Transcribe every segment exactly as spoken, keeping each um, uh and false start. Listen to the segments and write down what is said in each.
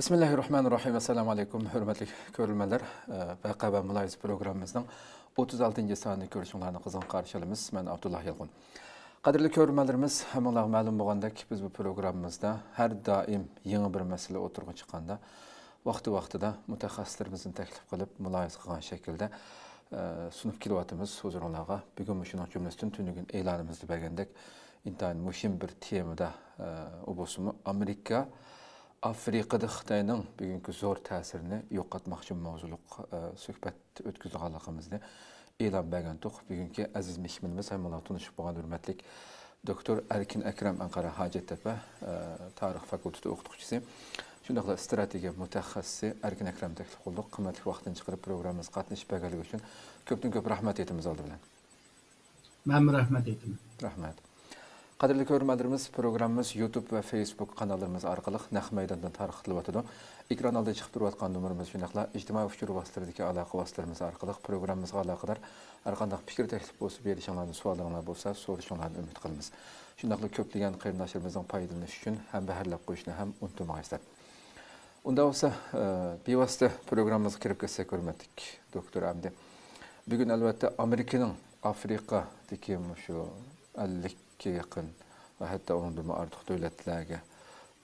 بىسمىللاھىررەھمانىررەھىم. ئەسسالامۇئەلەيكۇم، ھۆرمەتلىك كۆرۈرمەنلەر. ئە، ۋەقە ۋە مۇلاھىزە پروگراممىمىزنىڭ ئوتتۇز ئالتىنچى سانىنى كۆرۈشۈڭلارنى قىزغىن قارشى ئالىمىز. مەن ئابدۇللا يالقۇن. قەدىرلىك كۆرۈرمەنلىرىمىز، ھەممىڭلارغا مەلۇم بولغاندەك، بىز بۇ پروگراممىمىزدا ھەر دائىم يېڭى بىر مەسىلە ئوتتۇرىغا چىققاندا، ۋاقتى-ۋاقتىدا مۇتەخەسسىسلىرىمىزنى تەكلىپ قىلىپ، مۇلاھىزە قىلغان شەكىلدە، ئە، سۇنۇپ كېلىۋاتىمىز ھۇزۇرۇڭلارغا. بۈگۈن مۇشۇنىڭ جۈملىسىدىن تۈنۈگۈن ئېلانىمىزدا بەرگەندەك، ئىنتايىن مۇھىم بىر تېمىدا، ئە، ئۇ بولسىمۇ ئامېرىكا ئافرىقىدا خىتاينىڭ بۈگۈنكى زور تەسىرىنى يوقاتماقچى ماۋزۇلۇق، ئە، سۆھبەت ئۆتكۈزىدىغانلىقىمىزنى ئېلان بەرگەنتۇق. بۈگۈنكى ئەزىز مېھمىنىمىز ھەممىڭلار تونۇشۇپ بولغان ھۆرمەتلىك دوكتور ئەركىن ئەكرەم، ئەنقەرە ھاجەتتەپە، ئە، تارىخ فاكۇلتېتى ئوقۇتقۇچىسى، شۇنداقلا ئىستراتېگىيە مۇتەخەسسىسى ئەركىن ئەكرەمنى تەكلىپ قىلدۇق. قىممەتلىك ۋاقتىنى چىقىرىپ پروگراممىمىزغا قاتنىشىپ بەرگەنلىكى ئۈچۈن كۆپتىن كۆپ رەھمەت ئېيتىمىز ئالدى بىلەن. مەنمۇ رەھمەت ئېيتىمەن. رەھمەت. قەدىرلىك كۆرۈرمەنلىرىمىز، پروگراممىمىز يۇتۇب ۋە فېيسبۇك قاناللىرىمىز ئارقىلىق نەق مەيداندىن تارقىتىلىۋاتىدۇ. ئېكران ئالدىدا چىقىپ تۇرۇۋاتقان نومۇرىمىز، شۇنداقلا ئىجتىمائىي ئۇچۇر ۋاسىتىلىرىدىكى ئالاقە ۋاسىتىلىرىمىز ئارقىلىق پروگراممىمىزغا ئالاقىدار ھەر قانداق پىكىر تەكلىپ بولسا بېرىشىڭلارنى، سوئاللىرىڭلار بولسا سورىشىڭلارنى ئۈمىد قىلىمىز. شۇنداقلا كۆپلىگەن قېرىنداشلىرىمىزنىڭ پايدىلىنىشى ئۈچۈن ھەمبەھىرلەپ قويۇشنى ھەم ئۇنتۇمىغايسىلەر. ئۇنداق بولسا، ئە، بىۋاسىتە پروگراممىمىزغا كىرىپ كەتسەك، ھۆرمەتلىك دوكتور ئەمدى. بۈگۈن ئەلۋەتتە ئامېرىكىنىڭ ئافرىقادىكى مۇشۇ ئەللىككە يېقىن ۋە ھەتتا ئۇنىڭدىنمۇ ئارتۇق دۆلەتلەرگە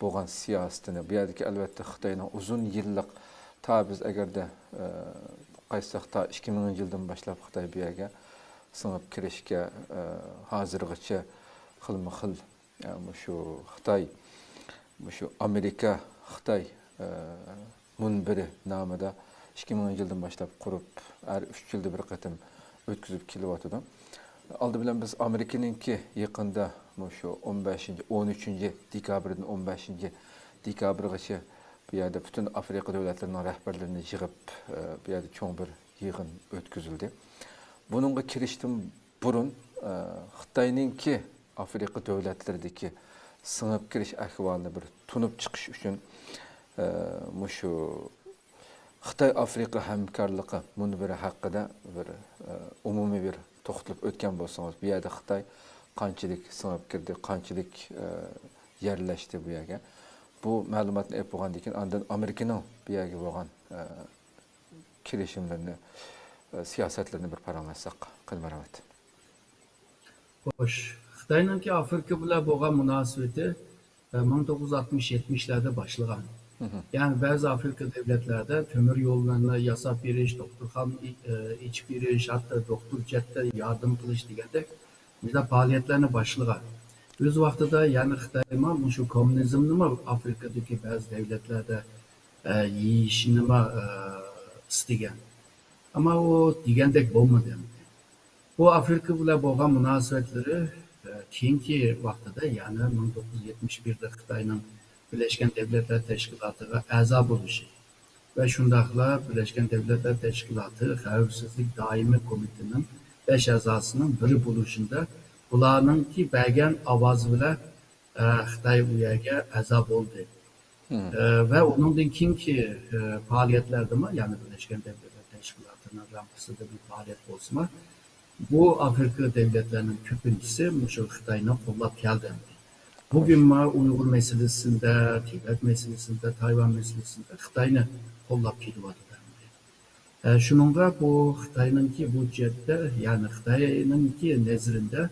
بولغان سىياسىتىنى، بۇ يەردىكى ئەلۋەتتە خىتاينىڭ ئۇزۇن يىللىق، تا بىز ئەگەردە، ئە، قايتساق تا ئىككى مىڭىنچى يىلدىن باشلاپ خىتاي بۇ يەرگە سىڭىپ كىرىشكە، ئە، ھازىرغىچە خىلمۇ خىل، ئە، مۇشۇ خىتاي، مۇشۇ ئامېرىكا خىتاي، ئە، مۇنبىرى نامىدا ئىككى مىڭىنچى يىلدىن باشلاپ قۇرۇپ، ھەر ئۈچ يىلدا بىر قېتىم ئۆتكۈزۈپ كېلىۋاتىدۇ. ئالدى بىلەن بىز ئامېرىكىنىڭكى يېقىندا مۇشۇ ئون بەشىنچى، ئون ئۈچىنچى دېكابىردىن ئون بەشىنچى دېكابىرغىچە بۇ يەردە پۈتۈن ئافرىقا دۆلەتلىرىنىڭ رەھبەرلىرىنى يىغىپ، ئە، بۇ يەردە چوڭ بىر يىغىن ئۆتكۈزۈلدى. بۇنىڭغا كىرىشتىن بۇرۇن، ئە، خىتاينىڭكى ئافرىقا دۆلەتلىرىدىكى سىڭىپ كىرىش ئەھۋالىنى بىر تونۇپ چىقىش ئۈچۈن، ئە، مۇشۇ خىتاي ئافرىقا ھەمكارلىقى مۇنبىرى ھەققىدە بىر، ئە، ئومۇمىي بىر توختىلىپ ئۆتكەن بولسىڭىز، بۇ يەردە خىتاي قانچىلىك سىڭىپ كىردى، قانچىلىك، ئە، يەرلەشتى بۇ يەرگە. بۇ مەلۇماتنى ئېلىپ بولغاندىن كېيىن، ئاندىن ئامېرىكىنىڭ بۇ يەرگە بولغان، ئە، كېلىشىملىرىنى، ئە، سىياسەتلىرىنى بىر پاراڭلاشساق، قىلما رەھمەت. خوش، خىتاينىڭكى ئافرىقا بىلەن بولغان مۇناسىۋىتى، ئە، مىڭ توققۇز يۈز ئاتمىش يەتمىشلەردە باشلىغان. مھم. يەنى بەزى ئافرىقا دۆلەتلەردە تۆمۈر يوللارنى ياساپ بېرىش، دوختۇرخانا ئى-، ئە، ئېچىپ بېرىش، ھەتتا دوختۇر جەھەتتە ياردەم قىلىش دېگەندەك مۇنداق پائالىيەتلەرنى باشلىغان. ئۆز ۋاقتىدا يەنى خىتايمۇ مۇشۇ كوممۇنىزمنىمۇ ئافرىقىدىكى بەزى دۆلەتلەردە، ئە، يېيىشنىمۇ، ئە، ئىستىگەن. ئەمما ئۇ دېگەندەك بولمىدى. بۇ ئافرىقا بىلەن بولغان مۇناسىۋەتلىرى، ئە، كېيىنكى ۋاقتىدا، يەنى مىڭ توققۇز يۈز يەتمىش بىردە خىتاينىڭ بىرلەشكەن دۆلەتلەر تەشكىلاتىغا ئەزا بولۇشى ۋە شۇنداقلا بىرلەشكەن دۆلەتلەر تەشكىلاتى خەۋپسىزلىك دائىمىي كومىتېتىنىڭ بەش ئەزاسىنىڭ بىرى بولۇشىدا بۇلارنىڭكى بەرگەن ئاۋازى بىلەن، ئە، خىتاي ئۇ يەرگە ئەزا بولدى. مم. ئە، ۋە ئۇنىڭدىن كېيىنكى، ئە، پائالىيەتلەردىمۇ، يەنى بىرلەشكەن دۆلەتلەر تەشكىلاتىنىڭ رامكىسىدا بىر پائالىيەت بولسىمۇ، بۇ ئافرىقا دۆلەتلەرنىڭ كۆپىنچىسى مۇشۇ خىتاينى قوللاپ كەلدى. بۈگۈنمۇ ئۇيغۇر مەسىلىسىندە، تىبەت مەسىلىسىندە، تايۋان مەسىلىسىندە خىتاينى قوللاپ كېلىۋاتىدۇ. ئە، شۇنىڭغا بۇ خىتاينىڭكى بۇ جەھەتتە، يەنى خىتاينىڭكى نەزىرىدە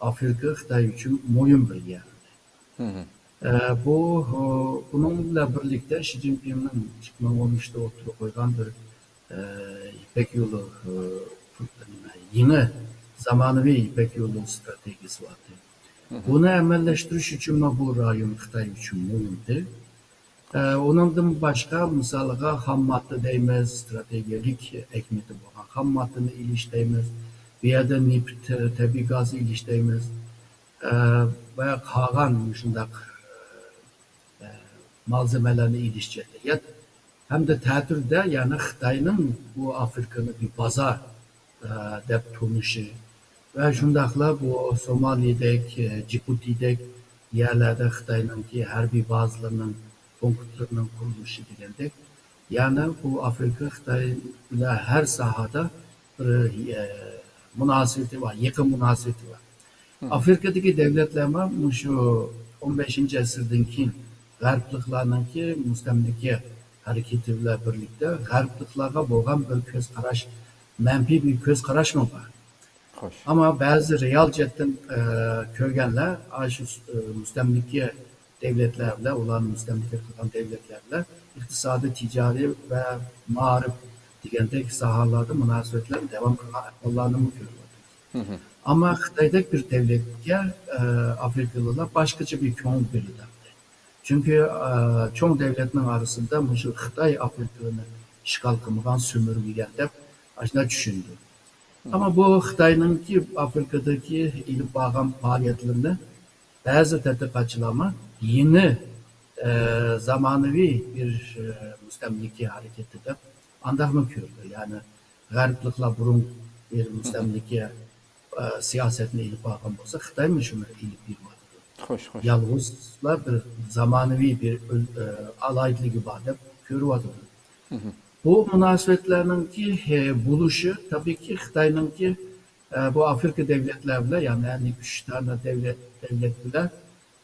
ئافرىقا خىتاي ئۈچۈن مۇھىم بىر يەر. مم. ئە، بۇ، ئۇ، بۇنىڭ بىلەن بىرلىكتە شى جىنپىڭنىڭ ئىككى مىڭ ئون ئۈچتە ئوتتۇرىغا قويغان بىر، ئە، يىپەك يولى، ئۇ، نېمە، يېڭى زامانىۋى يىپەك يولى ئىستراتېگىيەسى بار. مم. بۇنى ئەمەلىيلەشتۈرۈش ئۈچۈنمۇ بۇ رايون خىتاي ئۈچۈن مۇھىمدۇر. ئە، ئۇنىڭدىن باشقا، مىسالغا، خام ماددا دەيمىز، ئىستراتېگىيەلىك ئەھمىيىتى بولغان خام ماددىنى ئېلىش دەيمىز، بۇ يەردە نېفىت، تەبىئىي گاز ئېلىش دەيمىز، ئە، ۋە قالغان مۇشۇنداق، ئە، مالزېمىلەرنى ئېلىش جەھەتتە. ھەمدە تەتۈردە، يەنى خىتاينىڭ بۇ ئافرىقىنى بىر بازار، ئە، دەپ تونۇشى ۋە شۇنداقلا بۇ سومالىدەك، ئە، جىبۇتىدەك يەرلەردە خىتاينىڭكى ھەربىي بازىلىرىنىڭ، پونكىتلىرىنىڭ قۇرۇلۇشى دېگەندەك، يەنى بۇ ئافرىقا خىتاي بىلەن ھەر ساھەدە بىر، ئە، مۇناسىۋىتى بار، يېقىن مۇناسىۋىتى بار. مم. ئافرىقىدىكى دۆلەتلەرمۇ مۇشۇ ئون بەشىنچى ئەسىردىن كېيىن، غەربلىكلارنىڭكى مۇستەملىكە ھەرىكىتى بىلەن بىرلىكتە غەربلىكلارغا بولغان بىر كۆز قاراش، مەنپىي بىر كۆز قاراشمۇ بار. خوش. ئەمما بەزى رېئال جەھەتتىن، ئە، كۆرگەنلەر، ئاشۇ، ئە، مۇستەملىكە دۆلەتلەر بىلەن، ئۇلارنى مۇستەملىكە قىلغان دۆلەتلەر بىلەن ئىقتىسادىي، تىجارىي ۋە مائارىپ دېگەندەك ساھەلەردە مۇناسىۋەتلەرنى داۋام قىلغان ئەھۋاللارنىمۇ كۆرۈۋاتىمىز. ئەمما خىتايدەك بىر دۆلەتكە، ئە، ئافرىكىلىقلار باشقىچە بىر كۆڭۈل بۆلىدۇ. چۈنكى، ئە، چوڭ دۆلەتنىڭ ئارىسىدا مۇشۇ خىتاي ئافرىكىنى ئىشغال قىلمىغان، سۈمۈرمىگەن دەپ ئاشۇنداق چۈشىنىدۇ. ئەمما بۇ خىتاينىڭكى ئافرىكىدىكى ئېلىپ بارغان پائالىيەتلىرىنى بەزى تەتقىقاتچىلارمۇ يېڭى، ئە، زامانىۋى بىر، ئە، مۇستەملىكە ھەرىكىتى دەپ ئانداقمۇ كۆرىدۇ. يەنى غەربلىكلار بۇرۇن بىر مۇستەملىكە، ئە، سىياسەتنى ئېلىپ بارغان بولسا، خىتايمۇ شۇنى ئېلىپ بېرىۋاتىدۇ. خوش، خوش. يالغۇزلا بىر زامانىۋى بىر ئۆز-، ئە، ئالاھىدىلىكى بار دەپ كۆرۈۋاتىدۇ. بۇ مۇناسىۋەتلەرنىڭكى، ئە، بولۇشى، تەبىئىيكى، خىتاينىڭكى، ئە، بۇ ئافرىكا دۆلەتلەر بىلەن، يەنى ئۈچ دانە دۆلەت، دۆلەت بىلەن،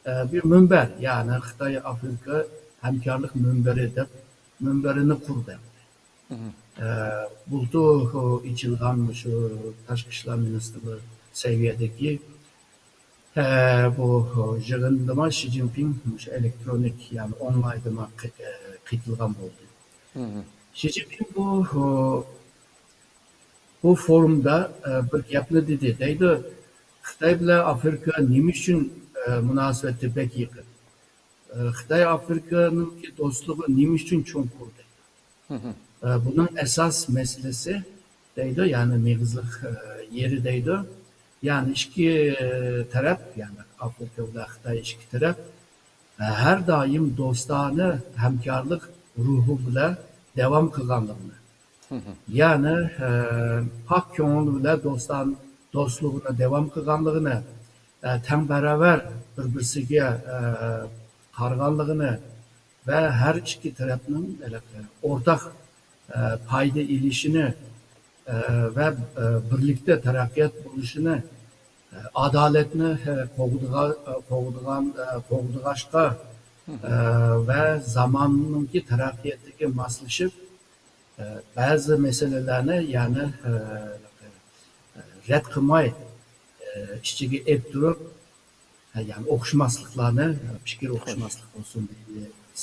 ئە، بىر مۇنبەر، يەنى خىتاي ئافرىكا ھەمكارلىق مۇنبىرى دەپ، مۇنبىرىنى قۇردى. ئە، بۇلتۇر ئېچىلغان مۇشۇ تاشقى ئىشلار مىنىستىرلىرى سەۋىيەدىكى، ئە، بۇ يىغىندىمۇ شى جىنپىڭ مۇشۇ ئېلېكترونىك، يەنى ئونلايندىمۇ قېتىلغان بولدى. شى جىنپىڭ بۇ، بۇ فورۇمدا، ئە، بىر گەپنى دېدى. دەيدۇ، خىتاي بىلەن ئافرىكا نېمە ئۈچۈن، ئە، مۇناسىۋىتى بەك يېقىن؟ ئە، خىتاي ئافرىكانىڭكى دوستلۇقى نېمە ئۈچۈن چوڭقۇر دەيدۇ. ئە، بۇنىڭ ئاساس مەسىلىسى دەيدۇ، يەنى مېغىزلىق، ئە، يېرى دەيدۇ. يەنى ئىككى، ئە، تەرەپ، يەنى ئافرىكا بىلەن خىتاي ئىككى تەرەپ، ئە، ھەر دائىم دوستانە ھەمكارلىق روھى بىلەن داۋام قىلغانلىقىنى، يەنى، ئە، پاك كۆڭۈل بىلەن دوستان-، دوستلۇقىنى داۋام قىلغانلىقىنى، ئە، تەڭ باراۋەر بىر-بىرسىگە، ئە، قارىغانلىقىنى ۋە ھەر ئىككى تەرەپنىڭ ھېلىقى ئورتاق، ئە، پايدا ئېلىشىنى، ئە، ۋە، ئە، بىرلىكتە تەرەققىيات بولۇشىنى، ئە، ئادالەتنى، ئە، قوغدىغا-، ئە، قوغدىغان-، ئە، قوغدىغاچقا، ئە، ۋە زاماننىڭكى تەرەققىياتىغا ماسلىشىپ، ئە، بەزى مەسىلىلەرنى يەنى، ئە، رەت قىلماي، ئە، ئىچىگە ئېلىپ تۇرۇپ، ئە، يەنى ئوخشىماسلىقلارنى، پىكىر ئوخشىماسلىق بولسۇن،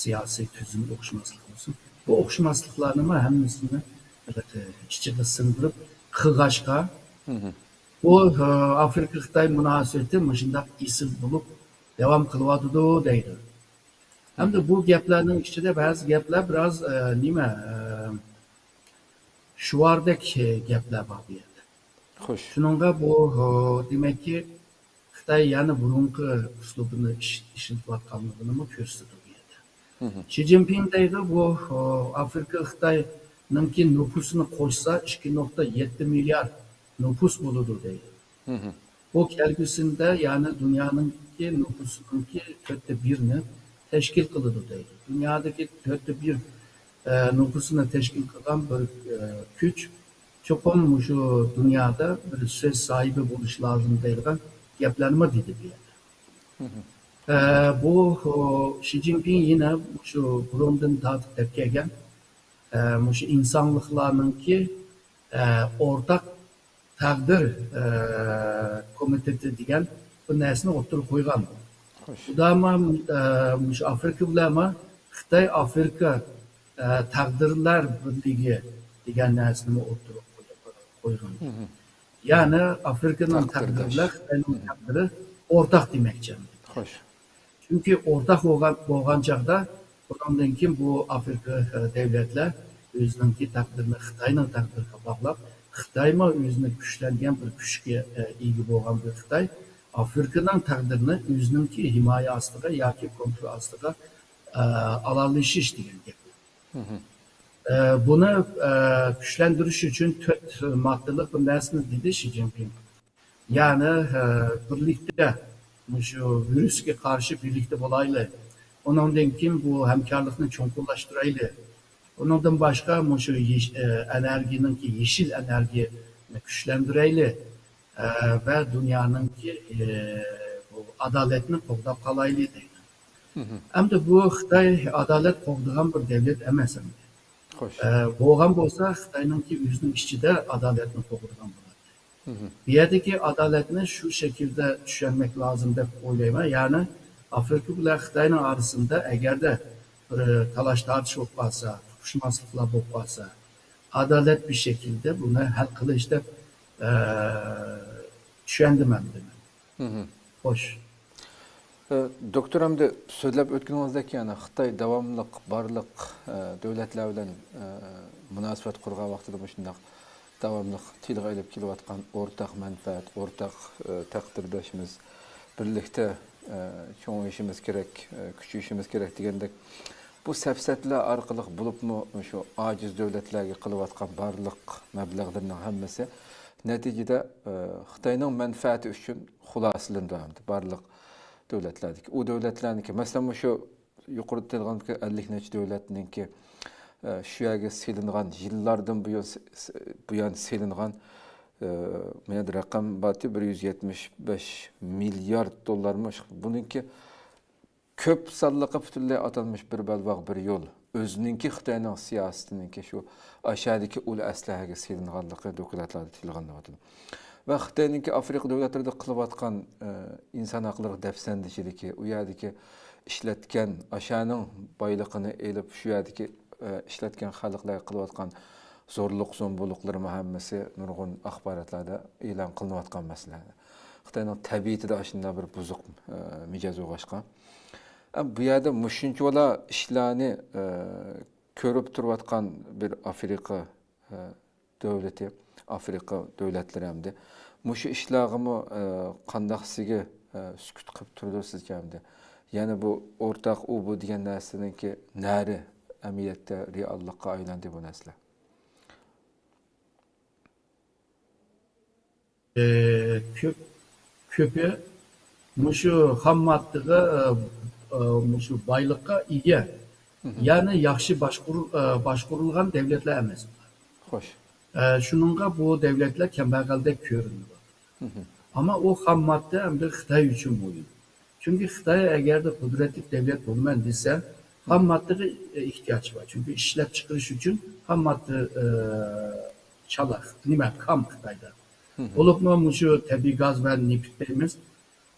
سىياسىي تۈزۈم ئوخشىماسلىق بولسۇن، بۇ ئوخشىماسلىقلارنىمۇ ھەممىسىنى، ئە، ئىچىگە سىڭدۈرۈپ قىلغاچقا، بۇ، ئە، ئافرىكا خىتاي مۇناسىۋىتى مۇشۇنداق ئېسىل بولۇپ داۋام قىلىۋاتىدۇ دەيدۇ. ھەمدە بۇ گەپلەرنىڭ ئىچىدە بەزى گەپلەر بىراز، ئە، نېمە، ئە، شۇئاردەك، ئە، گەپلەر بار بۇ يەردە. خوش. شۇنىڭغا بۇ، ئە، دېمەككى، خىتاي يەنە بۇرۇنقى ئۇسلۇبىنى ئىش-، ئىشلىتىۋاتقانلىقىنىمۇ كۆرسىتىدۇ بۇ يەردە. شى جىنپىڭ دەيدۇ، بۇ، ئە، ئافرىكا خىتاينىڭكى نوپۇسىنى قوشسا، ئىككى نۇقتا يەتتە مىليارد نوپۇس بولىدۇ دەيدۇ. بۇ كەلگۈسىدە، يەنى دۇنيانىڭكى نوپۇسىنىڭكى تۆتتە بىرىنى تەشكىل قىلىدۇ دەيدۇ. دۇنيادىكى تۆتتە بىر، ئە، نوپۇسىنى تەشكىل قىلغان بىر، ئە، كۈچ چوقۇم مۇشۇ دۇنيادا بىر سۆز ساھىبى بولۇشى لازىم دەيدىغان گەپلەرنىمۇ دېدى بۇ يەردە. ئە، بۇ، ئۇ، شى جىنپىڭ يەنە مۇشۇ بۇرۇندىن تارتىپ دەپ كەلگەن، ئە، مۇشۇ ئىنسانلىقلارنىڭكى، ئە، ئورتاق تەقدىر، ئە، كومىتېتى دېگەن بۇ نەرسىنى ئوتتۇرىغا قويغان. خوش. ئۇداما، ئە، مۇشۇ ئافرىكا بىلەنمۇ خىتاي ئافرىكا، ئە، تەقدىرلەر بىرلىكى دېگەن نەرسىنىمۇ ئوتتۇرىغا قويغان. يەنى ئافرىكىنىڭ تەقدىرى بىلەن خىتاينىڭ تەقدىرى ئورتاق دېمەكچى. خوش. چۈنكى ئورتاق بولغان، بولغان چاغدا، بۇنىڭدىن كېيىن بۇ ئافرىكا، ئە، دۆلەتلەر ئۆزىنىڭكى تەقدىرىنى خىتاينىڭ تەقدىرىگە باغلاپ، خىتايمۇ ئۆزىنى كۈچلەنگەن بىر كۈچكە، ئە، ئىگە بولغان بىر خىتاي ئافرىكىنىڭ تەقدىرىنى ئۆزىنىڭكى ھىمايە ئاستىغا ياكى كونترول ئاستىغا، ئە، ئالالىشىش دېگەن گەپ. ئە، بۇنى، ئە، كۈچلەندۈرۈش ئۈچۈن تۆت ماددىلىق بىر نەرسىنى دېدى شى جىنپىڭ. يەنى، ئە، بىرلىكتە مۇشۇ ۋىرۇسقا قارشى بىرلىكتە بولايلى. ئۇنىڭدىن كېيىن بۇ ھەمكارلىقنى چوڭقۇرلاشتۇرايلى. ئۇنىڭدىن باشقا مۇشۇ يېش-، ئە، ئېنېرگىيەنىڭكى يېشىل ئېنېرگىيەنى كۈچلەندۈرەيلى. ئە، ۋە دۇنيانىڭكى، ئە، بۇ ئادالەتنى قوغداپ قالايلى دەيدۇ. ئەمدى بۇ خىتاي ئادالەت قوغدىغان بىر دەۋلەت ئەمەس ئەمدى. خوش. ئە، بولغان بولسا، خىتاينىڭكى ئۆزىنىڭ ئىچىدە ئادالەتنى قوغدىغان بولاتتى. بۇ يەردىكى ئادالەتنى شۇ شەكىلدە چۈشەنمەك لازىم دەپ ئويلايمەن. يەنى ئافرىقا بىلەن خىتاينىڭ ئارىسىدا ئەگەردە بىر تالاش-تارتىش بولۇپ قالسا، ئۇقۇشماسلىقلار بولۇپ قالسا، ئادالەت بىر شەكىلدە بۇنى ھەل قىلىش دەپ، ئە، چۈشەندىم ئەمدى مەن. خوش. ئە، دوكتور، ئەمدى سۆزلەپ ئۆتكىنىڭىزدەك، يەنى خىتاي داۋاملىق بارلىق، ئە، دۆلەتلەر بىلەن، ئە، مۇناسىۋەت قۇرغان ۋاقتىدا مۇشۇنداق داۋاملىق تىلغا ئېلىپ كېلىۋاتقان ئورتاق مەنپەئەت، ئورتاق، ئە، تەقدىرداشىمىز، بىرلىكتە، ئە، چوڭىيىشىمىز كېرەك، ئە، كۈچىيىشىمىز كېرەك دېگەندەك، بۇ سەپسەتىلەر ئارقىلىق بولۇپمۇ شۇ ئاجىز دۆلەتلەرگە قىلىۋاتقان بارلىق مەبلەغلىرىنىڭ ھەممىسى نەتىجىدە، ئە، خىتاينىڭ مەنپەئەتى ئۈچۈن خۇلاسىلىنىدۇ ئەمدى بارلىق دۆلەتلەردىكى. ئۇ دۆلەتلەرنىڭكى، مەسىلەن، مۇشۇ يۇقىرىدا تىلغا ئەللىك نەچچە دۆلەتنىڭكى، ئە، شۇ يەرگە سېلىنغان، يىللاردىن بۇيان، بۇيان سېلىنغان، ئە، مۇ يەردە رەقەم بارتى، بىر يۈز يەتمىش بەش مىليارد دوللارمۇ. بۇنىڭكى كۆپ سانلىقى پۈتۈنلەي ئاتالمىش بىر بەلباغ بىر يول، ئۆزىنىڭكى خىتاينىڭ سىياسىتىنىڭكى شۇ ئاشادىكى ئۇل ئەسلىھەگە سېلىنغانلىقى دوكلاتلاردا تىلغا ئېلىنىۋاتىدۇ. ۋە خىتاينىڭكى ئافرىقا دۆلەتلىرىدە قىلىۋاتقان، ئە، ئىنسان ھەقلىرى دەپسەندىچىلىكى، ئۇ يەردىكى ئىشلەتكەن ئاشانىڭ بايلىقىنى ئېلىپ، شۇ يەردىكى، ئە، ئىشلەتكەن خەلقلەرگە قىلىۋاتقان زورلۇق زومبۇلۇقلىرىمۇ ھەممىسى نۇرغۇن ئاخباراتلاردا ئېلان قىلىنىۋاتقان مەسىلە. خىتاينىڭ تەبىئىتىدە ئاشۇنداق بىر بۇزۇق، ئە، مىجەز بولغاچقا. ئە، بۇ يەردە مۇشۇنچىۋالا ئىشلارنى، ئە، كۆرۈپ تۇرۇۋاتقان بىر ئافرىقا، ئە، دۆلىتى، ئافرىقا دۆلەتلىرى ئەمدى مۇشۇ ئىشلارغىمۇ، ئە، قانداقسىگە، ئە، سۈكۈت قىلىپ تۇرىدۇ سىزچە ئەمدى؟ يەنى بۇ ئورتاق ئۇ بۇ دېگەن نەرسىنىڭكى نەرى ئەمەلىيەتتە رېئاللىققا ئايلاندى بۇ نەرسىلەر. ئى، كۆپ، كۆپى مۇشۇ خام ماددىغا، ئى، ئى، مۇشۇ بايلىققا ئىگە. يەنى ياخشى باشقۇرۇل-، ئى، باشقۇرۇلغان دەۋلەتلەر ئەمەس. خوش. ئى، شۇنىڭغا بۇ دەۋلەتلەر كەمبەغەلدەك كۆرۈنىدۇ. ئەمما ئۇ خام ماددا ئەمدى خىتاي ئۈچۈن مۇھىم. چۈنكى خىتاي ئەگەردە قۇدرەتلىك دەۋلەت بولىمەن دېسە، خام ماددىغا ئېھتىياج بار. چۈنكى ئىشلەپچىقىرىش ئۈچۈن خام ماددا، ئى، چالا، نېمە، كام خىتايدا. بولۇپمۇ مۇشۇ تەبىئىي گاز ۋە نېفىت دەيمىز،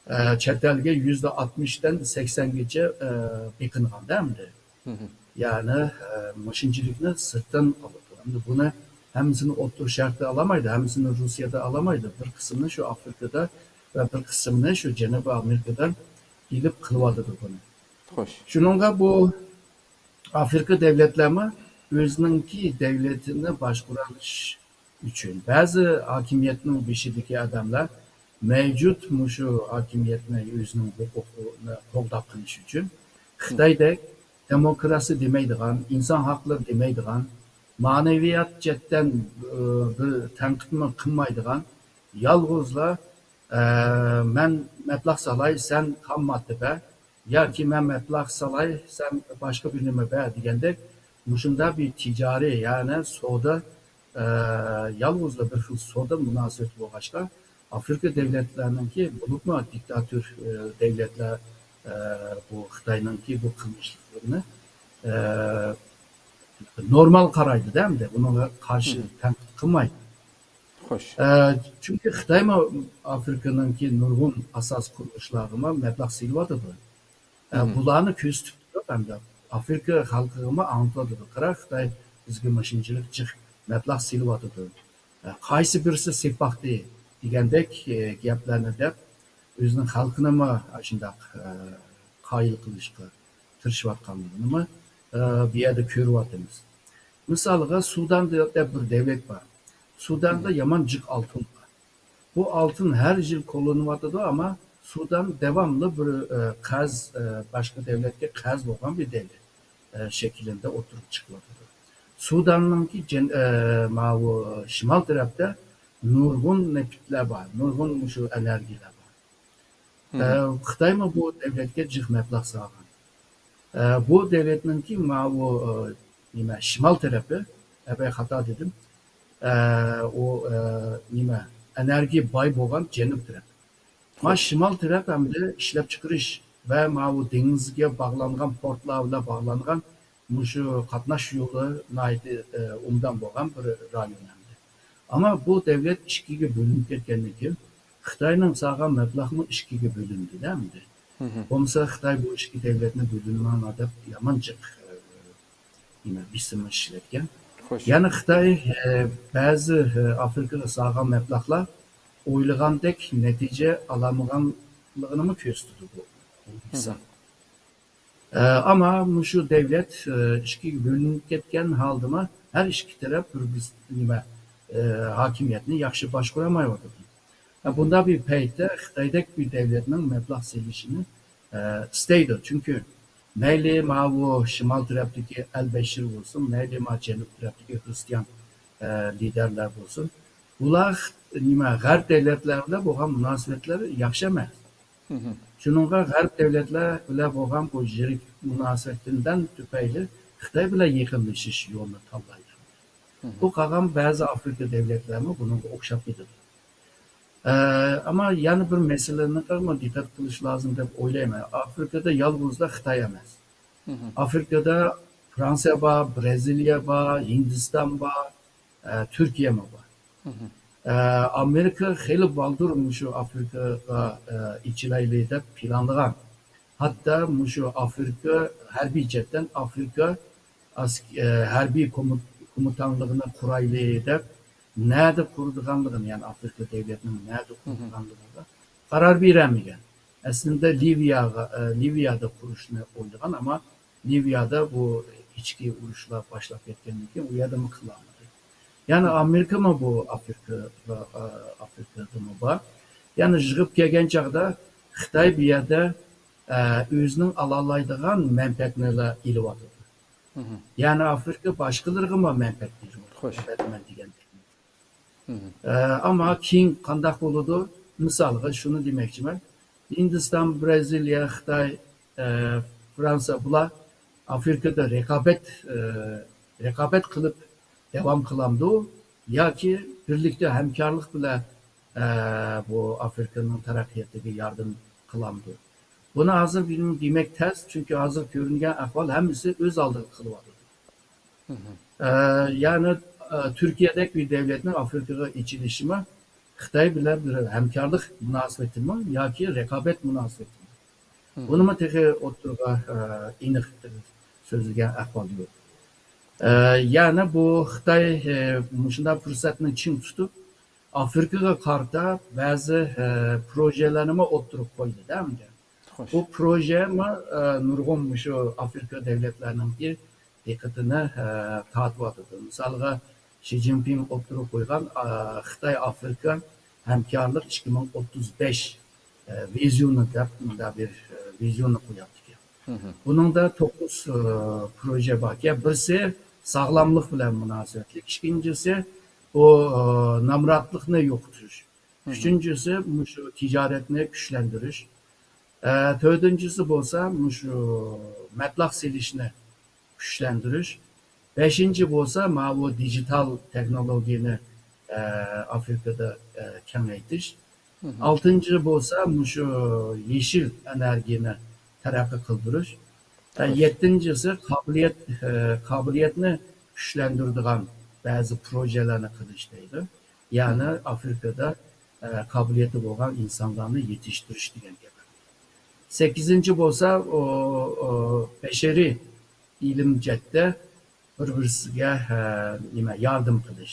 ئى، چەت ئەلگە يۈزدە ئاتمىشتىن سەكسەنگىچە، ئى، بېقىنغاندا ئەمدى. يەنى، ئى، مۇشۇنچىلىكنى سىرتتىن ئالىدۇ. ئەمدى بۇنى ھەممىسىنى ئوتتۇرا شەرقتە ئالالمايدۇ، ھەممىسىنى روسىيەدە ئالالمايدۇ. بىر قىسمىنى شۇ ئافرىكىدا ۋە بىر قىسمىنى شۇ جەنۇبىي ئامېرىكىدا ئېلىپ قىلىۋاتىدۇ بۇنى. خوش. شۇنىڭغا بۇ ئافرىقا دەۋلەتلەرمۇ ئۆزىنىڭكى دەۋلىتىنى باشقۇرالىش ئۈچۈن بەزى ھاكىمىيەتنىڭ بېشىدىكى ئادەملەر مەۋجۇت مۇشۇ ھاكىمىيەتنى ئۆزىنىڭ ھوقۇقىنى قوغداپ قېلىش ئۈچۈن خىتايدەك دېموكراتىيە دېمەيدىغان، ئىنسان ھەقلىرى دېمەيدىغان، مەنىۋىيەت جەھەتتىن، ئى، بىر تەنقىدمۇ قىلمايدىغان، يالغۇزلا، ئە، مەن مەبلەغ سالاي، سەن خام ماددا بەر، ياكى مەن مەبلەغ سالاي، سەن باشقا بىر نېمە بەر دېگەندەك، مۇشۇنداق بىر تىجارىي، يەنى سودا، ئە، يالغۇزلا بىر خىل سودا مۇناسىۋىتى بولغاچقا، ئافرىقا دۆلەتلەرنىڭكى، بولۇپمۇ دىكتاتور، ئە، دۆلەتلەر، ئە، بۇ خىتاينىڭكى بۇ قىلمىشلىقلىرىنى، ئە، نورمال قارايدۇ-دە، ئەمدى بۇنىڭغا قارشى تەنقىد قىلمايدۇ. خوش. ئە، چۈنكى خىتايمۇ ئافرىقىنىڭكى نۇرغۇن ئاساس قۇرۇلۇشلارغىمۇ مەبلەغ سېلىۋاتىدۇ. ئە، بۇلارنى كۆزىتىپ تۇرۇپ، ئەمدى ئافرىقا خەلقىگىمۇ ئاڭلىتىۋاتىدۇ. قارا، خىتاي بىزگە مۇشۇنچىلىك جىق مەبلەغ سېلىۋاتىدۇ. ئە، قايسى بىرسى سېلىپ باقتى دېگەندەك، ئە، گەپلەرنى دەپ، ئۆزىنىڭ خەلقىنىمۇ ئاشۇنداق، ئە، قايىل قىلىشقا تىرىشىۋاتقانلىقىنىمۇ، ئە، بۇ يەردە كۆرۈۋاتىمىز. مىسالغا، سۇدان دەپ بىر دۆلەت بار. سۇداندا يامان جىق ئالتۇن بار. بۇ ئالتۇن ھەر يىل قوللىنىۋاتىدۇ، ئەمما سۇدان داۋاملىق بىر، ئە، قەرز، ئە، باشقا دۆلەتكە قەرز بولغان بىر دۆلەت، ئە، شەكلىدە ئوتتۇرىغا چىقىۋاتىدۇ. سۇداننىڭكى جەن-، ئە، ماۋۇ شىمال تەرەپتە نۇرغۇن نېفىتلەر بار، نۇرغۇن مۇشۇ ئېنېرگىيەلەر بار. ئە، خىتايمۇ بۇ دۆلەتكە جىق مەبلەغ سالغان. ئە، بۇ دۆلەتنىڭكى ماۋۇ، ئە، نېمە، شىمال تەرىپى، ئە، بەك خاتا دېدىم. ئە، ئۇ، ئە، نېمە، ئېنېرگىيە باي بولغان جەنۇب تەرەپ. ما شىمال تەرەپ ئەمدى ئىشلەپچىقىرىش، ۋە ماۋۇ دېڭىزگە باغلانغان، پورتلار بىلەن باغلانغان مۇشۇ قاتناش يولى ناھايىتى، ئە، ئوبدان بولغان بىر رايون ئەمدى. ئەمما بۇ دەۋلەت ئىككىگە بۆلۈنۈپ كەتكەندىن كېيىن، خىتاينىڭ سالغان مەبلەغمۇ ئىككىگە بۆلۈندى-دە ئەمدى. بولمىسا خىتاي بۇ ئىككى دەۋلەتنى بۆلۈنمەڭلار دەپ يامان جىق، ئە، نېمە، بېسىم ئىشلەتكەن. يەنە خىتاي، ئە، بەزى، ئە، ئافرىكىغا سالغان مەبلەغلار ئويلىغاندەك نەتىجە ئالالمىغانلىقىنىمۇ كۆرسىتىدۇ بۇ، بۇ مىسال. ئە، ئەمما مۇشۇ دەۋلەت، ئە، ئىككىگە بۆلۈنۈپ كەتكەن ھالدىمۇ ھەر ئىككى تەرەپ بىر، بىر نېمە، ئە، ھاكىمىيەتنى ياخشى باشقۇرالمايۋاتىدۇ. ئە، بۇنداق بىر پەيتتە خىتايدەك بىر دەۋلەتنىڭ مەبلەغ سېلىشىنى، ئە، ئىستەيدۇ. چۈنكى مەيلى ماۋۇ شىمال تەرەپتىكى ئەل بەشىر بولسۇن، مەيلى ما جەنۇب تەرەپتىكى خرىستىيان، ئە، لىدەرلەر بولسۇن، بۇلار نېمە، غەرب دەۋلەتلەر بىلەن بولغان مۇناسىۋەتلەر ياخشى ئەمەس. شۇنىڭغا غەرب دەۋلەتلەر بىلەن بولغان بۇ يىرىك مۇناسىۋەتتىن تۈپەيلى خىتاي بىلەن يېقىنلىشىش يولىنى تاللايدۇ. بۇ قالغان بەزى ئافرىكا دەۋلەتلەرمۇ بۇنىڭغا ئوخشاپ كېتىدۇ. ئە، ئەمما يەنە بىر مەسىلىنىڭ دىققەت قىلىش لازىم دەپ ئويلايمەن. ئافرىكىدا يالغۇزلا خىتاي ئەمەس. ئافرىكىدا فرانسىيە بار، بىرازىلىيە بار، ھىندىستان بار، ئە، تۈركىيەمۇ بار. ئە، ئامېرىكا خېلى بالدۇر مۇشۇ ئافرىكىغا، ئە، ئېچىلايلى دەپ پىلانلىغان. ھەتتا مۇشۇ ئافرىكا ھەربىي جەھەتتىن ئافرىكا ئەس-، ئە، ھەربىي كومۇت-، كومۇتانلىقىنى قۇرايلى دەپ، نەدە قۇرىدىغانلىقىنى، يەنى ئافرىكا دۆلىتىنىڭ نەدە قۇرىدىغانلىقىغا قارار بېرەلمىگەن. ئەسلىدە لىۋىيەگە، ئە، لىۋىيەدە قۇرۇشنى ئويلىغان، ئەمما لىۋىيەدە بۇ ئىچكى ئۇرۇشلار باشلاپ كەتكەندىن كېيىن ئۇ يەردىمۇ قىلالمىدى. يەنى ئامېرىكىمۇ بۇ ئافرىكا، ئە، ئافرىكىدىمۇ بار. يەنى يىغىپ كەلگەن چاغدا خىتاي بۇ يەردە، ئە، ئۆزىنىڭ ئالالايدىغان مەنپەئەتنىلا ئېلىۋاتىدۇ. يەنى ئافرىكا باشقىلىرىغىمۇ مەنپەئەت بېرىۋاتىدۇ. مەنپەئەت دېگەندەك. ئە، ئەمما كېيىن قانداق بولىدۇ؟ مىسالغا شۇنى دېمەكچىمەن. ھىندىستان، بىرازىلىيە، خىتاي، ئە، فرانسىيە بۇلار ئافرىكىدا رىقابەت، ئە، رىقابەت قىلىپ داۋام قىلامدۇ ياكى بىرلىكتە ھەمكارلىق بىلەن، ئە، بۇ ئافرىكىنىڭ تەرەققىياتىغا ياردەم قىلامدۇ؟ بۇنى ھازىر بىلمەي دېمەك تەس، چۈنكى ھازىر كۆرۈنگەن ئەھۋال ھەممىسى ئۆز ئالدىغا قىلىۋاتىدۇ. ئە، يەنى، ئە، تۈركىيەدەك بىر دۆلەتنىڭ ئافرىكىغا ئېچىلىشىمۇ خىتاي بىلەن بىر ھەمكارلىق مۇناسىۋىتىمۇ ياكى رىقابەت مۇناسىۋىتىمۇ؟ بۇنىمۇ تېخى ئوتتۇرىغا، ئە، ئېنىق سۆزلىگەن ئەھۋال يوق. ئە، يەنى بۇ خىتاي، ئە، مۇشۇنداق پۇرسەتنى چىڭ تۇتۇپ، ئافرىكىغا قارىتا بەزى، ئە، پروژېلەرنىمۇ ئوتتۇرىغا قويدى-دە ئەمدى. بۇ پروژېمۇ، ئە، نۇرغۇن مۇشۇ ئافرىكا دۆلەتلەرنىڭكى دىققىتىنى، ئە، تارتىۋاتىدۇ. مىسالغا، شى جىنپىڭ ئوتتۇرىغا قويغان، ئە، خىتاي ئافرىكا ھەمكارلىق ئىككى مىڭ ئوتتۇز بەش، ئە، ۋىزىيونى دەپ مۇنداق بىر، ئە، ۋىزىيوننى قويۇپتىكەن. بۇنىڭدا توققۇز، ئە، پروژە باركەن. بىرسى ساغلاملىق بىلەن مۇناسىۋەتلىك، ئىككىنچىسى بۇ، ئە، نامراتلىقنى يوقىتىش. ئۈچىنچىسى مۇشۇ تىجارەتنى كۈچلەندۈرۈش. ئە، تۆتىنچىسى بولسا مۇشۇ مەبلەغ سېلىشنى كۈچلەندۈرۈش. بەشىنچى بولسا ماۋۇ دىجىتال تېخنولوگىيەنى، ئە، ئافرىكىدا، ئە، كېڭەيتىش. ئالتىنچى بولسا مۇشۇ يېشىل ئېنېرگىيەنى تەرەققىي قىلدۇرۇش. ئە، يەتتىنچىسى قابىلىيەت، ئە، قابىلىيەتنى كۈچلەندۈرىدىغان بەزى پروژېلەرنى قىلىش دەيدۇ. يەنى ئافرىكىدا، ئە، قابىلىيىتى بولغان ئىنسانلارنى يېتىشتۈرۈش دېگەن گەپ. سەككىزىنچى بولسا، ئۇ، ئۇ، بەشەرىي ئىلىم جەھەتتە بىر-بىرسىگە، ئە، نېمە، ياردەم قىلىش.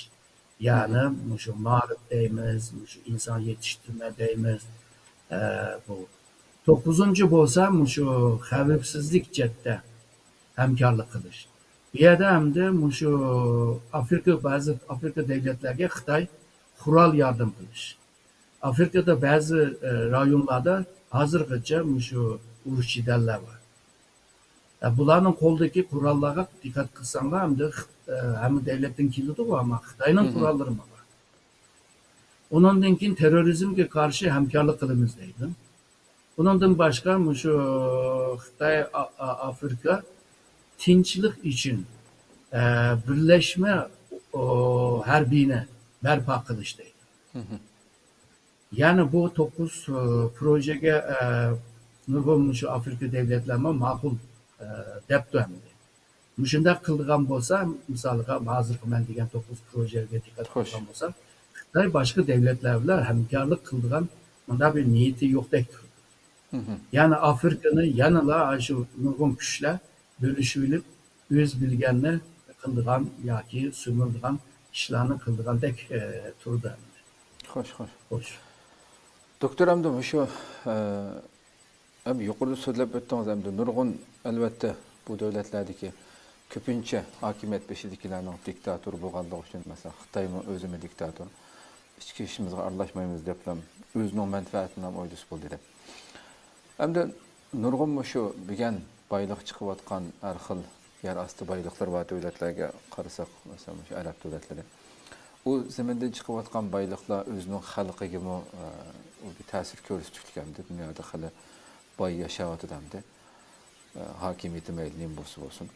يەنى مۇشۇ مائارىپ دەيمىز، مۇشۇ ئىنسان يېتىشتۈرمە دەيمىز. ئە، بۇ. توققۇزىنچى بولسا مۇشۇ خەۋپسىزلىك جەھەتتە ھەمكارلىق قىلىش. بۇ يەردە ئەمدى مۇشۇ ئافرىكا، بەزى ئافرىكا دۆلەتلەرگە خىتاي قورال ياردەم قىلىش. ئافرىكىدا بەزى، ئە، رايونلاردا ھازىرغىچە مۇشۇ ئۇرۇش جېدەللەر بار. ئە، بۇلارنىڭ قولىدىكى قوراللارغا دىققەت قىلساڭلار، ئەمدى خىت-، ئە، ھەممە دۆلەتتىن كېلىدىغۇ، ئەمما خىتاينىڭ قوراللىرىمۇ بار. ئۇنىڭدىن كېيىن تېررورىزمگە قارشى ھەمكارلىق قىلىمىز دەيدۇ. ئۇنىڭدىن باشقا مۇشۇ خىتاي ئا-، ئا-، ئافرىكا تىنچلىق ئۈچۈن، ئە، بىرلەشمە، ئو، ھەربىينى بەرپا قىلىش دەيدۇ. يەنى بۇ توققۇز، ئە، پروژېگە، ئە، نۇرغۇن مۇشۇ ئافرىقا دۆلەتلەرمۇ ماقۇل، ئە، دەپتۇ ئەمدى. مۇشۇنداق قىلىدىغان بولسا، مىسالغا، ھازىرقى مەن دېگەن توققۇز پروژېگە دىققەت قىلغان بولسا، خىتاي باشقا دۆلەتلەر بىلەن ھەمكارلىق قىلىدىغان مۇنداق بىر نىيىتى يوقتەك تۇرىدۇ. يەنى ئافرىقىنى يەنىلا شۇ نۇرغۇن كۈچلەر بۆلۈشۈۋېلىپ، ئۆز بىلگەننى قىلىدىغان ياكى سۈمۈرىدىغان ئىشلارنى قىلىدىغاندەك، ئە، تۇرىدۇ ئەمدى. خوش، خوش. خوش. دوكتور، ئەمدى مۇشۇ، ئە، ھەم يۇقىرىدا سۆزلەپ ئۆتتىڭىز، ئەمدى نۇرغۇن، ئەلۋەتتە، بۇ دۆلەتلەردىكى كۆپىنچە ھاكىمىيەت بېشىدىكىلەرنىڭ دىكتاتور بولغانلىقى ئۈچۈن، مەسىلەن، خىتايمۇ ئۆزىمۇ دىكتاتور، ئىچكى ئىشىمىزغا ئارىلاشمايمىز دەپلا ئۆزىنىڭ مەنپەئەتىنى ھەم ئويلىسا بولدى دەپ. ئەمدى نۇرغۇن مۇشۇ بۈگۈن بايلىق چىقىۋاتقان ھەر خىل يەر ئاستى بايلىقلىرى بار دۆلەتلەرگە قارىساق، مەسىلەن، مۇشۇ ئەرەب دۆلەتلىرى. ئۇ زېمىندىن چىقىۋاتقان بايلىقلار ئۆزىنىڭ خەلقىگىمۇ، ئە، ئۇ بىر تەسىر كۆرسىتىشلىك ئەمدى دۇنيادا خېلى باي ياشاۋاتىدۇ ئەمدى. ئە، ھاكىمىيىتى مەيلى نېمە بولسا بولسۇن.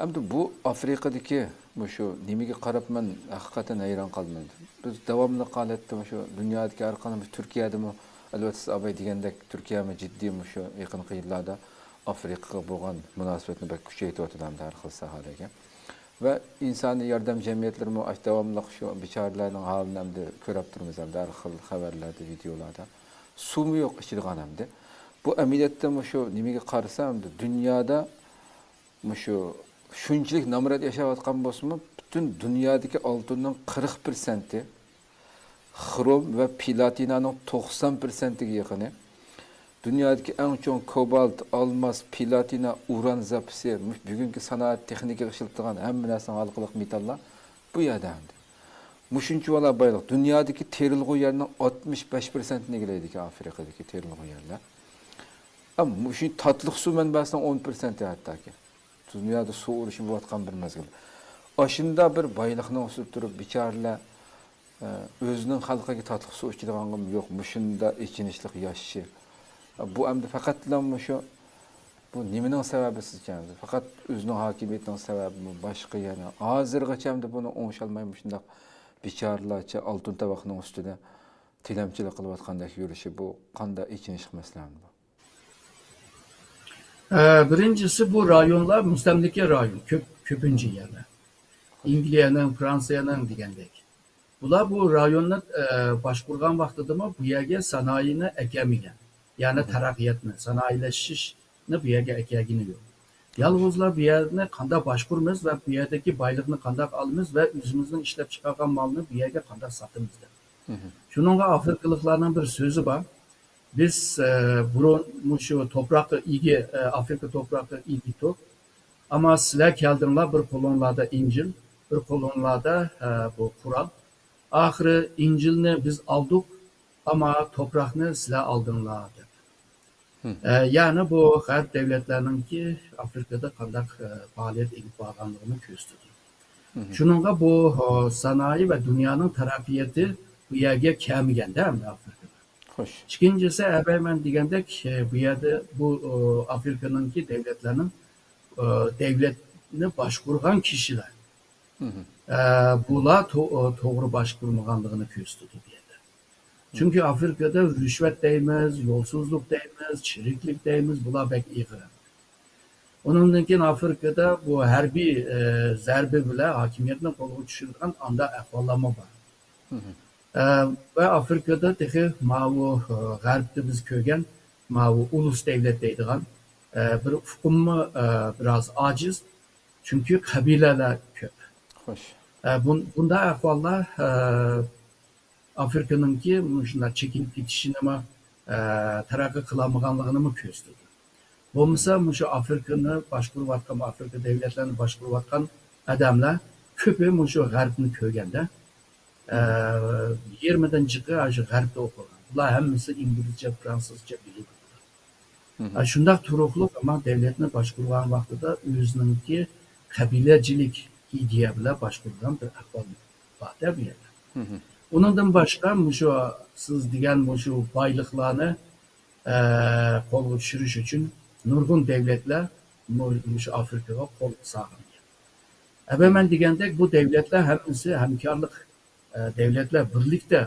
ئەمدى بۇ ئافرىقىدىكى مۇشۇ نېمىگە قاراپ مەن ھەقىقەتەن ھەيران قالىمەن. بىز داۋاملىق ھالەتتە مۇشۇ دۇنيادىكى ھەر قانداق، تۈركىيەدىمۇ، ئەلۋەتتە، سىز ئاباي دېگەندەك، تۈركىيەمۇ جىددىي مۇشۇ يېقىنقى يىللاردا ئافرىقىغا بولغان مۇناسىۋەتنى بەك كۈچەيتىۋاتىدۇ ھەمدە ھەر خىل ساھەلەرگە. ۋە ئىنسانىي ياردەم جەمئىيەتلىرىمۇ ئاشۇ داۋاملىق شۇ بىچارىلەرنىڭ ھالىنى ئەمدى كۆرۈپ تۇرىمىز ئەمدى ھەر خىل خەۋەرلەردە، ۋىدېئولاردا. سۇمۇ يوق ئىچىدىغان ئەمدى. بۇ ئەمەلىيەتتە مۇشۇ نېمىگە قارىسا ئەمدى دۇنيادا مۇشۇ شۇنچىلىك نامرات ياشاۋاتقان بولسىمۇ، پۈتۈن دۇنيادىكى ئالتۇننىڭ قىرىق پىرسەنتى، خروم ۋە پلاتىنانىڭ توقسان پىرسەنتىگە يېقىنى، دۇنيادىكى ئەڭ چوڭ كوبالت، ئالماس، پلاتىنا، ئۇران زاپىسى، مۇشۇ بۈگۈنكى سانائەت تېخنىكىغا ئىشلىتىدىغان ھەممە نەرسىنىڭ ھالقىلىق مېتاللار بۇ يەردە ئەمدى. مۇشۇنچىۋالا بايلىق. دۇنيادىكى تېرىلغۇ يەرنىڭ ئاتمىش بەش پىرسەنتىنى ئىگىلەيدىكەن ئافرىقىدىكى تېرىلغۇ يەرلەر. ئەم، مۇشۇ تاتلىق سۇ مەنبەسىنىڭ ئون پىرسەنتى ھەتتاكى. دۇنيادا سۇ ئۇرۇشى بولۇۋاتقان بىر مەزگىل. ئاشۇنداق بىر بايلىقنىڭ ئۈستىدە تۇرۇپ، بىچارىلەر، ئە، ئۆزىنىڭ خەلقىگە تاتلىق سۇ ئىچىدىغانغىمۇ يوق، مۇشۇنداق ئېچىنىشلىق ياشىشى. بۇ ئەمدى پەقەتلا مۇشۇ، بۇ نېمىنىڭ سەۋەبى سىزچە؟ پەقەت ئۆزىنىڭ ھاكىمىيىتىنىڭ سەۋەبىمۇ، باشقا يەنە؟ ھازىرغىچە ئەمدى بۇنى ئوڭشالماي مۇشۇنداق بىچارىلارچە ئالتۇن تاۋاقنىڭ ئۈستىدە تىلەمچىلىك قىلىۋاتقاندەك يۈرۈشى، بۇ قانداق ئېچىنىشلىق مەسىلە ئەمدى بۇ؟ ئە، بىرىنچىسى، بۇ رايونلار مۇستەملىكە رايون، كۆپ، كۆپىنچە يەرلەر. ئەنگلىيەنىڭ، فرانسىيەنىڭ دېگەندەك. بۇلار بۇ رايوننى، ئە، باشقۇرغان ۋاقتىدىمۇ بۇ يەرگە سانائىينى ئەكەلمىگەن. يەنى تەرەققىياتنى، سانائىيلىشىشنى بۇ يەرگە ئەكەلگىنى يوق. يالغۇزلا بۇ يەرنى قانداق باشقۇرىمىز ۋە بۇ يەردىكى بايلىقنى قانداق ئالىمىز ۋە ئۆزىمىزنىڭ ئىشلەپ چىقارغان مالنى بۇ يەرگە قانداق ساتىمىز دەپ. شۇنىڭغا ئافرىقىلىقلارنىڭ بىر سۆزى بار. بىز، ئە، بۇرۇن مۇشۇ توپراققا ئىگە، ئە، ئافرىقا توپراققا ئىگە ئىدۇق. ئەمما سىلەر كەلدىڭلار، بىر قولۇڭلاردا ئىنجىل، بىر قولۇڭلاردا، ئە، بۇ قورال. ئاخىرى ئىنجىلنى بىز ئالدۇق، ئەمما توپراقنى سىلەر ئالدىڭلار دەپ. ئە، يەنى بۇ غەرب دۆلەتلەرنىڭكى ئافرىقىدا قانداق، ئە، پائالىيەت ئېلىپ بارغانلىقىنى كۆرسىتىدۇ. شۇنىڭغا بۇ، ئە، سانائىي ۋە دۇنيانىڭ تەرەققىياتى بۇ يەرگە كەلمىگەندە ئەمدى ئافرىقىدا. خوش. ئىككىنچىسى، ئەبەي مەن دېگەندەك، ئە، بۇ يەردە بۇ، ئە، ئافرىقىنىڭكى دۆلەتلەرنىڭ، ئە، دۆلەتنى باشقۇرغان كىشىلەر، ئە، بۇلار تو-، ئە، توغرا باشقۇرمىغانلىقىنى كۆرسىتىدۇ بۇ يەردە. چۈنكى ئافرىقىدا رىشۋەت دەيمىز، يولسىزلىق دەيمىز، چىرىكلىك دەيمىز، بۇلار بەك ئېغىر. ئۇنىڭدىن كېيىن ئافرىقىدا بۇ ھەربىي، ئە، زەربە بىلەن ھاكىمىيەتنى قولغا چۈشۈرىدىغان ئانداق ئەھۋاللارمۇ بار. ئە، ۋە ئافرىقىدا تېخى ماۋۇ، ئە، غەربتە بىز كۆرگەن ماۋۇ ئۇلۇس دۆلەت دەيدىغان، ئە، بىر ئۇقۇممۇ، ئە، بىراز ئاجىز. چۈنكى قەبىلەلەر كۆپ. خوش. ئە، بۇن-، بۇنداق ئەھۋاللار، ئە، ئافرىقىنىڭكى مۇشۇنداق چېكىنىپ كېتىشىنىمۇ، ئە، تەرەققىي قىلالمىغانلىقىنىمۇ كۆرسىتىدۇ. بولمىسا مۇشۇ ئافرىقىنى باشقۇرۇۋاتقان، ئافرىقا دۆلەتلەرنى باشقۇرۇۋاتقان ئادەملەر كۆپى مۇشۇ غەربنى كۆرگەندە، ئە، يېرىمىدىن جىقى ئاشۇ غەربتە ئوقۇغان. بۇلار ھەممىسى ئىنگلىزچە، فرانسۇزچە بىلىدۇ. ئە، شۇنداق تۇرۇقلۇق، ئەمما دۆلەتنى باشقۇرغان ۋاقتىدا ئۆزىنىڭكى قەبىلەچىلىك ئىدىيە بىلەن باشقۇرغان بىر ئەھۋال بار-دە بۇ يەردە. ئۇنىڭدىن باشقا مۇشۇ سىز دېگەن مۇشۇ بايلىقلارنى، ئە، قولغا چۈشۈرۈش ئۈچۈن نۇرغۇن دۆلەتلەر مۇ-، مۇشۇ ئافرىقىغا قول سالغان. ئەبەمەن دېگەندەك، بۇ دۆلەتلەر ھەممىسى ھەمكارلىق، ئە، دۆلەتلەر بىرلىكتە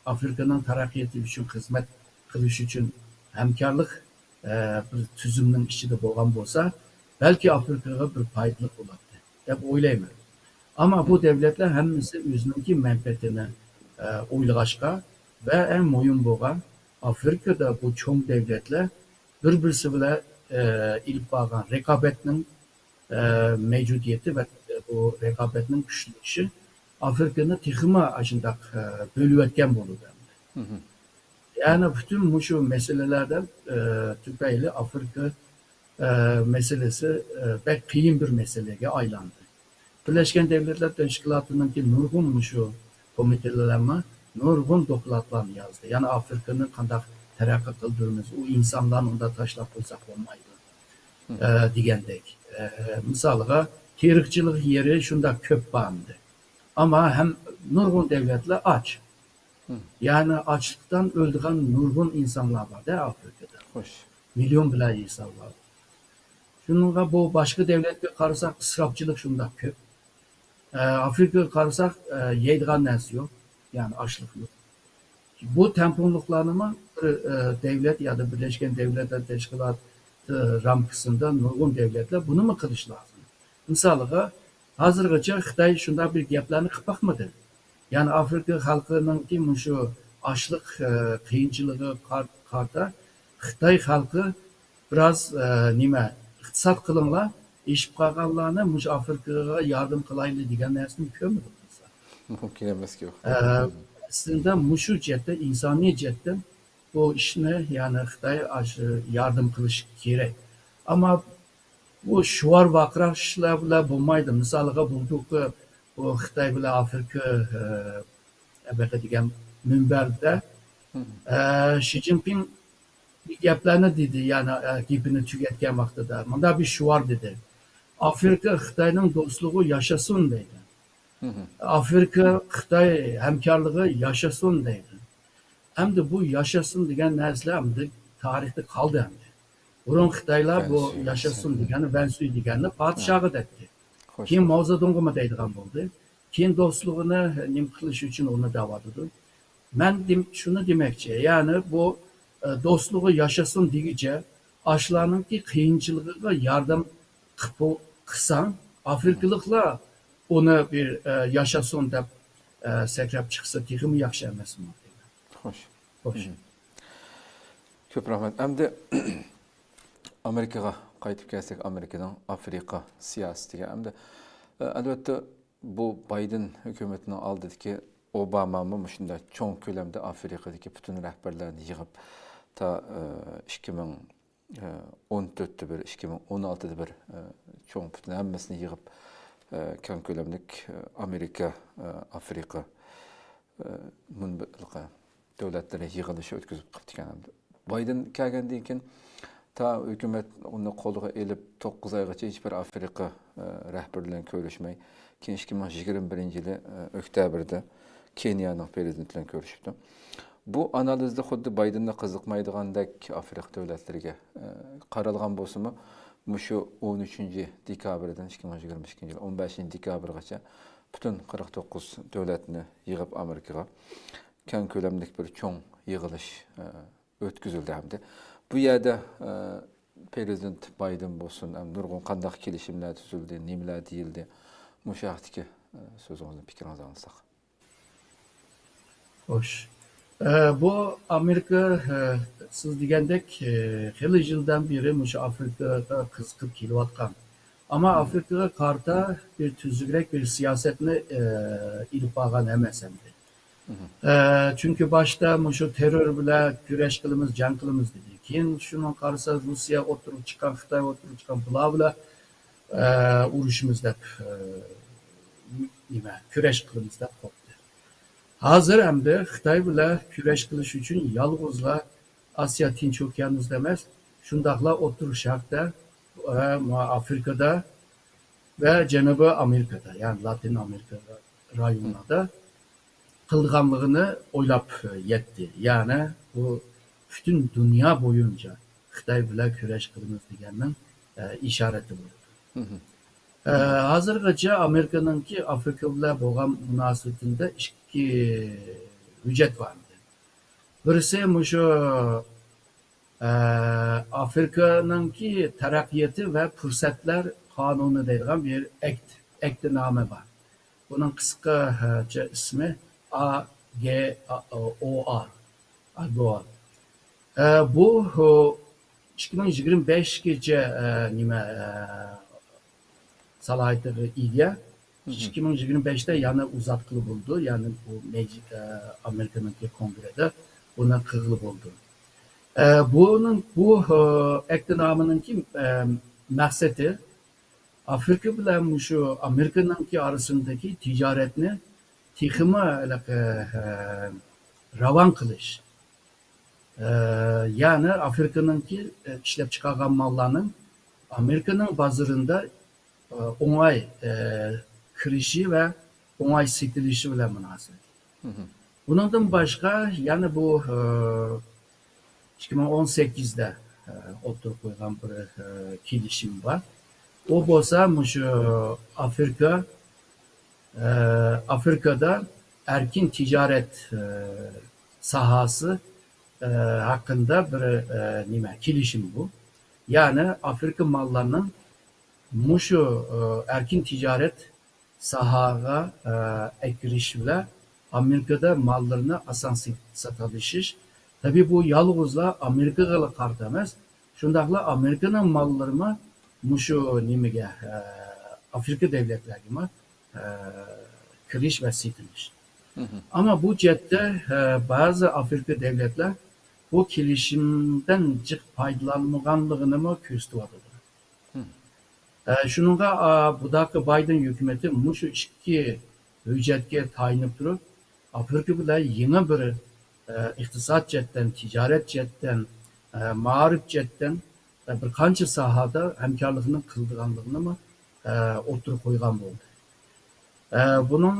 ئافرىقىنىڭ تەرەققىياتى ئۈچۈن خىزمەت قىلىش ئۈچۈن ھەمكارلىق ئە، بىر تۈزۈمنىڭ ئىچىدە بولغان بولسا، بەلكى ئافرىقىغا بىر پايدىلىق بولاتتى، دەپ ئويلايمەن. ئەمما بۇ دۆلەتلەر ھەممىسى ئۆزىنىڭكى مەنپەئەتىنى، ئە، ئويلىغاچقا ۋە ئەڭ مۇھىم بولغان ئافرىقىدا بۇ چوڭ دۆلەتلەر بىر-بىرسى بىلەن، ئە، ئېلىپ بارغان رىقابەتنىڭ، ئە، مەۋجۇدىيىتى ۋە بۇ رىقابەتنىڭ كۈچلىنىشى ئافرىقىنى تېخىمۇ ئاشۇنداق، ئە، بۆلۈۋەتكەن بولىدۇ. يەنى پۈتۈن مۇشۇ مەسىلىلەردە، ئە، تۈپەيلى ئافرىقا، ئە، مەسىلىسى، ئە، بەك قىيىن بىر مەسىلىگە ئايلاندى. بىرلەشكەن دۆلەتلەر تەشكىلاتىنىڭكى نۇرغۇن مۇشۇ كومىتېتلىرىمۇ نۇرغۇن دوكلاتلارنى يازدى. يەنى ئافرىقىنى قانداق تەرەققىي قىلدۇرىمىز، ئۇ ئىنسانلارنى ئۇنداق تاشلاپ قويساق بولمايدۇ، ئە، دېگەندەك. ئە، مىسالىغا، تېرىقچىلىق يېرى شۇنداق كۆپ بار ئەمدى. ئەمما ھەم نۇرغۇن دۆلەتلەر ئاچ. يەنى ئاچلىقتىن ئۆلىدىغان نۇرغۇن ئىنسانلار بار-دە ئافرىقىدا. خوش. مىليون بىلەن ئىنسانلار. شۇنىڭغا بۇ باشقا دۆلەتكە قارىساق، ئىسراپچىلىق شۇنداق كۆپ. ئە، ئافرىقىغا قارىساق، ئە، يەيدىغان نەرسە يوق، يەنى ئاچلىق يوق. بۇ تەڭپۇڭلۇقلارنىمۇ بىر، ئە، دۆلەت يا بىرلەشكەن دۆلەتلەر تەشكىلاتى رامكىسىدا نۇرغۇن دۆلەتلەر بۇنىمۇ قىلىش لازىم. مىسالىغا، ھازىرغىچە خىتاي شۇنداق بىر گەپلەرنى قىلىپ باقمىدى. يەنى ئافرىقا خەلقىنىڭكى مۇشۇ ئاچلىق، ئە، قىيىنچىلىقىغا قار-، قارىتا خىتاي خەلقى بىراز، ئە، نېمە، ئىقتىساد قىلىڭلار، ئېشىپ قالغانلارنى مۇشۇ ئافرىقىغا ياردەم قىلايلى دېگەن نەرسىنى كۆرمىدۇق بىز. مۇمكىن ئەمەسكى. ئە، ئەسلىدە مۇشۇ جەھەتتە، ئىنسانىي جەھەتتىن بۇ ئىشنى، يەنى خىتاي ئاشۇ ياردەم قىلىشى كېرەك. ئەمما بۇ شوئار ۋارقىراشلار بىلەن بولمايدۇ. مىسالىغا، بۇلتۇرقى بۇ خىتاي بىلەن ئافرىقا، ئە، ئەبەقە دېگەن مۇنبەردە، ئە، شى جىنپىڭ بىر گەپلەرنى دېدى، يەنى، ئە، گېپىنى تۈگەتكەن ۋاقتىدا مۇنداق بىر شوئار دېدى: «ئافرىقا خىتاينىڭ دوستلۇقى ياشاسۇن» دەيدۇ. «ئافرىقا خىتاي ھەمكارلىقى ياشاسۇن» دەيدۇ. ئەمدى بۇ ياشاسۇن دېگەن نەرسىلەر ئەمدى تارىختا قالدى ئەمدى. بۇرۇن خىتايلار بۇ ياشاسۇن دېگەننى، ۋەنسۈي دېگەننى پادىشاھقا دەيتتى. كېيىن ماۋزېدۇڭغىمۇ دەيدىغان بولدى. كېيىن دوستلۇقىنى نېمە قىلىش ئۈچۈن ئۇنى دەۋاتىدۇ. مەن دېم-، شۇنى دېمەكچى، يەنى بۇ، ئە، دوستلۇقى ياشاسۇن دېگۈچە، ئاشۇلارنىڭكى قىيىنچىلىقىغا ياردەم قىلىپ بو-، قىلساڭ، ئافرىقىلىقلار ئۇنى بىر، ئە، ياشاسۇن دەپ، ئە، سەكرەپ چىقسا تېخىمۇ ياخشى ئەمەسمۇ دەيمەن. خوش. خوش. كۆپ رەھمەت. ئەمدى ئامېرىكىغا قايتىپ كەلسەك، ئامېرىكىنىڭ ئافرىقا سىياسىتىگە. ئەمدى، ئە، ئەلۋەتتە، بۇ بايدېن ھۆكۈمىتىنىڭ ئالدىدىكى، ئوبامامۇ مۇشۇنداق چوڭ كۆلەمدە ئافرىقىدىكى پۈتۈن رەھبەرلەرنى يىغىپ، تا، ئە، ئىككى مىڭ، ئە، ئون تۆتتە بىر، ئىككى مىڭ ئون ئالتىدا بىر، ئە، چوڭ پۈتۈن ھەممىسىنى يىغىپ، ئە، كەڭ كۆلەملىك، ئە، ئامېرىكا، ئە، ئافرىقا، ئە، مۇنبىرلىقى دۆلەتلىرى يىغىلىشى ئۆتكۈزۈپ قىپتىكەن. بايدېن كەلگەندىن كېيىن، تا ھۆكۈمەت ئۇنى قولىغا ئېلىپ، توققۇز ئايغىچە ھېچبىر ئافرىقا، ئە، رەھبىرى بىلەن كۆرۈشمەي، كېيىن ئىككى مىڭ يىگىرمە بىرىنچى يىلى، ئە، ئۆكتەبىردە كېنىيەنىڭ پىرېزىدېنتى بىلەن كۆرۈشۈپتۇ. بۇ ئانالىزدا خۇددى بايدېننى قىزىقمايدىغاندەك ئافرىقا دۆلەتلىرىگە، ئە، قارالغان بولسىمۇ، مۇشۇ ئون ئۈچىنچى دېكابىردىن، ئىككى مىڭ يىگىرمە ئىككىنچى يىل ئون بەشىنچى دېكابىرغىچە پۈتۈن قىرىق توققۇز دۆلەتنى يىغىپ ئامېرىكىغا كەڭ كۆلەملىك بىر چوڭ يىغىلىش، ئە، ئۆتكۈزۈلدى ھەمدە بۇ يەردە، ئە، پىرېزىدېنت بايدېن بولسۇن، ھەم نۇرغۇن قانداق كېلىشىملەر تۈزۈلدى، نېمىلەر دېيىلدى، مۇشۇ ھەقتىكى، ئە، سۆزىڭىزنى، پىكرىڭىزنى ئاڭلىساق. خوش. ئە، بۇ ئامېرىكا، ئە، سىز دېگەندەك، ئە، خېلى يىلدىن بېرى مۇشۇ ئافرىكىغا قىزىقىپ كېلىۋاتقان. ئەمما ئافرىكىغا قارىتا بىر تۈزۈكرەك بىر سىياسەتنى، ئە، ئېلىپ بارغان ئەمەس ئەمدى. ئە، چۈنكى باشتا مۇشۇ تېررور بىلەن كۈرەش قىلىمىز، جەڭ قىلىمىز دېدى. كېيىن شۇنىڭغا قارىسا، روسىيە ئوتتۇرىغا چىققان، خىتاي ئوتتۇرىغا چىققان، بۇلار بىلەن، ئە، ئۇرۇشىمىز دەپ، ئە، نېمە، كۈرەش قىلىمىز دەپ قوپتى. ھازىر ئەمدى خىتاي بىلەن كۈرەش قىلىش ئۈچۈن يالغۇزلا ئاسىيا تىنچ ئوكيانىدا ئەمەس، شۇنداقلا ئوتتۇرا شەرقتە، ئە، ئافرىكىدا ۋە جەنۇبىي ئامېرىكىدا، يەنى لاتىن ئامېرىكا رايونلاردا قىلىدىغانلىقىنى ئويلاپ يەتتى. يەنى بۇ پۈتۈن دۇنيا بويىچە خىتاي بىلەن كۈرەش قىلىمىز دېگەننىڭ، ئە، ئىشارىتى بولىدۇ. ئە، ھازىرغىچە ئامېرىكىنىڭكى ئافرىكا بىلەن بولغان مۇناسىۋىتىدە ئىككى ھۆججەت بار ئىدى. بىرسى مۇشۇ، ئە، ئافرىكىنىڭكى تەرەققىياتى ۋە پۇرسەتلەر قانۇنى دەيدىغان بىر ئەكت، ئەكتنامە بار. بۇنىڭ قىسقىچە ئىسمى ئا گې ئو ئار، ئاگوئار. ئە، بۇ، ئىككى مىڭ يىگىرمە بەشكىچە، ئە، نېمە، ئە، سالاھىيىتىگە ئىگە. ئىككى مىڭ يىگىرمە بەشتە يەنە ئۇزارتقىلى بولىدۇ. يەنى بۇ مەج-، ئە، ئامېرىكىنىڭكى كونگرېسىدا بۇنى قىلغىلى بولىدۇ. ئە، بۇنىڭ، بۇ، ئە، ئەكتنامىنىڭكى، ئە، مەقسىتى ئافرىكا بىلەن مۇشۇ ئامېرىكىنىڭكى ئارىسىندىكى تىجارەتنى تېخىمۇ ھېلىقى، ئە، راۋان قىلىش. ئە، يەنى ئافرىكىنىڭكى، ئە، ئىشلەپچىقارغان ماللارنىڭ ئامېرىكىنىڭ بازىرىندا، ئە، ئوڭاي، ئە، كىرىشى ۋە ئوڭاي سېتىلىشى بىلەن مۇناسىۋەتلىك. بۇنىڭدىن باشقا يەنە بۇ، ئە، ئىككى مىڭ ئون سەككىزدە، ئە، ئوتتۇرىغا قويغان بىر، ئە، كېلىشىم بار. ئۇ بولسا مۇشۇ ئافرىكا، ئە، ئافرىكادا ئەركىن تىجارەت، ئە، ساھەسى، ئە، ھەققىدە بىر، ئە، نېمە، كېلىشىم بۇ. يەنى ئافرىكا ماللارنىڭ مۇشۇ، ئە، ئەركىن تىجارەت ساھەگە، ئە، ئەكىرىش بىلەن ئامېرىكىدا ماللىرىنى ئاسان سېت-، ساتالىشىش. تەبىئىي، بۇ يالغۇزلا ئامېرىكىغىلا قارىتا ئەمەس، شۇنداقلا ئامېرىكىنىڭ ماللىرىمۇ مۇشۇ نېمىگە، ئە، ئافرىكا دۆلەتلەرگىمۇ، ئە، كىرىش ۋە سېتىلىش. ئەمما بۇ جەھەتتە، ئە، بەزى ئافرىكا دۆلەتلەر بۇ كېلىشىمدىن جىق پايدىلانمىغانلىقىنىمۇ كۆرسىتىۋاتىدۇ. ئە، شۇنىڭغا، ئا، بۇداقى بايدېن ھۆكۈمىتى مۇشۇ ئىككى ھۆججەتكە تايىنىپ تۇرۇپ، ئافرىكا بىلەن يېڭى بىر، ئە، ئىقتىساد جەھەتتىن، تىجارەت جەھەتتىن، ئە، مائارىپ جەھەتتىن، ئە، بىر قانچە ساھەدە ھەمكارلىقنى قىلىدىغانلىقىنىمۇ، ئە، ئوتتۇرىغا قويغان بولدى. ئە، بۇنىڭ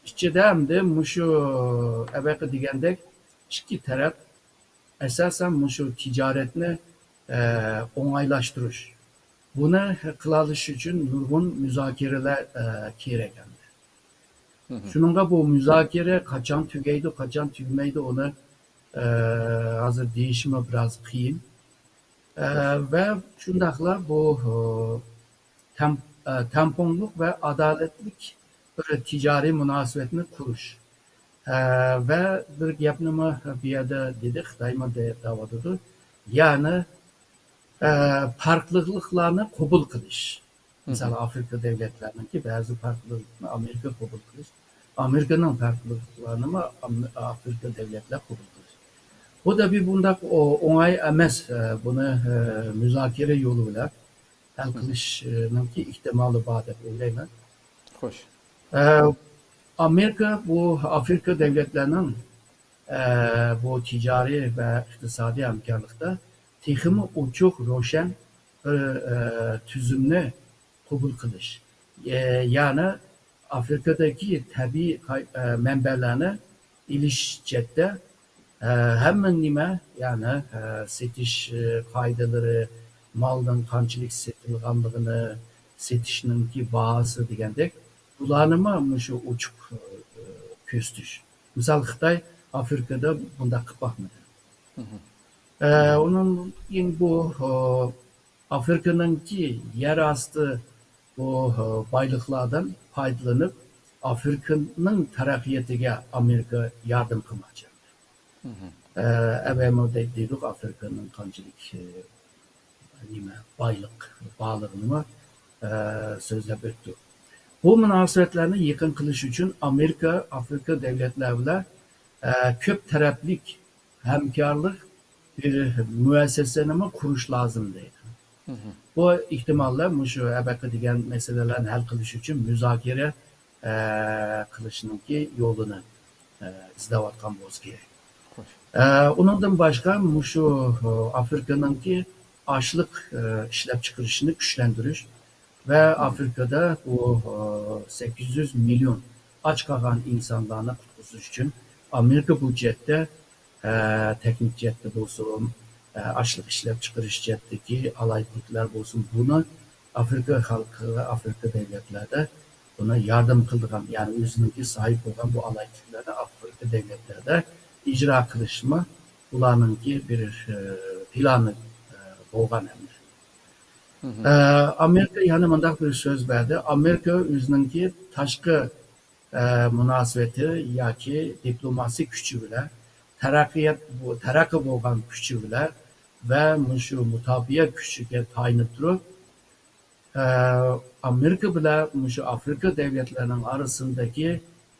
ئىچىدە ئەمدى مۇشۇ ئەۋەقە دېگەندەك ئىككى تەرەپ ئاساسەن مۇشۇ تىجارەتنى، ئە، ئوڭايلاشتۇرۇش. بۇنى قىلالىشى ئۈچۈن نۇرغۇن مۇزاكىرىلەر، ئە، كېرەك ئەمدى. شۇنىڭغا بۇ مۇزاكىرە قاچان تۈگەيدۇ، قاچان تۈگىمەيدۇ، ئۇنى، ئە، ھازىر دېيىشمۇ بىراز قىيىن. ئە، ۋە شۇنداقلا بۇ، ئە، تەڭ-، ئە، تەڭپۇڭلۇق ۋە ئادالەتلىك بىر تىجارىي مۇناسىۋەتنى قۇرۇش. ئە، ۋە بىر گەپنىمۇ بۇ يەردە دېدى، خىتايمۇ دە-، دەۋاتىدۇ. يەنى، ئە، پەرقلىقلىقلارنى قوبۇل قىلىش. مىسال، ئافرىكا دۆلەتلەرنىڭكى بەزى پەرقلىقلىقنى ئامېرىكا قوبۇل قىلىش، ئامېرىكىنىڭ پەرقلىقلىقلارنىمۇ ئام-، ئافرىكا دۆلەتلەر قوبۇل قىلىش. بۇ تەبىئىي بۇنداق ئو-، ئوڭاي ئەمەس، ئە، بۇنى، ئە، مۇزاكىرە يولى بىلەن ھەل قىلىشنىڭكى ئېھتىمالى بار دەپ ئويلايمەن. خوش. ئە، ئامېرىكا بۇ ئافرىكا دۆلەتلەرنىڭ، ئە، بۇ تىجارىي ۋە ئىقتىسادىي ھەمكارلىقتا تېخىمۇ ئوچۇق، روشەن بىر، ئە، تۈزۈمنى قوبۇل قىلىش. ئە، يەنى ئافرىكىدىكى تەبىئىي قاي-، ئە، مەنبەلەرنى ئېلىش جەھەتتە، ئە، ھەممە نېمە، يەنى، ئە، سېتىش، ئە، قائىدىلىرى، مالنىڭ قانچىلىك سېتىلغانلىقىنى، سېتىشنىڭكى باھاسى دېگەندەك، بۇلارنىمۇ مۇشۇ ئوچۇق، ئە، كۆرسىتىش. مىسال، خىتاي ئافرىكىدا بۇنداق قىلىپ باقمىدى. ئە، ئۇنىڭدىن كېيىن بۇ، ئە، ئافرىكىنىڭكى يەر ئاستى بۇ، ئە، بايلىقلاردىن پايدىلىنىپ، ئافرىكىنىڭ تەرەققىياتىغا ئامېرىكا ياردەم قىلماقچى. ئە، ئەۋەمۇ دەي-، دېدۇق، ئافرىكىنىڭ قانچىلىك، ئە، نېمە، بايلىق بارلىقىنىمۇ، ئە، سۆزلەپ ئۆتتۇق. بۇ مۇناسىۋەتلەرنى يېقىن قىلىش ئۈچۈن ئامېرىكا ئافرىكا دۆلەتلەر بىلەن، ئە، كۆپ تەرەپلىك ھەمكارلىق بىر مۇئەسسەسىنىمۇ قۇرۇش لازىم دەيدۇ. بۇ ئېھتىماللا مۇشۇ ئەبەقە دېگەن مەسىلىلەرنى ھەل قىلىش ئۈچۈن مۇزاكىرە، ئە، قىلىشنىڭكى يولىنى، ئە، ئىزدەۋاتقان بولسا كېرەك. خوش. ئە، ئۇنىڭدىن باشقا مۇشۇ، ئە، ئافرىكىنىڭكى ئاشلىق، ئە، ئىشلەپچىقىرىشىنى كۈچلەندۈرۈش ۋە ئافرىكىدا بۇ، ئە، سەككىز يۈز مىليون ئاچ قالغان ئىنسانلارنى قۇتقۇزۇش ئۈچۈن ئامېرىكا بۇ جەھەتتە، ئە، تېخنىك جەھەتتە بولسۇن، ئە، ئاشلىق ئىشلەپچىقىرىش جەھەتتىكى ئالاھىدىلىكلەر بولسۇن، بۇنى ئافرىكا خەلقىگە، ئافرىكا دۆلەتلەردە بۇنى ياردەم قىلىدىغان، يەنى ئۆزىنىڭكى ساھىب بولغان بۇ ئالاھىدىلىكلەرنى ئافرىكا دۆلەتلەردە ئىجرا قىلىشمۇ بۇلارنىڭكى بىر، ئە، پىلانى، ئە، بولغان ئەمدى. ئە، ئامېرىكا يەنە مۇنداق بىر سۆز بەردى. ئامېرىكا ئۆزىنىڭكى تاشقى، ئە، مۇناسىۋىتى ياكى دىپلوماسىي كۈچى بىلەن، تەرەققىيات، بۇ، تەرەققىي بولغان كۈچى بىلەن ۋە مۇشۇ مۇداپىئە كۈچىگە تايىنىپ تۇرۇپ، ئە، ئامېرىكا بىلەن مۇشۇ ئافرىقا دۆلەتلىرىنىڭ ئارىسىدىكى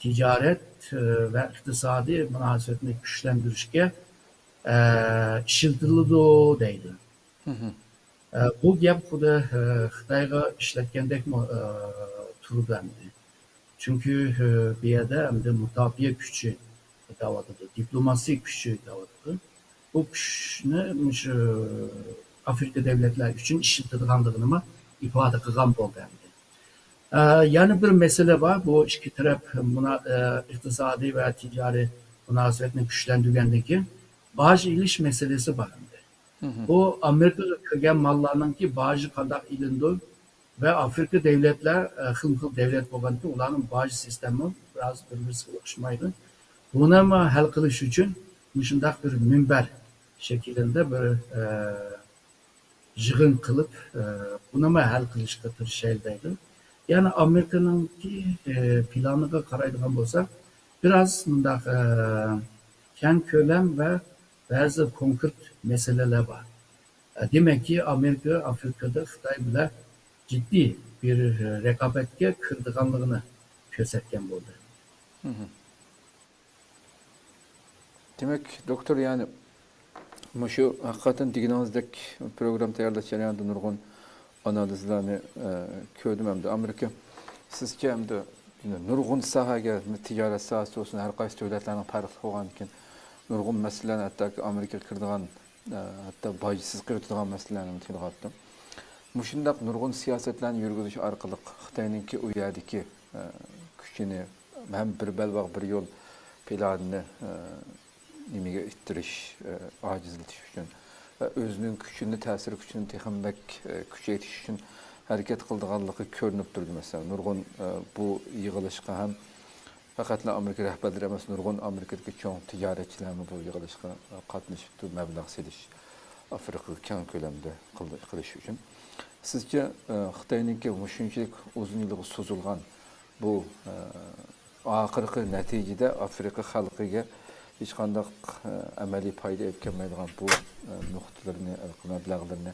تىجارەت، ئە، ۋە ئىقتىسادىي مۇناسىۋەتنى كۈچلەندۈرۈشكە، ئە، ئىشلىتىلىدۇ دەيدۇ. ئە، بۇ گەپ خۇددى، ئە، خىتايغا ئىشلەتكەندەكمۇ، ئە، تۇرىدۇ ئەمدى. چۈنكى، ئە، بۇ يەردە ئەمدى مۇداپىئە كۈچى دەۋاتىدۇ، دىپلوماسىي كۈچى دەۋاتىدۇ. بۇ كۈچنى مۇشۇ ئافرىقا دۆلەتلەر ئۈچۈن ئىشلىتىدىغانلىقىنىمۇ ئىپادە قىلغان بولدى ئەمدى. ئە، يەنە بىر مەسىلە بار. بۇ ئىككى تەرەپ مۇنا-، ئە، ئىقتىسادىي ۋە تىجارىي مۇناسىۋەتنى كۈچلەندۈرگەندىن كېيىن باج ئېلىش مەسىلىسى بار ئەمدى. بۇ ئامېرىكىغا كىرگەن ماللارنىڭكى باجى قانداق ئېلىنىدۇ ۋە ئافرىقا دۆلەتلەر، ئە، خىلمۇ خىل دۆلەت بولغاندىكىن ئۇلارنىڭ باج سىستېما بىراز بىر-بىرسىگە ئوخشىمايدۇ. بۇنىمۇ ھەل قىلىش ئۈچۈن مۇشۇنداق بىر مۇنبەر شەكلىدە بىر، ئە، يىغىن قىلىپ، ئە، بۇنىمۇ ھەل قىلىشقا تىرىشايلى دەيدۇ. يەنى ئامېرىكىنىڭكى، ئە، پىلانىغا قارايدىغان بولساق، بىراز مۇنداق، ئە، كەڭ كۆلەم ۋە بەزى كونكرېت مەسىلىلەر بار. ئە، دېمەككى، ئامېرىكا ئافرىقىدا خىتاي بىلەن جىددىي بىر، ئە، رىقابەتكە كىرىدىغانلىقىنى كۆرسەتكەن بولدى. دېمەك، دوكتور، يەنى مۇشۇ ھەقىقەتەن دېگىنىڭىزدەك پروگرامما تەييارلاش جەريانىدا نۇرغۇن ئانالىزلارنى، ئە، كۆردۈم ھەمدە ئامېرىكا سىزچە ھەمدە نۇرغۇن ساھەگە، تىجارەت ساھەسى بولسۇن، ھەر قايسى دۆلەتلەرنىڭ پەرقلىق بولغاندىكىن نۇرغۇن مەسىلىلەرنى ھەتتاكى ئامېرىكىغا كىرىدىغان، ئە، ھەتتا باجسىز قىلىۋېتىدىغان مەسىلىلەرنى تىلغا ئاپتۇ. مۇشۇنداق نۇرغۇن سىياسەتلەرنى يۈرگۈزۈش ئارقىلىق خىتاينىڭكى ئۇ يەردىكى، ئە، كۈچىنى ھەم بىر بەلباغ بىر يول پىلانىنى، ئە، نېمىگە ئىتتىرىش، ئاجىزلىتىش ئۈچۈن ۋە ئۆزىنىڭ كۈچىنى، تەسىر كۈچىنى تېخىمۇ بەك، كۈچەيتىش ئۈچۈن ھەرىكەت قىلىدىغانلىقى كۆرۈنۈپ تۇرىدۇ. مەسىلەن، نۇرغۇن، بۇ يىغىلىشقا ھەم پەقەتلا ئامېرىكا رەھبەرلىرى ئەمەس، نۇرغۇن ئامېرىكىدىكى چوڭ تىجارەتچىلەرمۇ بۇ يىغىلىشقا قاتنىشىپتۇ، مەبلەغ سېلىش، ئافرىقىغا كەڭ كۆلەمدە قىل-، قىلىش ئۈچۈن. سىزچە، خىتاينىڭكى مۇشۇنچىلىك ئۇزۇن يىلغا سوزۇلغان بۇ، ئاخىرقى نەتىجىدە ئافرىقا خەلقىگە ھېچقانداق، ئە، ئەمەلىي پايدا ئېلىپ كەلمەيدىغان بۇ، ئە، نۇقتىلىرىنى، مەبلەغلىرىنى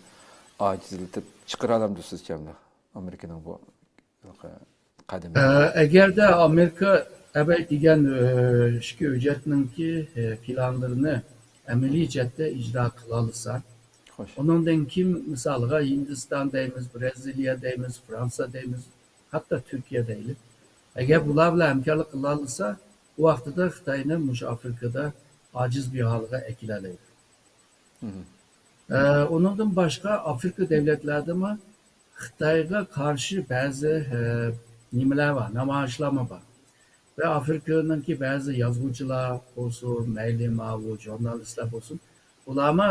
ئاجىزلىتىپ چىقىرالامدۇ سىزچە ئامېرىكىنىڭ بۇ ھېلىقى قەدىمى؟ ئە، ئەگەردە ئامېرىكا ئەبەي دېگەن، ئە، ئىچكى ھۆججەتنىڭكى، ئە، پىلانلىرىنى ئەمەلىي جەھەتتە ئىجرا قىلالىسا، خوش. ئۇنىڭدىن كېيىن مىسالغا ھىندىستان دەيمىز، برازىلىيە دەيمىز، فرانسىيە دەيمىز، ھەتتا تۈركىيە دەيلى. ئەگەر بۇلار بىلەن ھەمكارلىق قىلالىسا، ئۇ ۋاقتىدا خىتاينى مۇشۇ ئافرىقىدا ئاجىز بىر ھالغا ئەكېلەلەيدۇ. ئە، ئۇنىڭدىن باشقا ئافرىقا دۆلەتلەردىمۇ خىتايغا قارشى بەزى، ئە، نېمىلەر بار، نامايىشلارمۇ بار. ۋە ئافرىقىنىڭكى بەزى يازغۇچىلار بولسۇن، مەيلى ماۋۇ ژۇرنالىستلار بولسۇن، ئۇلارمۇ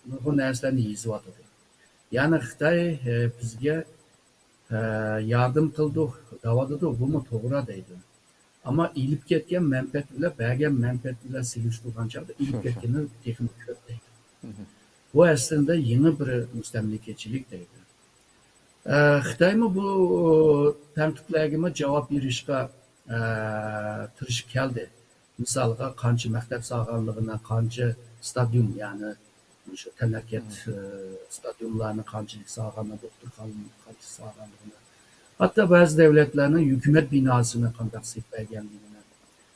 نۇرغۇن نەرسىلەرنى يېزىۋاتىدۇ. يەنى خىتاي، ئە، بىزگە، ئە، ياردەم قىلدۇق دەۋاتىدۇ، بۇمۇ توغرا دەيدۇ. ئەمما ئېلىپ كەتكەن مەنپەئەت بىلەن بەرگەن مەنپەئەت بىلەن سېلىشتۇرغان چاغدا ئېلىپ كەتكىنى تېخىمۇ كۆپ دەيدۇ. بۇ ئەسلىدە يېڭى بىر مۇستەملىكىچىلىك دەيدۇ. ئە، خىتايمۇ بۇ تەنقىدلەرگىمۇ جاۋاب بېرىشقا، ئە، تىرىشىپ كەلدى. مىسالغا، قانچە مەكتەپ سالغانلىقىنى، قانچە ستادىيوم، يەنى مۇشۇ تەنھەرىكەت، ئە، ستادىيوملارنى قانچىلىك سالغانلىقىنى، دوختۇرخانىلارنى قانچە سالغانلىقىنى، ھەتتا بەزى دۆلەتلەرنىڭ ھۆكۈمەت بىناسىنى قانداق سېلىپ بەرگەنلىكىنى،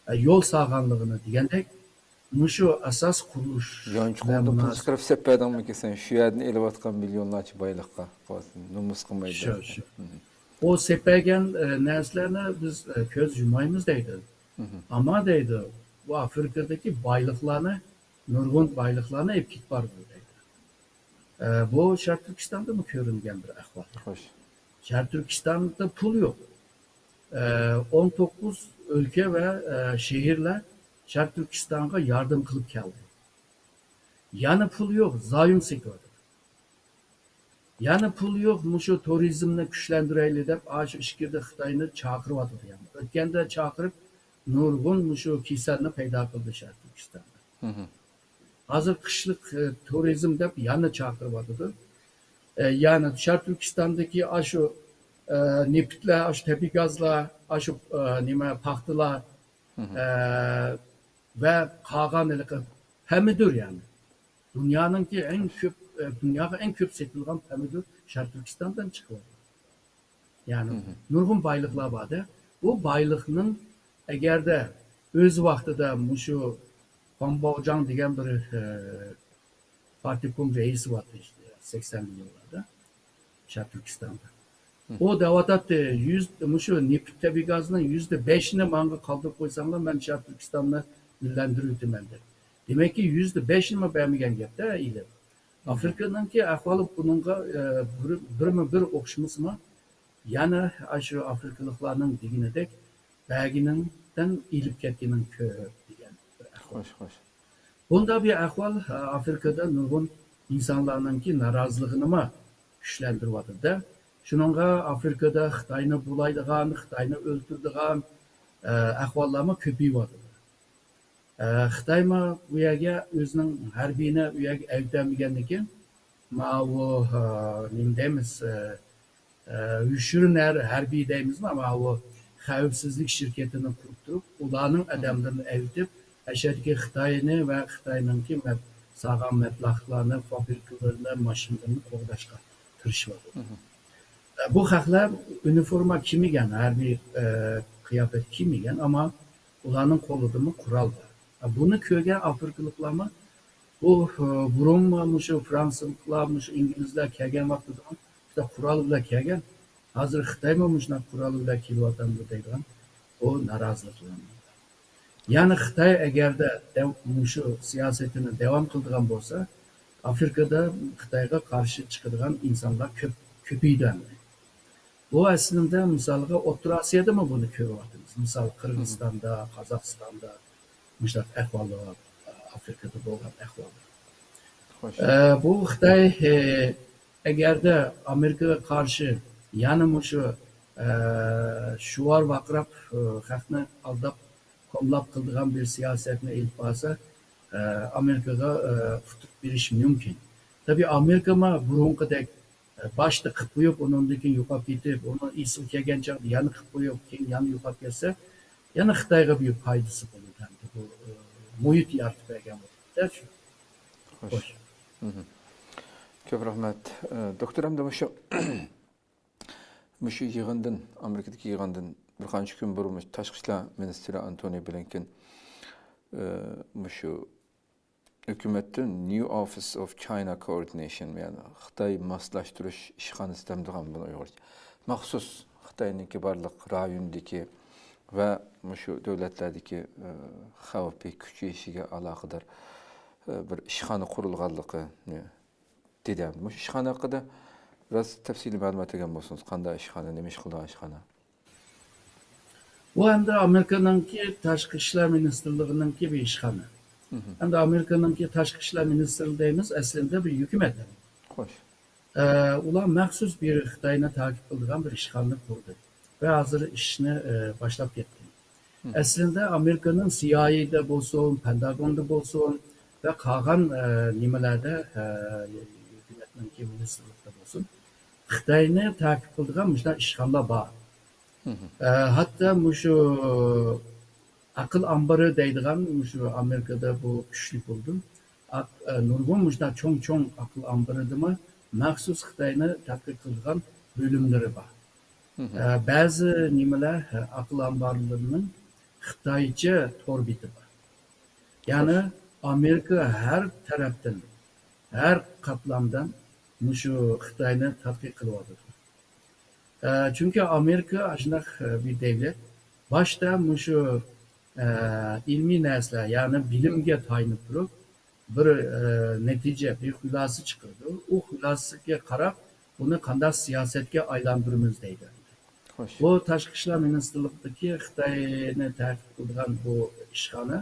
ئە، يول سالغانلىقىنى دېگەندەك، مۇشۇ ئاساس قۇرۇلۇش يانچۇقۇڭدا پۇل چىقىرىپ سېلىپ بەردىڭمىكىن سەن؟ شۇ يەردىن ئېلىۋاتقان مىليونلارچە بايلىققا نومۇس قىلمايدۇ. شۇ، شۇ. ئۇ سېلىپ بەرگەن، ئە، نەرسىلەرنى بىز، ئە، كۆز يۇمايمىز دەيدۇ. ئەمما دەيدۇ، بۇ ئافرىقىدىكى بايلىقلارنى، نۇرغۇن بايلىقلارنى ئېلىپ كېتىپ بارىدۇ دەيدۇ. ئە، بۇ شەرقىي تۈركىستاندىمۇ كۆرۈلگەن بىر ئەھۋال. خوش. شەرقىي تۈركىستاندا پۇل يوق. ئە، ئون توققۇز ئۆلكە ۋە، ئە، شەھەرلەر شەرقىي تۈركىستانغا ياردەم قىلىپ كەلدى. يەنە پۇل يوق، زايوم سېتىۋاتىدۇ. يەنە پۇل يوق، مۇشۇ تۇرىزمنى كۈچلەندۈرەيلى دەپ، ئاشۇ ئىچكىرىدە خىتاينى چاقىرىۋاتىدۇ يەنە. ئۆتكەندە چاقىرىپ، نۇرغۇن مۇشۇ كېسەلنى پەيدا قىلدى شەرقىي تۈركىستاندا. ھازىر قىشلىق، ئە، تۇرىزم دەپ يەنە چاقىرىۋاتىدۇ. ئە، يەنى شەرقىي تۈركىستاندىكى ئاشۇ، ئە، نېفىتلەر، ئاشۇ تەبىئىي گازلار، ئاشۇ، ئە، نېمە، پاختىلار، ئە، ۋە قالغان ھېلىقى پەمىدۇر، يەنى دۇنيانىڭكى ئەڭ كۆپ، ئە، دۇنياغا ئەڭ كۆپ سېتىلغان پەمىدۇر شەرقىي تۈركىستاندىن چىقىۋاتىدۇ. يەنى نۇرغۇن بايلىقلار بار-دە. بۇ بايلىقنىڭ ئەگەردە ئۆز ۋاقتىدا مۇشۇ خۇاڭ باۋجاڭ دېگەن بىر، ئە، پارتكوم رەئىسى بارتى ئىشتە، سەكسەنلىك يىللاردا شەرقىي تۈركىستاندا. ئۇ دەۋاتاتتى، يۈز، مۇشۇ نېفىت تەبىئىي گازنىڭ يۈزدە بەشىنى ماڭا قالدۇرۇپ قويساڭلار، مەن شەرقىي تۈركىستاننى گۈللەندۈرۈۋېتىمەن دەپ. دېمەككى، يۈزدە بەشىنىمۇ بەرمىگەن گەپ-دە ئېلىپ. ئافرىكىنىڭكى ئەھۋالى بۇنىڭغا، ئە، بىر، بىرمۇ بىر ئوخشىمىسىمۇ، يەنە ئاشۇ ئافرىكىلىقلارنىڭ دېگىنىدەك، بەرگىنىڭدىن ئېلىپ كەتكىنىڭ كۆپ دېگەن بىر ئەھۋال. خوش، خوش. بۇنداق بىر ئەھۋال، ئە، ئافرىكىدا نۇرغۇن ئىنسانلارنىڭكى نارازىلىقىنىمۇ كۈچلەندۈرۈۋاتىدۇ-دە. شۇنىڭغا ئافرىكىدا خىتاينى بۇلايدىغان، خىتاينى ئۆلتۈرىدىغان، ئە، ئەھۋاللارمۇ كۆپىيىۋاتىدۇ. ئە، خىتايمۇ بۇ يەرگە ئۆزىنىڭ ھەربىيىنى ئۇ يەرگە ئەۋېتەلمىگەندىكىن، ماۋۇ، ئە، نېمە دەيمىز، ئە، ئە، ھۈشۈرۈن ھەر-، ھەربىي دەيمىزما، ماۋۇ خەۋپسىزلىك شىركىتىنى قۇرۇپ تۇرۇپ، ئۇلارنىڭ ئادەملىرىنى ئەۋېتىپ، ئەشەدىكى خىتاينى ۋە خىتاينىڭكى مەب-، سالغان مەبلەغلەرنى، فابرىكىلىرىنى، ماشىنىلىرىنى قوغداشقا تىرىشىۋاتىدۇ. ئە، بۇ خەقلەر ئۇنىفورما كىيمىگەن، ھەربىي، ئە، قىياپەت كىيمىگەن، ئەمما ئۇلارنىڭ قولىدىمۇ قورال بار. ئە، بۇنى كۆرگەن ئافرىكىلىقلارمۇ، بۇ، ئە، بۇرۇنمۇ مۇشۇ فرانسىزلار، مۇشۇ ئىنگلىزلار كەلگەن ۋاقتىدا شۇنداق قورال بىلەن كەلگەن، ھازىر خىتايمۇ مۇشۇنداق قورال بىلەن كېلىۋاتامدۇ دەيدىغان بۇ نارازىلىقلار. يەنى خىتاي ئەگەردە دەم-، مۇشۇ سىياسىتىنى داۋام قىلىدىغان بولسا، ئافرىكىدا خىتايغا قارشى چىقىدىغان ئىنسانلار كۆپ، كۆپىيىدۇ ئەمدى. بۇ ئەسلىدە، مىسالغا، ئوتتۇرا ئاسىيادىمۇ بۇنى كۆرۈۋاتىمىز. مىسال، قىرغىزىستاندا، قازاقىستاندا مۇشۇنداق ئەھۋاللار بار، ئافرىكىدا بولغان ئەھۋاللار. خوش. ئە، بۇ خىتاي، ئە، ئەگەردە ئامېرىكىغا قارشى يەنە مۇشۇ، ئە، شۇۋار ۋارقىراپ، ئە، خەقنى ئالداپ، قوملاپ قىلىدىغان بىر سىياسەتنى ئېلىپ بارسا، ئە، ئامېرىكىغا، ئە، ئۇتۇق بېرىشى مۇمكىن. تەبىئىي، ئامېرىكىمۇ بۇرۇنقىدەك، ئە، باشتا قىلىپ قويۇپ، ئۇنىڭدىن كېيىن يوقاپ كېتىپ، ئۇنىڭ ئېسىل كەلگەن چاغدا يەنە قىلىپ قويۇپ، كېيىن يەنە يوقاپ كەتسە، يەنە خىتايغا بىر پايدىسى بولىدۇ. ئەمدى بۇ، ئە، مۇھىت يارىتىپ بەرگەن بولىدۇ شۇ. خوش. خوش. مھم. كۆپ رەھمەت. ئە، دوكتور، ئەمدى مۇشۇ مۇشۇ يىغىندىن، ئامېرىكىدىكى يىغىندىن بىر قانچە كۈن بۇرۇن مۇشۇ تاشقى ئىشلار مىنىستىرى ئانتونى بلىنكېن، ئى، مۇشۇ ھۆكۈمەتتىن New Office of China Coordination، يەنى خىتاي ماسلاشتۇرۇش ئىشخانىسى دەمدىغان بۇنى ئۇيغۇرچە. مەخسۇس خىتاينىڭكى بارلىق رايوندىكى ۋە مۇشۇ دۆلەتلەردىكى، ئى، خەۋپى كۈچىيىشىگە ئالاقىدار، ئى، بىر ئىشخانا قۇرۇلغانلىقىنى دېدى. مۇشۇ ئىشخانا ھەققىدە بىراز تەپسىلىي مەلۇمات بەرگەن بولسىڭىز، قانداق ئىشخانا، نېمە ئىش قىلىدىغان ئىشخانا؟ بۇ ئەمدى ئامېرىكىنىڭكى تاشقى ئىشلار مىنىستىرلىقىنىڭكى بىر ئىشخانا. مھم. ئەمدى ئامېرىكىنىڭكى تاشقى ئىشلار مىنىستىرلىقى دەيمىز، ئەسلىدە بىر ھۆكۈمەت. خوش. ئە، ئۇلار مەخسۇس بىر خىتاينى تاقىپ قىلىدىغان بىر ئىشخانىنى قۇردى ۋە ھازىر ئىشنى، ئە، باشلاپ كەتتى. مھم. ئەسلىدە ئامېرىكىنىڭ سىئايئېيدا بولسۇن، پېنتاگوندا بولسۇن ۋە قالغان، ئە، نېمىلەردە، ئە، ھۆكۈمەتنىڭكى مىنىستىرلىقتا بولسۇن، خىتاينى تاقىپ قىلىدىغان مۇشۇنداق ئىشخانىلار بار. مھم. ئە، ھەتتا مۇشۇ ئەقىل ئامبىرى دەيدىغان، مۇشۇ ئامېرىكىدا بۇ كۈچلۈك بولىدۇ. ئاق-، ئە، نۇرغۇن مۇشۇنداق چوڭ-چوڭ ئەقىل ئامبىرىدىمۇ مەخسۇس خىتاينى تەتقىق قىلىدىغان بۆلۈملىرى بار. مھم. ئە، بەزى نېمىلەر، ئە، ئەقىل ئامبارلىرىنىڭ خىتايچە تور بېتى بار. يەنى خوش. ئامېرىكا ھەر تەرەپتىن، ھەر قاتلامدىن مۇشۇ خىتاينى تەتقىق قىلىۋاتىدۇ. ئە، چۈنكى ئامېرىكا ئاشۇنداق، ئە، بىر دەۋلەت. باشتا مۇشۇ، ئە، ئىلمىي نەرسىلەر، يەنى بىلىمگە تايىنىپ تۇرۇپ، بىر، ئە، نەتىجە، بىر خۇلاسە چىقىرىدۇ. ئۇ خۇلاسىگە قاراپ، بۇنى قانداق سىياسەتكە ئايلاندۇرىمىز دەيدۇ. خوش. بۇ تاشقى ئىشلار مىنىستىرلىقىدىكى خىتاينى تەتقىق قىلىدىغان بۇ ئىشخانا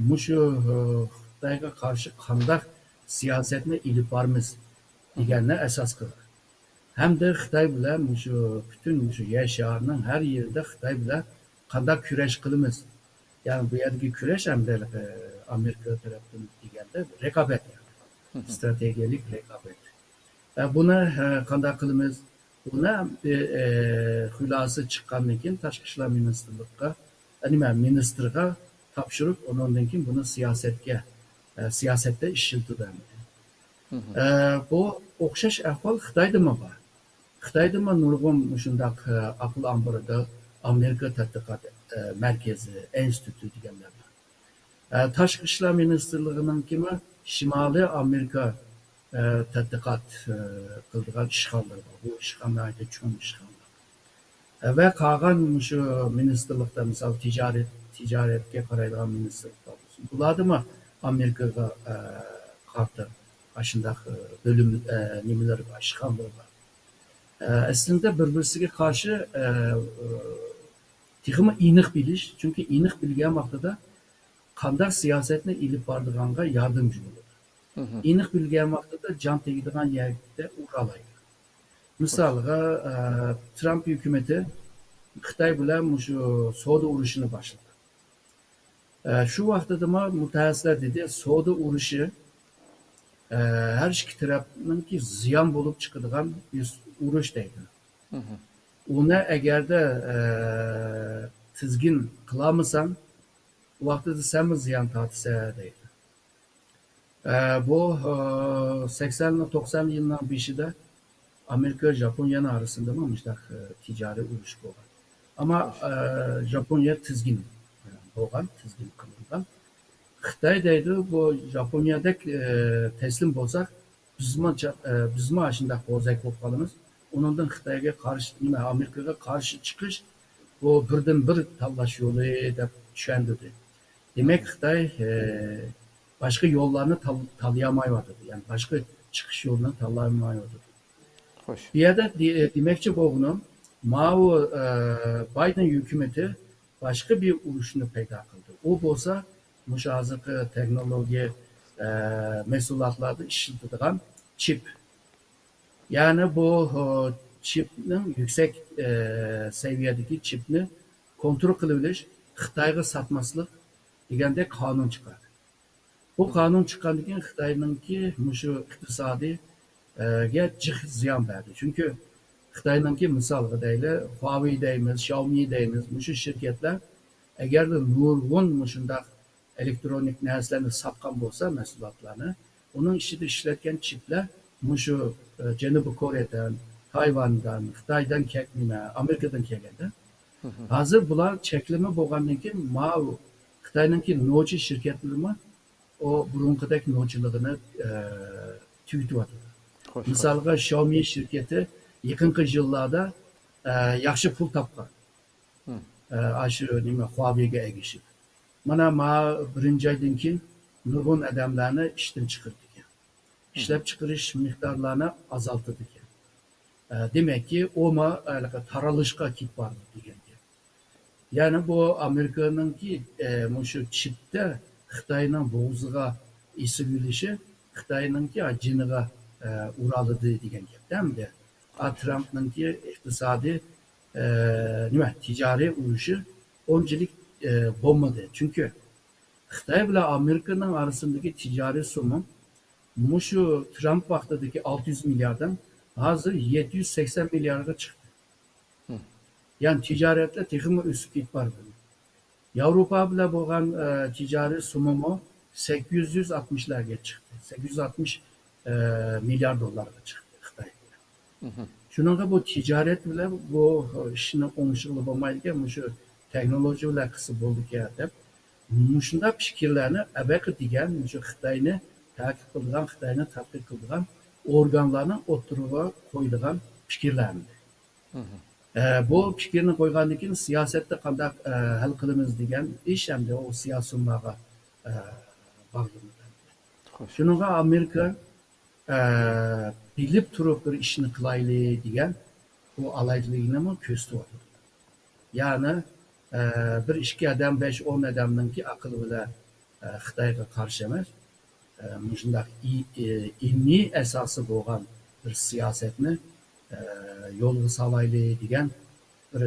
مۇشۇ، ئە، خىتايغا قارشى قانداق سىياسەتنى ئېلىپ بارىمىز دېگەننى ئاساس قىلغان. ھەمدە خىتاي بىلەن مۇشۇ پۈتۈن مۇشۇ يەر شارىنىڭ ھەر يېرىدە خىتاي بىلەن قانداق كۈرەش قىلىمىز؟ يەنى بۇ يەردىكى كۈرەش ئەمدى، ئە، ئامېرىكا تەرەپتىن دېگەندە رىقابەت، يەنى ئىستراتېگىيەلىك رىقابەت. ئە، بۇنى، ئە، قانداق قىلىمىز؟ بۇنى بىر، ئە، خۇلاسە چىققاندىن كېيىن تاشقى ئىشلار مىنىستىرلىقىغا، ئە، نېمە، مىنىستىرغا تاپشۇرۇپ، ئۇنىڭدىن كېيىن بۇنى سىياسەتكە، ئە، سىياسەتتە ئىشلىتىدۇ ئەمدى. ئە، بۇ ئوخشاش ئەھۋال خىتايدىمۇ بار. خىتايدىمۇ نۇرغۇن مۇشۇنداق، ئە، ئاقىل ئامبىرىدا ئامېرىكا تەتقىقات، ئە، مەركىزى، ئىنستىتۇتى دېگەنلەر بار. ئە، تاشقى ئىشلار مىنىستىرلىقىنىڭكىمۇ شىمالىي ئامېرىكا، ئە، تەتقىقات، ئە، قىلىدىغان ئىشخانىلىرى بار. بۇ ئىشخانا ناھايىتى چوڭ ئىشخانا. ئە، ۋە قالغان مۇشۇ مىنىستىرلىقتا، مىسال، تىجارەت، تىجارەتكە قارايدىغان مىنىستىرلىقلار بولسۇن. بۇلاردىمۇ ئامېرىكىغا، ئە، قارىتا ئاشۇنداق، ئە، بۆلۈم، ئە، نېمىلىرى بار، ئىشخانىلىرى بار. ئە، ئەسلىدە بىر-بىرسىگە قارشى، ئە، ئە، تېخىمۇ ئېنىق بىلىش، چۈنكى ئېنىق بىلگەن ۋاقتىدا قانداق سىياسەتنى ئېلىپ بارىدىغانغا ياردەمچى بولىدۇ. ئېنىق بىلگەن ۋاقتىدا جان تېگىدىغان يەردە ئۇرالايدۇ. مىسالغا، ئە، ترامپ ھۆكۈمىتى خىتاي بىلەن مۇشۇ سودا ئۇرۇشىنى باشلىدى. ئە، شۇ ۋاقتىدىمۇ مۇتەخەسسىسلەر دېدى، سودا ئۇرۇشى، ئە، ھەر ئىككى تەرەپنىڭكى زىيان بولۇپ چىقىدىغان بىر ئۇرۇش دەيدۇ. ئۇنى ئەگەردە، ئە، تىزگىن قىلالمىساڭ، ئۇ ۋاقتىدا سەنمۇ زىيان تارتىسەن دەيدۇ. ئە، بۇ، ئە، سەكسەن، توقسان يىلنىڭ بېشىدا ئامېرىكا، ژاپونىيەنىڭ ئارىسىندىمۇ مۇشۇنداق، ئە، تىجارىي ئۇرۇش بولغان. ئەمما، ئە، ژاپونىيە تىزگىن، ئە، بولغان، تىزگىن قىلىنغان. خىتاي دەيدۇ، بۇ ژاپونىيەدەك، ئە، تەسلىم بولساق، بىزمۇ چا-، ئە، بىزمۇ ئاشۇنداق بوزەك بولۇپ قالىمىز. ئۇنىڭدىن خىتايغا قارشى، نېمە، ئامېرىكىغا قارشى چىقىش، بۇ بىردىنبىر تاللاش يولى دەپ چۈشەندۈردى. دېمەك، خىتاي، ئە، باشقا يوللارنى تال-، تاللىيالمايۋاتىدۇ. يەنى باشقا چىقىش يولىنى تاللىيالمايۋاتىدۇ. خوش. بۇ يەردە دې-، دېمەكچى بولغىنىم، ماۋۇ، ئە، بايدېن ھۆكۈمىتى باشقا بىر ئۇرۇشنى پەيدا قىلدى. ئۇ بولسا مۇشۇ ھازىرقى تېخنولوگىيە، ئە، مەھسۇلاتلاردا ئىشلىتىدىغان چىپ. يەنى بۇ، ئە، چىپنىڭ يۈكسەك، ئە، سەۋىيەدىكى چىپنى كونترول قىلىۋېلىش، خىتايغا ساتماسلىق دېگەندەك قانۇن چىقاردى. بۇ قانۇن چىققاندىن كېيىن خىتاينىڭكى مۇشۇ ئىقتىسادىي، ئە، گە جىق زىيان بەردى. چۈنكى خىتاينىڭكى مىسالغا دەيلى، خۇاۋېي دەيمىز، شياۋمى دەيمىز، مۇشۇ شىركەتلەر ئەگەردە نۇرغۇن مۇشۇنداق ئېلېكترونىك نەرسىلەرنى ساتقان بولسا، مەھسۇلاتلارنى، ئۇنىڭ ئىچىدە ئىشلەتكەن چىپلەر مۇشۇ، ئە، جەنۇبىي كورېيەدىن، تايۋاندىن، خىتايدىن كەل-، نېمە، ئامېرىكىدىن كەلگەندە. ھازىر بۇلار چەكلىمە بولغاندىن كېيىن، ماۋۇ خىتاينىڭكى نوچى شىركەتلىرىمۇ ئۇ بۇرۇنقىدەك نوچىلىقىنى، ئە، تۈگىتىۋاتىدۇ. خوش، خوش. مىسالغا، شياۋمى شىركىتى يېقىنقى يىللاردا، ئە، ياخشى پۇل تاپقان. ئە، ئاشۇ نېمە، خۇاۋېيگە ئەگىشىپ. مانا، ما بىرىنچى ئايدىن كېيىن نۇرغۇن ئادەملەرنى ئىشتىن چىقىرىدىكەن. ئىشلەپچىقىرىش مىقدارلارنى ئازالتىدىكەن. ئە، دېمەككى، ئۇمۇ ھېلىقى تارالىشقا كېتىپ بارىدۇ دېگەن گەپ. يەنى بۇ ئامېرىكىنىڭكى، ئە، مۇشۇ چىپتە خىتاينىڭ بوغۇزىغا ئېسىۋېلىشى خىتاينىڭكى جېنىغا، ئە، ئۇرالىدۇ دېگەن گەپتە ئەمدى. ئا، ترامپنىڭكى ئىقتىسادىي، ئە، نېمە، تىجارىي ئۇرۇشى ئۇنچىلىك، ئە، بولمىدى. چۈنكى خىتاي بىلەن ئامېرىكىنىڭ ئارىسىندىكى تىجارىي سومۇم مۇشۇ ترامپ ۋاقتىدىكى ئالتە يۈز مىلياردىن ھازىر يەتتە يۈز سەكسەن مىلياردقا چىقتى. يەنى تىجارەتلەر تېخىمۇ ئۆسۈپ كېتىپ بارىدۇ. ياۋروپا بىلەن بولغان، ئە، تىجارىي سومۇمۇ سەككىز يۈز ئاتمىشلارغا چىقتى. سەككىز يۈز ئاتمىش، ئە، مىليارد دوللارغا چىقتى خىتاي بىلەن. شۇنىڭغا بۇ تىجارەت بىلەن بۇ ئىشنى ئوڭشىغىلى بولمايدىكەن، مۇشۇ تېخنولوگىيە بىلەن قىلسا بولىدىكەن دەپ، مۇشۇنداق پىكىرلەرنى ئەبەقى دېگەن مۇشۇ خىتاينى تەقىب قىلىدىغان، خىتاينى تەتقىق قىلىدىغان ئورگانلارنىڭ ئوتتۇرىغا قويىدىغان پىكىرلەرنى. ئە، بۇ پىكىرنى قويغاندىن كېيىن سىياسەتتە قانداق، ئە، ھەل قىلىمىز دېگەن ئىش ئەمدى ئۇ سىياسىيونلارغا، ئە، باغلىنىدۇ. خوش. شۇنىڭغا ئامېرىكا، ئە، بىلىپ تۇرۇپ بىر ئىشنى قىلايلى دېگەن بۇ ئالاھىدىلىكىنىمۇ كۆرسىتىۋاتىدۇ. يەنى، ئە، بىر ئىككى ئادەم، بەش، ئون ئادەمنىڭكى ئەقلى بىلەن، ئە، خىتايغا قارشى ئەمەس، ئە، مۇشۇنداق ئى-، ئى-، ئىلمىي ئاساسى بولغان بىر سىياسەتنى، ئە، يولغا سالايلى دېگەن بىر،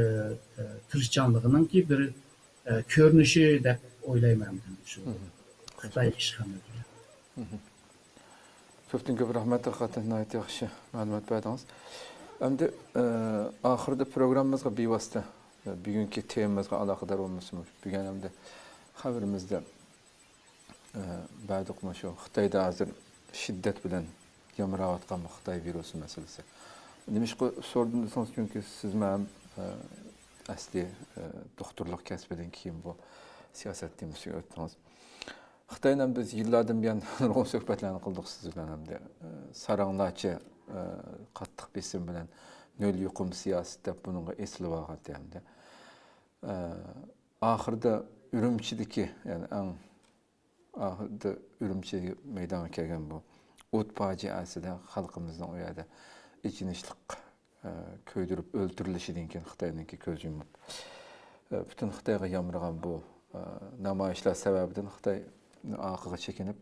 ئە، تىرىشچانلىقىنىڭكى بىر، ئە، كۆرۈنۈشى دەپ ئويلايمەن مەن شۇ. خىتاي ئىشخانىلىرى. كۆپتىن كۆپ رەھمەت، ھەقىقەتەن ناھايىتى ياخشى مەلۇمات بەردىڭىز. ئەمدى ئە، ئاخىرىدا پروگراممىمىزغا بىۋاسىتە ئە، بۈگۈنكى تېمىمىزغا ئالاقىدار بولمىسىمۇ، بۈگۈن ئەمدى خەۋىرىمىزدە ئە، بەردۇق مۇشۇ خىتايدا ھازىر شىددەت بىلەن يامراۋاتقان بۇ خىتاي ۋىرۇسى مەسىلىسى. نېمىشقا سورىدىم دېسىڭىز، چۈنكى سىزمۇ ھەم ئە، ئەسلى ئە، دوختۇرلۇق كەسپىدىن كېيىن بۇ سىياسەت تېمىسىغا ئۆتتىڭىز. خىتاينى ھەم بىز يىللاردىن بۇيان نۇرغۇن سۆھبەتلەرنى قىلدۇق سىز بىلەن ھەمدە ئە، ساراڭلارچە ئە، قاتتىق بېسىم بىلەن نۆل يۇقۇم سىياسىتى دەپ بۇنىڭغا ئېسىلىۋالغانتى ھەمدە ئە، ئاخىرىدا ئۈرۈمچىدىكى، يەنى ئەڭ ئاخىرىدا ئۈرۈمچى مەيدانغا كەلگەن بۇ ئوت پاجىئەسىدە خەلقىمىزنىڭ ئۇ يەردە ئېچىنىشلىق ئە، كۆيدۈرۈپ ئۆلتۈرۈلۈشىدىن كېيىن خىتاينىڭكى كۆز يۇمۇپ، ئە، پۈتۈن خىتايغا يامرىغان بۇ ئە، نامايىشلار سەۋەبىدىن خىتاي ئارقىغا چېكىنىپ،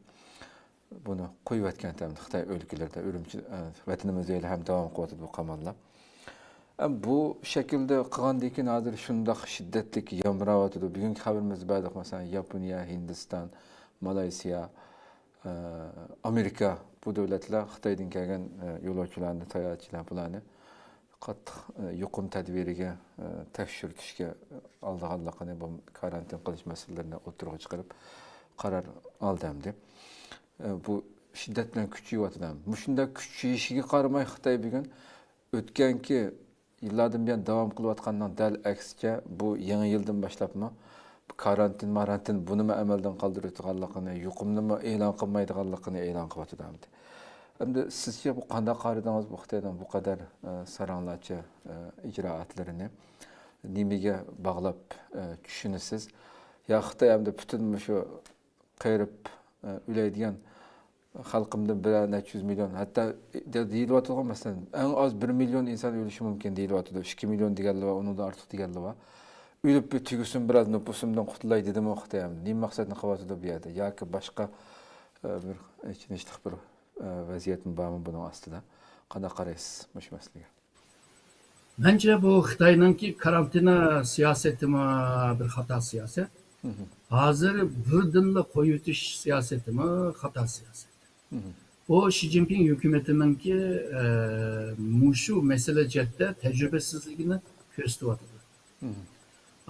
بۇنى قويۇۋەتكەن خىتاي ئۆلكىلىرىدە، ئۈرۈمچى، ئە، ۋەتىنىمىزدە ھېلىھەم داۋام قىلىۋاتىدۇ بۇ قاماللار. ئە، بۇ شەكىلدە قىلغاندىن كېيىن ھازىر شۇنداق شىددەتلىك يامراۋاتىدۇ. بۈگۈنكى خەۋىرىمىزدە بەردۇق، مەسىلەن، ياپونىيە، ھىندىستان، مالايسىيا، ئە، ئامېرىكا، بۇ دۆلەتلەر خىتايدىن كەلگەن ئە، يولۇچىلارنى، ساياھەتچىلەر بۇلارنى قاتتىق ئە، يۇقۇم تەدبىرىگە ئە، تەكشۈرتۈشكە ئالىدىغانلىقىنى، بۇ كارانتىن قىلىش مەسىلىلىرىنى ئوتتۇرىغا چىقىرىپ قارار ئالدى ئەمدى. ئە، بۇ شىددەت بىلەن كۈچىيىۋاتىدۇ. مۇشۇنداق كۈچىيىشىگە قارىماي خىتاي بۈگۈن ئۆتكەنكى يىللاردىن بۇيان داۋام قىلىۋاتقاننىڭ دەل ئەكسىچە بۇ يېڭى يىلدىن باشلاپمۇ كارانتىن، مارانتىن بۇنىمۇ ئەمەلدىن قالدۇرۇۋېتىدىغانلىقىنى، يۇقۇمنىمۇ ئېلان قىلمايدىغانلىقىنى ئېلان قىلىۋاتىدۇ ئەمدى. ئەمدى سىزچە بۇ قانداق قارىدىڭىز بۇ خىتاينىڭ بۇ قەدەر ئە، ساراڭلارچە ئە، ئىجرائاتلىرىنى؟ نېمىگە باغلاپ ئە، چۈشىنىسىز؟ يا خىتاي ئەمدى پۈتۈن مۇشۇ قېرىپ ئە، ئۆلەيدىگەن خەلقىمدىن بىرەر نەچچە يۈز مىليون، ھەتتا دە-، دېيىلىۋاتىدىغۇ، مەسىلەن، ئەڭ ئاز بىر مىليون ئىنسان ئۆلۈشى مۇمكىن دېيىلىۋاتىدۇ. ئىككى مىليون دېگەنلەر بار، ئۇنىڭدىن ئارتۇق دېگەنلەر بار. ئۆلۈپ بىر تۈگىسۇن، بىراز نوپۇسۇمدىن قۇتۇلاي دېدىمۇ خىتاي ئەمدى؟ نېمە مەقسەتنى قىلىۋاتىدۇ بۇ يەردە؟ ياكى باشقا ئە، بىر ئېچىنىشلىق بىر ئە، ۋەزىيەتمۇ بارمۇ بۇنىڭ ئاستىدا؟ قانداق قارايسىز مۇشۇ مەسىلىگە؟ مەنچە بۇ خىتاينىڭكى كارانتىنا سىياسىتىمۇ بىر خاتا سىياسەت. ھازىر بىردىنلا قويۇۋېتىش سىياسىتىمۇ خاتا سىياسەت. بۇ شى جىنپىڭ ھۆكۈمىتىنىڭكى ئە، مۇشۇ مەسىلە جەھەتتە تەجرىبىسىزلىكىنى كۆرسىتىۋاتىدۇ.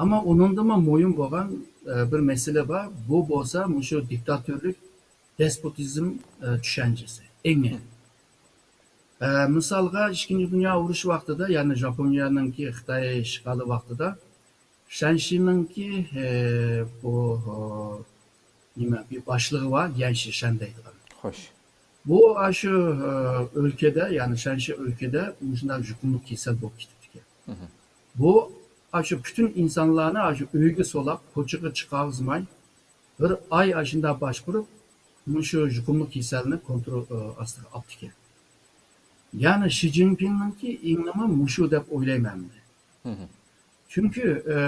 ئەمما ئۇنىڭدىنمۇ مۇھىم بولغان ئە، بىر مەسىلە بار. بۇ بولسا مۇشۇ دىكتاتورلۇق، دېسپوتىزم ئە، چۈشەنچىسى، ئېڭى. ئە، مىسالغا، ئىككىنچى دۇنيا ئۇرۇشى ۋاقتىدا، يەنى ژاپونىيەنىڭكى خىتاي ئىشغالى ۋاقتىدا، شەنشىنىڭكى ئە، بۇ ئە، نېمە، بىر باشلىقى بار، يەنشى شەن دەيدىغان. خوش. بۇ ئاشۇ ئە، ئۆلكىدە، يەنى شەنشى ئۆلكىدە مۇشۇنداق يۇقۇملۇق كېسەل بولۇپ كېتىپتىكەن. بۇ ئاشۇ پۈتۈن ئىنسانلارنى ئاشۇ ئۆيگە سولاپ، كوچىغا چىقارغۇزماي، بىر ئاي ئاشۇنداق باشقۇرۇپ، مۇشۇ يۇقۇملۇق كېسەلنى كونترول ئە، ئاستىغا ئاپتىكەن. يەنى شى جىنپىڭنىڭكى ئېڭىمۇ مۇشۇ دەپ ئويلايمەن مەن. چۈنكى ئە،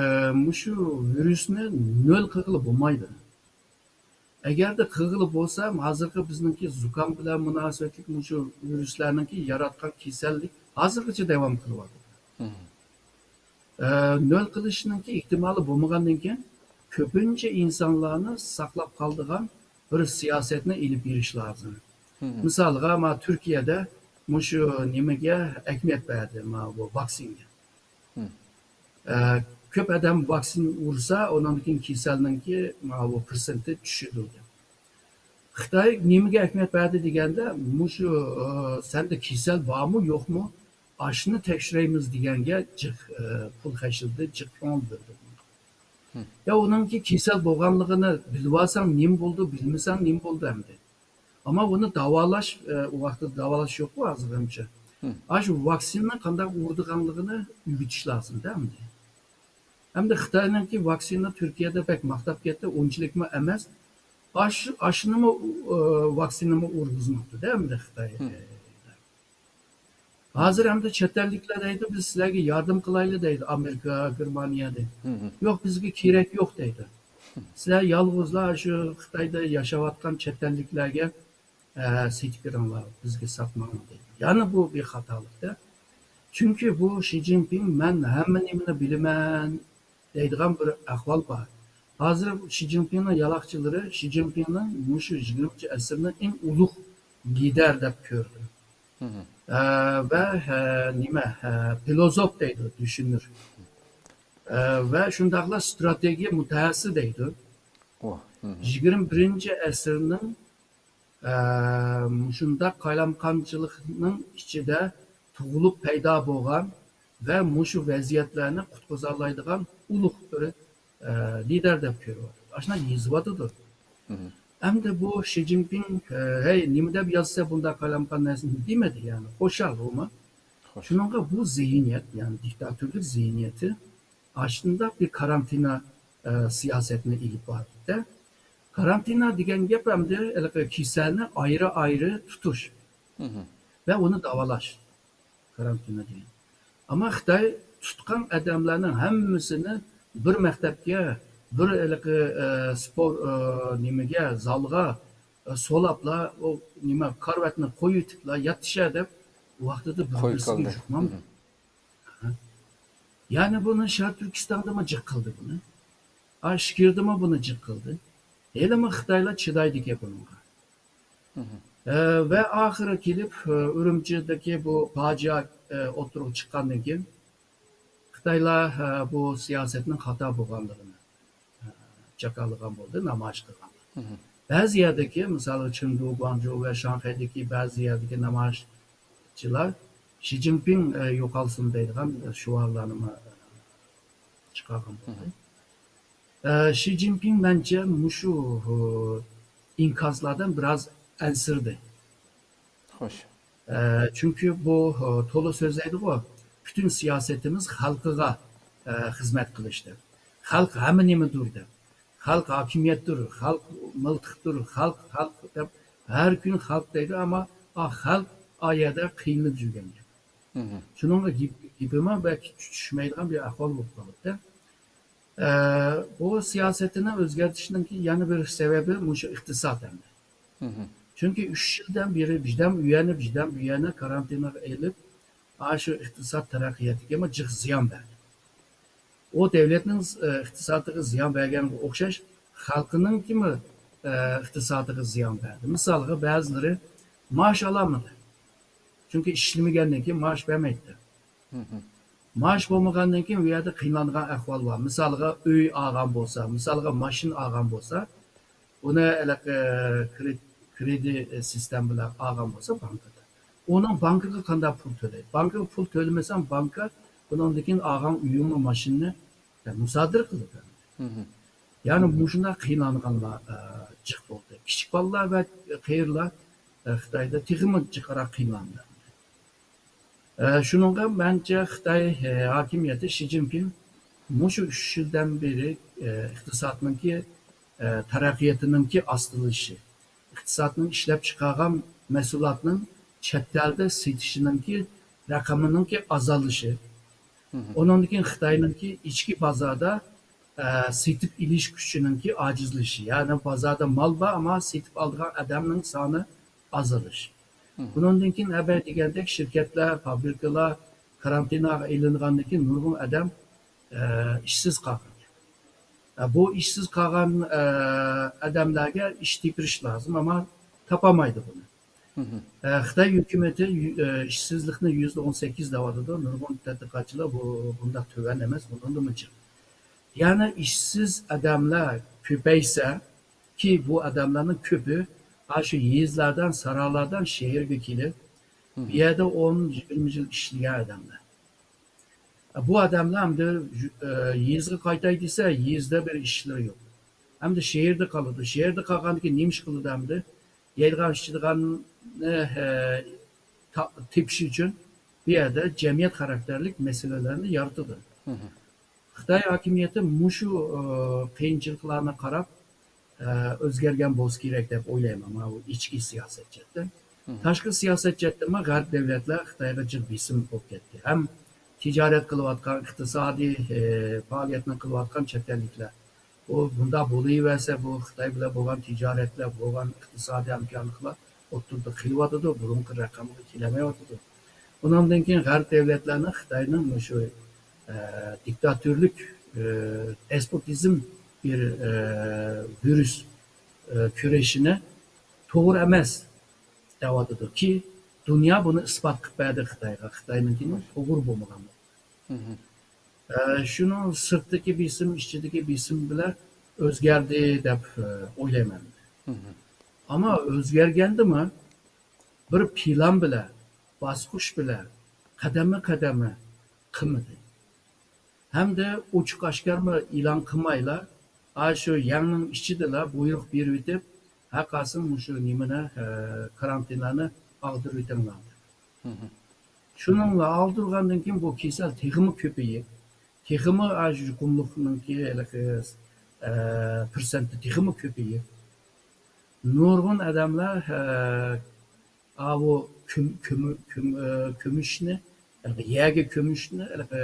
مۇشۇ ۋىرۇسنى نۆل قىلغىلى بولمايدۇ. ئەگەردە قىلغىلى بولسا، ھازىرقى بىزنىڭكى زۇكام بىلەن مۇناسىۋەتلىك مۇشۇ ۋىرۇسلارنىڭكى ياراتقان كېسەللىك ھازىرغىچە داۋام قىلىۋاتىدۇ. ئە، نۆل قىلىشنىڭكى ئېھتىمالى بولمىغاندىن كېيىن، كۆپىنچە ئىنسانلارنى ساقلاپ قالىدىغان بىر سىياسەتنى ئېلىپ بېرىش لازىم. مىسالغا، ما تۈركىيەدە مۇشۇ نېمىگە ئەھمىيەت بەردى، ما بۇ ۋاكسىنگە. ئە، كۆپ ئادەم ۋاكسىن ئۇرسا، ئۇنىڭدىن كېيىن كېسەلنىڭكى ماۋۇ پىرسېنتى چۈشىدۇ دەپ. خىتاي نېمىگە ئەھمىيەت بەردى دېگەندە، مۇشۇ ئە، سەندە كېسەل بارمۇ يوقمۇ، ئاشۇنى تەكشۈرەيمىز دېگەنگە جىق ئە، پۇل خەجلىدى، جىق كۆڭۈل بۆلدى. يا ئۇنىڭكى كېسەل بولغانلىقىنى بىلىۋالساڭ نېمە بولىدۇ، بىلمىسەڭ نېمە بولىدۇ ئەمدى؟ ئەمما ئۇنى داۋالاش، ئە، ئۇ ۋاقىتتا داۋالاش يوققۇ ھازىرغىچە. ئاشۇ ۋاكسىنىنى قانداق ئۇرىدىغانلىقىنى ئۆگىتىش لازىمدا ئەمدى. ئەمدى خىتاينىڭكى ۋاكسىنا تۈركىيەدە بەك ماختاپ كەتتى، ئۇنچىلىكمۇ ئەمەس. ئاش-، ئاشۇنىمۇ ئۇ-، ئە، ۋاكسىنىمۇ ئۇرغۇزماپتۇ-دە ئەمدى خىتاي. ھازىر ئەمدى چەت ئەللىكلەر دەيدۇ، بىز سىلەرگە ياردەم قىلايلى دەيدۇ، ئامېرىكا، گېرمانىيەدىن. يوق، بىزگە كېرەك يوق دەيدۇ. سىلەر يالغۇزلا شۇ خىتايدا ياشاۋاتقان چەت ئەللىكلەرگە ئە، سېتىپ بېرىڭلار، بىزگە ساتماڭلار دەيدۇ. يەنە بۇ بىر خاتالىق-دە. چۈنكى بۇ شى جىنپىڭ مەن ھەممە نېمىنى بىلىمەن دەيدىغان بىر ئەھۋال بار. ھازىر شى جىنپىڭنىڭ يالاقچىلىرى شى جىنپىڭنى مۇشۇ يىگىرمىنچى ئەسىرنىڭ ئەڭ ئۇلۇغ لىدەر دەپ كۆردى. ئە، ۋە، ئە، نېمە، ئە، فىلوزوف دەيدۇ، دۈشۈنۈر. ئە، ۋە شۇنداقلا ستراتېگىيە مۇتەخەسسىسى دەيدۇ. يىگىرمە بىرىنچى ئەسىرنىڭ، ئە، مۇشۇنداق قالايمىقانچىلىقنىڭ ئىچىدە تۇغۇلۇپ پەيدا بولغان ۋە مۇشۇ ۋەزىيەتلەرنى قۇتقۇزالايدىغان ئۇلۇغ بىر، ئە، لىدەر دەپ كۆرۈۋاتىدۇ. ئاشۇنداق يېزىۋاتىدۇ. ئەمدى بۇ شى جىنپىڭ، ئە، ھەي، نېمە دەپ يازسا بۇنداق قالايمىقان نەرسىنى دېمىدى، يەنى خۇشال ئۇمۇ. شۇنىڭغا بۇ زېھنىيەت، يەنى دىكتاتورلۇق زېھنىيىتى ئاشۇنداق بىر كارانتىنا، ئە، سىياسەتنى ئېلىپ باردى-دە. كارانتىنا دېگەن گەپ ئەمدى ھېلىقى كېسەلنى ئايرى-ئايرى تۇتۇش ۋە ئۇنى داۋالاش. كارانتىنا دېگەن. ئەمما خىتاي تۇتقان ئادەملەرنىڭ ھەممىسىنى بىر مەكتەپكە، بىر ھېلىقى، ئە، سپور-، ئە، نېمىگە، زالغا، ئە، سولاپلا، ئۇ نېمە، كارىۋاتنى قويۇۋېتىپلا ياتىشە دەپ، ۋاقتىدا بىر-بىرسىگە يۇقمامدۇ؟ يەنى بۇنى شەرقىي تۈركىستاندىمۇ جىق قىلدى بۇنى. ئاشكىردىمۇ بۇنى جىق قىلدى. ھېلىمۇ خىتايلار چىدايدىكەن بۇنىڭغا. ئە، ۋە ئاخىرى كېلىپ، ئە، ئۈرۈمچىدىكى بۇ پاجىئە، ئە، ئوتتۇرىغا چىققاندىن كېيىن، خىتايلار، ئە، بۇ سىياسەتنىڭ خاتا بولغانلىقىنى، ئە، جاكارلىغان بولدى، نامايىش قىلغان. بەزى يەردىكى، مىسالغا، چېڭدۇ، گۇاڭجۇ ۋە شاڭخەيدىكى بەزى يەردىكى نامايىشچىلار شى جىنپىڭ، ئە، يوقالسۇن دەيدىغان، ئە، شوئارلارنىمۇ، ئە، چىقارغان بولدى. ئە، شى جىنپىڭ مەنچە مۇشۇ، ئە، ئىنكاسلاردىن بىراز ئەنسىرىدى. خوش. ئە، چۈنكى بۇ، ئە، تولا سۆزلەيدىغۇ، پۈتۈن سىياسىتىمىز خەلقىغا، ئە، خىزمەت قىلىش دەپ. خەلق ھەممە نېمىدۇر دەپ. خەلق ھاكىمىيەتتۇر، خەلق مىلتىقتۇر، خەلق، خەلق دەپ ھەر كۈنى خەلق دەيدۇ، ئەمما ئا خەلق ئا يەردە قىينىلىپ يۈرگەن گەپ. شۇنىڭغا گېپ-، گېپىمۇ بەك چۈشمەيدىغان بىر ئەھۋال بولۇپ قالدى. ئە، بۇ سىياسىتىنى ئۆزگەرتىشنىڭكى يەنە بىر سەۋەبى مۇشۇ ئىقتىساد ئەمدى. چۈنكى ئۈچ يىلدىن بېرى بىردەم ئۇ يەرنى، بىردەم بۇ يەرنى كارانتىنغا ئېلىپ، ئاشۇ ئىقتىساد تەرەققىياتىغىمۇ جىق زىيان بەردى. ئۇ دۆلەتنىڭ، ئە، ئىقتىسادىغا زىيان بەرگەنگە ئوخشاش خەلقىنىڭكىمۇ، ئە، ئىقتىسادىغا زىيان بەردى. مىسالغا، بەزىلىرى مائاش ئالالمىدى. چۈنكى ئىشلىمىگەندىن كېيىن مائاش بەرمەيتتى. مائاش بولمىغاندىن كېيىن ئۇ يەردە قىينىلىدىغان ئەھۋال بار. مىسالغا، ئۆي ئالغان بولسا، مىسالغا، ماشىنا ئالغان بولسا، ئۇنى ھېلىقى كرېدىت، كرېدىت سىستېما بىلەن ئالغان بولسا بانكىدا، ئۇنىڭ بانكىغا قانداق پۇل تۆلەيدۇ؟ بانكىغا پۇل تۆلىمىسەڭ، بانكا ئۇنىڭدىن كېيىن ئالغان ئۆيۈڭنى، ماشىنىنى، يا، مۇسادىرە قىلىدۇ. يەنى مۇشۇنداق قىينالغانلار، ئە، جىق بولدى. كىچىك بالىلار ۋە قېرىلار، ئە، خىتايدا تېخىمۇ جىقراق قىينالدى. ئە، شۇنىڭغا مەنچە خىتاي، ئە، ھاكىمىيىتى شى جىنپىڭ مۇشۇ ئۈچ يىلدىن بېرى، ئە، ئىقتىسادنىڭكى، ئە، تەرەققىياتىنىڭكى ئاستىلىشى، ئىقتىسادنىڭ ئىشلەپچىقارغان مەھسۇلاتنىڭ چەت ئەلدە سېتىشىنىڭكى رەقىمىنىڭكى ئازالىشى، ئۇنىڭدىن كېيىن خىتاينىڭكى ئىچكى بازاردا، ئە، سېتىپ ئېلىش كۈچىنىڭكى ئاجىزلىشى، يەنى بازاردا مال بار، ئەمما سېتىپ ئالىدىغان ئادەمنىڭ سانى ئازىلىش. بۇنىڭدىن كېيىن ئەبەي دېگەندەك شىركەتلەر، فابرىكىلار كارانتىناغا ئېلىنغاندىن كېيىن نۇرغۇن ئادەم، ئە، ئىشسىز قالغان. ئە، بۇ ئىشسىز قالغان، ئە، ئادەملەرگە ئىش تېپىرىش لازىم، ئەمما تاپالمايدۇ بۇنى. ئە، خىتاي ھۆكۈمىتى يۈ-، ئە، ئىشسىزلىقنى يۈزدە ئون سەككىز دەۋاتىدۇ. نۇرغۇن تەتقىقاتچىلار بۇ بۇنداق تۆۋەن ئەمەس، بۇنىڭدىنمۇ جىق. يەنى ئىشسىز ئادەملەر كۆپەيسە، كى بۇ ئادەملەرنىڭ كۆپى ئاشۇ يېزىلاردىن، سارالاردىن شەھەرگە كېلىپ، بۇ يەردە ئون، يىگىرمە يىل ئىشلىگەن ئادەملەر. بۇ ئادەملەر ئەمدى، ئە، يېزىغا قايتاي دېسە، يېزىدا بىر ئىشلىرى يوق. ئەمدى شەھەردە قالىدۇ. شەھەردە قالغاندىن كېيىن نېمە ئىش قىلىدۇ ئەمدى؟ يەيدىغان، ئىچىدىغاننى، ئە، تا-، تېپىش ئۈچۈن بۇ يەردە جەمئىيەت خاراكتېرلىك مەسىلىلەرنى يارىتىدۇ. خىتاي ھاكىمىيىتى مۇشۇ، ئە، قىيىنچىلىقلارنى قاراپ، ئە، ئۆزگەرگەن بولسا كېرەك دەپ ئويلايمەن، مانا بۇ ئىچكى سىياسەت جەھەتتىن. تاشقى سىياسەت جەھەتتىنمۇ غەرب دۆلەتلەر خىتايغا جىق بېسىم بولۇپ كەتتى. ھەم تىجارەت قىلىۋاتقان، ئىقتىسادىي، ئە، پائالىيەتنى قىلىۋاتقان چەت ئەللىكلەر، بۇ بۇنداق بولۇۋەرسە، بۇ خىتاي بىلەن بولغان تىجارەتلەر، بولغان ئىقتىسادىي ھەمكارلىقلار ئوتتۇرىدا قېلىۋاتىدۇ، بۇرۇنقى رەقەمگە كېلەلمەيۋاتىدۇ. ئۇنىڭدىن كېيىن غەرب دۆلەتلەرنىڭ خىتاينىڭ مۇشۇ، ئە، دىكتاتورلۇك، ئە، دېسپوتىزم بىر ئە، ۋىرۇس ئە، كۈرىشىنى توغرا ئەمەس دەۋاتىدۇ كى، دۇنيا بۇنى ئىسپات قىلىپ بەردى خىتايغا، خىتاينىڭكىنى توغرا بولمىغان. ئە، شۇنىڭ سىرتتىكى بېسىم، ئىچىدىكى بېسىم بىلەن ئۆزگەردى دەپ ئە، ئويلايمەن. ئەمما ئۆزگەرگەندىمۇ بىر پىلان بىلەن، باسقۇچ بىلەن، قەدەممۇ قەدەممۇ قىلمىدى. ھەمدە ئوچۇق ئاشكارىمۇ ئېلان قىلمايلا، ئاشۇ يەڭنىڭ ئىچىدىلا بۇيرۇق بېرىۋېتىپ، ھەرقايسىڭ مۇشۇ نېمىنى، ئە، كارانتىنلارنى ئاغدۇرۇۋېتىڭلار دەپ. شۇنىڭلا ئاغدۇرغاندىن كېيىن بۇ كېسەل تېخىمۇ كۆپىيىپ، تېخىمۇ ئاشۇ يۇقۇملۇقنىڭكى ھېلىقى ئە، پىرسەنتى تېخىمۇ كۆپىيىپ، نۇرغۇن ئادەملەر ئە، ئاۋۇ كۆم- كۆمۈ- كۆم- ئە، كۆمۈشنى، ھېلىقى يەرگە كۆمۈشنى ھېلىقى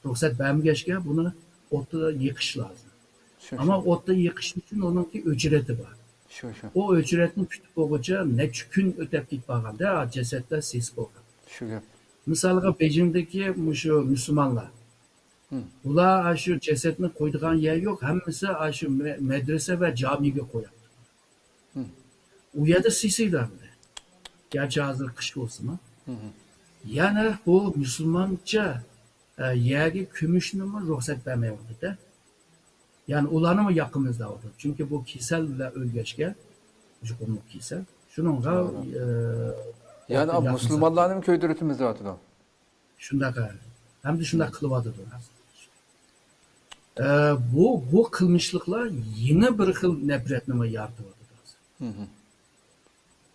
رۇخسەت بەرمىگەچكە، بۇنى ئوتتا يېقىش لازىم. شۇ، ئەمما شۇ. ئوتتا يېقىش ئۈچۈن ئۇنىڭكى ئۆچرىتى بار. شۇ، شۇ. ئۇ ئۆچرەتنى كۈتۈپ بولغۇچە نەچچە كۈن ئۆتەپ كېتىپ بارغاندا، جەسەتلەر سېسىپ بولغان. شۇ گەپ. مىسالغا، بېيجىڭدىكى مۇشۇ مۇسۇلمانلار، ئۇلار ئاشۇ جەسەتنى قويىدىغان يەر يوق، ھەممىسى ئاشۇ مە- مەدرىسە ۋە جامىگە قوياپتۇ. ئۇ يەردە سېسىيدۇ ئەمدى. گەرچە ھازىر قىش بولسىمۇ. يەنى بۇ مۇسۇلمانچە ئە، يەرگە كۆمۈشنىمۇ رۇخسەت بەرمەيۋاتىدۇ. يەنى ئۇلارنىمۇ ياقىمىز دەۋاتىدۇ. چۈنكى بۇ كېسەل بىلەن ئۆلگەچكە، يۇقۇملۇق كېسەل. شۇنىڭغا ئە، يەنى ياقىمىز مۇسۇلمانلارنىمۇ كۆيدۈرۈۋېتىمىز دەۋاتىدۇ. شۇنداق، ھە. ھەمدە شۇنداق قىلىۋاتىدۇ. ئە، بۇ، بۇ قىلمىشلىقلار يېڭى بىر خىل نەپرەتنىمۇ يارىتىۋاتىدۇ ھازىر.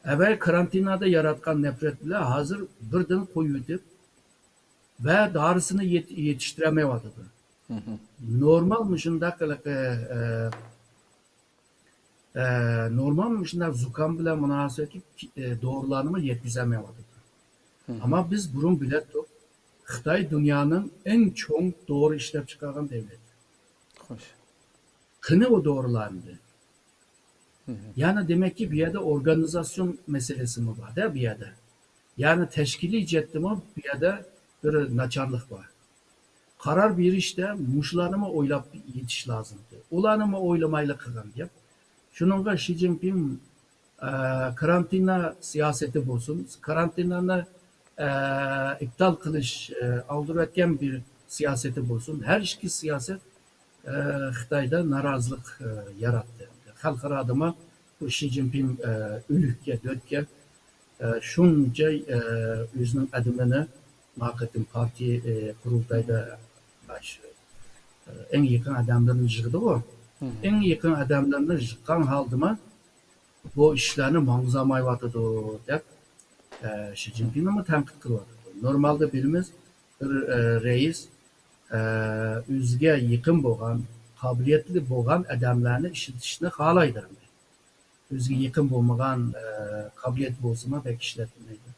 ئەۋەل كارانتىنادا ياراتقان نەپرەت بىلەن ھازىر بىردىن قويۇۋېتىپ ۋە دارىسىنى يېت- يېتىشتۈرەلمەيۋاتىدۇ. نورمال مۇشۇنداق ھېلىقى، ئە، ئە، نورمال مۇشۇنداق زۇكام بىلەن مۇناسىۋەتلىك، ئە، دورىلارنىمۇ يەتكۈزەلمەيۋاتىدۇ. ئەمما بىز بۇرۇن بىلەتتۇق، خىتاي دۇنيانىڭ ئەڭ چوڭ دورا ئىشلەپ چىقارغان دۆلىتى. خوش. قېنى ئۇ دورىلار ئەمدى؟ يەنى دېمەككى، بۇ يەردە ئورگانىزاتسىيون مەسىلىسىمۇ بار-دە بۇ يەردە. يەنى تەشكىلىي جەھەتتىمۇ بۇ يەردە بىر ناچارلىق بار. قارار بېرىشتە مۇشۇلارنىمۇ ئويلاپ يېتىش لازىمكەن. ئۇلارنىمۇ ئويلىمايلا قىلغان گەپ. شۇنىڭغا شى جىنپىڭ، ئە، كارانتىنا سىياسىتى بولسۇن، كارانتىنانى، ئە، ئىپتال قىلىش، ئە، ئاغدۇرۇۋەتكەن بىر سىياسىتى بولسۇن، ھەر ئىككى سىياسەت ئە، خىتايدا نارازىلىق، ئە، ياراتتى. خەلقئارادىمۇ بۇ شى جىنپىڭ، ئە، ئۆلۈككە، دۆتكە، ئە، شۇنچە، ئە، ئۆزىنىڭ ئادىمىنى ما قېتىم پارتىيە، ئە، قۇرۇلتايدا، ئە، شۇ، ئە، ئەڭ يېقىن ئادەملىرىنى يىغدىغۇ. ئەڭ يېقىن ئادەملىرىنى يىغقان ھالدىمۇ بۇ ئىشلارنى ماڭغۇزالمايۋاتىدۇ دەپ، ئە، شى جىنپىڭنىمۇ تەنقىد قىلىۋاتىدۇ. نورمالدا بىلىمىز، بىر، ئە، رەئىس، ئە، ئۆزىگە يېقىن بولغان، قابىلىيەتلىك بولغان ئادەملەرنى ئىشلىتىشنى خالايدۇ. ئۆزىگە يېقىن بولمىغان، ئە، قابىلىيەت بولسىمۇ بەك ئىشلەتمەيدۇ.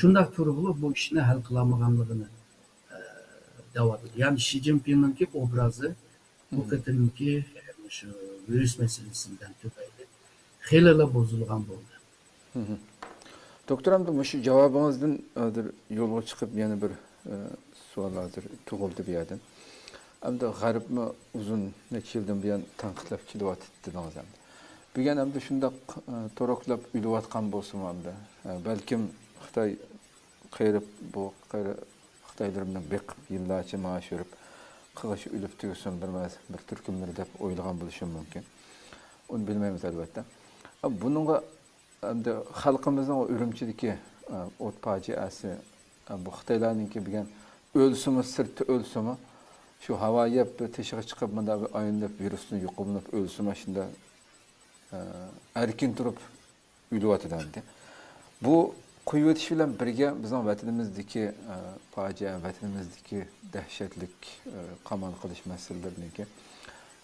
شۇنداق تۇرۇپلا بۇ ئىشنى ھەل قىلالمىغانلىقىنى، ئە، دەۋاتىدۇ. يەنى شى جىنپىڭنىڭكى ئوبرازى بۇ قېتىمقى مۇشۇ ۋىرۇس مەسىلىسىدىن تۈپەيلى خېلىلا بۇزۇلغان بولدى. دوكتور، ئەمدى مۇشۇ جاۋابىڭىزدىن ھازىر يولغا چىقىپ يەنە بىر، ئە، سوئال ھازىر تۇغۇلدى بۇ يەردىن. ئەمدى غەربمۇ ئۇزۇن نەچچە يىلدىن بۇيان تەنقىدلەپ كېلىۋاتىدۇ دېدىڭىز ئەمدى. بۈگۈن ئەمدى شۇنداق، ئە، تورۇكلاپ ئۆلۈۋاتقان بولسىمۇ ئەمدى، ئە، بەلكىم خىتاي قېرىپ، بۇ قېرى خىتايلىرىمنى بېقىپ، يىللارچە مائاش بېرىپ، قىلغىچە ئۆلۈپ تۈگىسۇن بىر مەز-، بىر تۈركۈملىرى دەپ ئويلىغان بولۇشىمۇ مۇمكىن. ئۇنى بىلمەيمىز ئەلۋەتتە. ئە، بۇنىڭغا ئەمدى خەلقىمىزنىڭ ئۇ ئۈرۈمچىدىكى، ئە، ئوت پاجىئەسى، ئە، بۇ خىتايلارنىڭكى بۈگۈن ئۆلسىمۇ، سىرتتا ئۆلسىمۇ، شۇ ھاۋا يەپ، بىر تېشىغا چىقىپ، مۇنداق بىر ئايلىنىپ، ۋىرۇستىن يۇقۇملىنىپ ئۆلسىمۇ، شۇنداق، ئە، ئەركىن تۇرۇپ ئۆلۈۋاتىدۇ ئەمدى. بۇ قويۇۋېتىش بىلەن بىرگە بىزنىڭ ۋەتىنىمىزدىكى، ئە، پاجىئە، ۋەتىنىمىزدىكى دەھشەتلىك، ئە، قامال قىلىش مەسىلىلىرىنىڭكى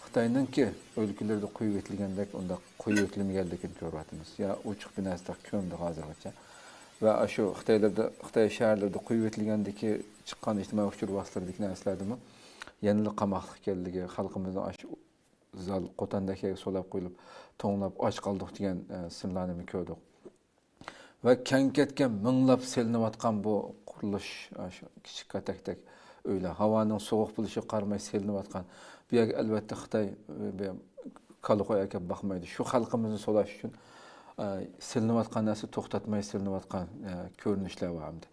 خىتاينىڭكى ئۆلكىلىرىدە قويۇۋېتىلگەندەك، ئۇنداق قويۇۋېتىلمىگەنلىكىنى كۆرۈۋاتىمىز. يا ئوچۇق بىر نەرسە كۆرمىدۇق ھازىرغىچە. ۋە ئاشۇ خىتايلاردا، خىتاي شەھەرلىرىدە قويۇۋېتىلگەندىكى چىققان ئىجتىمائىي ئۇچۇر ۋاسىتىلىرىدىكى نەرسىلەردىمۇ يەنىلا قاماقلىق ئىكەنلىكى، خەلقىمىزنىڭ ئاشۇ زال قوتاندەك يەرگە سولاپ قويۇلۇپ، توڭلاپ ئاچ قالدۇق دېگەن، ئە، سىنلارنىمۇ كۆردۇق. ۋە كەڭ كەتكەن مىڭلاپ سېلىنىۋاتقان بۇ قۇرۇلۇش، ئاشۇ كىچىك كاتەكتەك ئۆيلەر، ھاۋانىڭ سوغۇق بولۇشىغا قارىماي سېلىنىۋاتقان. بۇ يەرگە ئەلۋەتتە خىتاي، ئە، بۇ كالا قوي ئەكەپ باقمايدۇ. شۇ خەلقىمىزنى سولاش ئۈچۈن، ئە، سېلىنىۋاتقان نەرسە توختاتماي سېلىنىۋاتقان، ئە، كۆرۈنۈشلەر بار ئەمدى.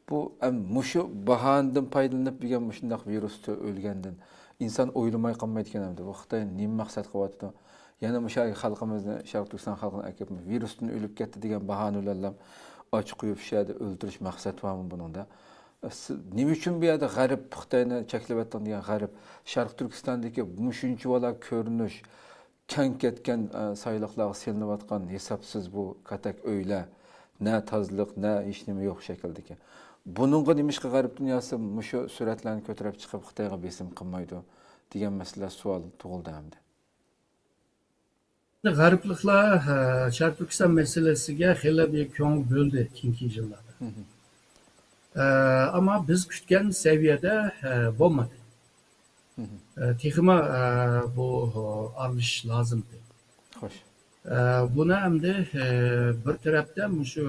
بۇ، ئەم، مۇشۇ باھانىدىن پايدىلىنىپ بۈگۈن مۇشۇنداق ۋىرۇستا ئۆلگەندىن ئىنسان ئويلىماي قالمايدىكەن ئەمدى. بۇ خىتاي نېمە مەقسەت قىلىۋاتىدۇ؟ يەنە مۇشۇ خەلقىمىزنى، شەرقىي تۈركىستان خەلقىنى ئەكەپ ۋىرۇستىن ئۆلۈپ كەتتى دېگەن باھانە بىلەنلا ئاچ قويۇپ شۇ يەردە ئۆلتۈرۈش مەقسەت بارمۇ بۇنىڭدا؟ سىز نېمە ئۈچۈن بۇ يەردە غەرب خىتاينى چەكلەۋەتتىڭ دېگەن غەرب، شەرقىي تۈركىستاندىكى مۇشۇنچىۋالا كۆرۈنۈش، كەڭ كەتكەن، ئە، سايلىقلارغا سېلىنىۋاتقان ھېسابسىز بۇ كاتەك ئۆيلەر، نە تازىلىق، نە ھېچنېمە يوق شەكىلدىكى. بۇنىڭغا نېمىشقا غەرب دۇنياسى مۇشۇ سۈرەتلەرنى كۆتۈرۈپ چىقىپ خىتايغا بېسىم قىلمايدۇ دېگەن مەسىلە سوئال تۇغۇلدى ئەمدى. غەربلىكلەر، ئە، شەرقىي تۈركىستان مەسىلىسىگە خېلى بىر كۆڭۈل بۆلدى كېيىنكى يىللاردا. ئە، ئەمما بىز كۈتكەن سەۋىيەدە، ئە، بولمىدى. ئە، تېخىمۇ، ئە، بۇ، ئە، ئارىلىشىش لازىمدى. خوش. ئە، بۇنى ئەمدى، ئە، بىر تەرەپتە مۇشۇ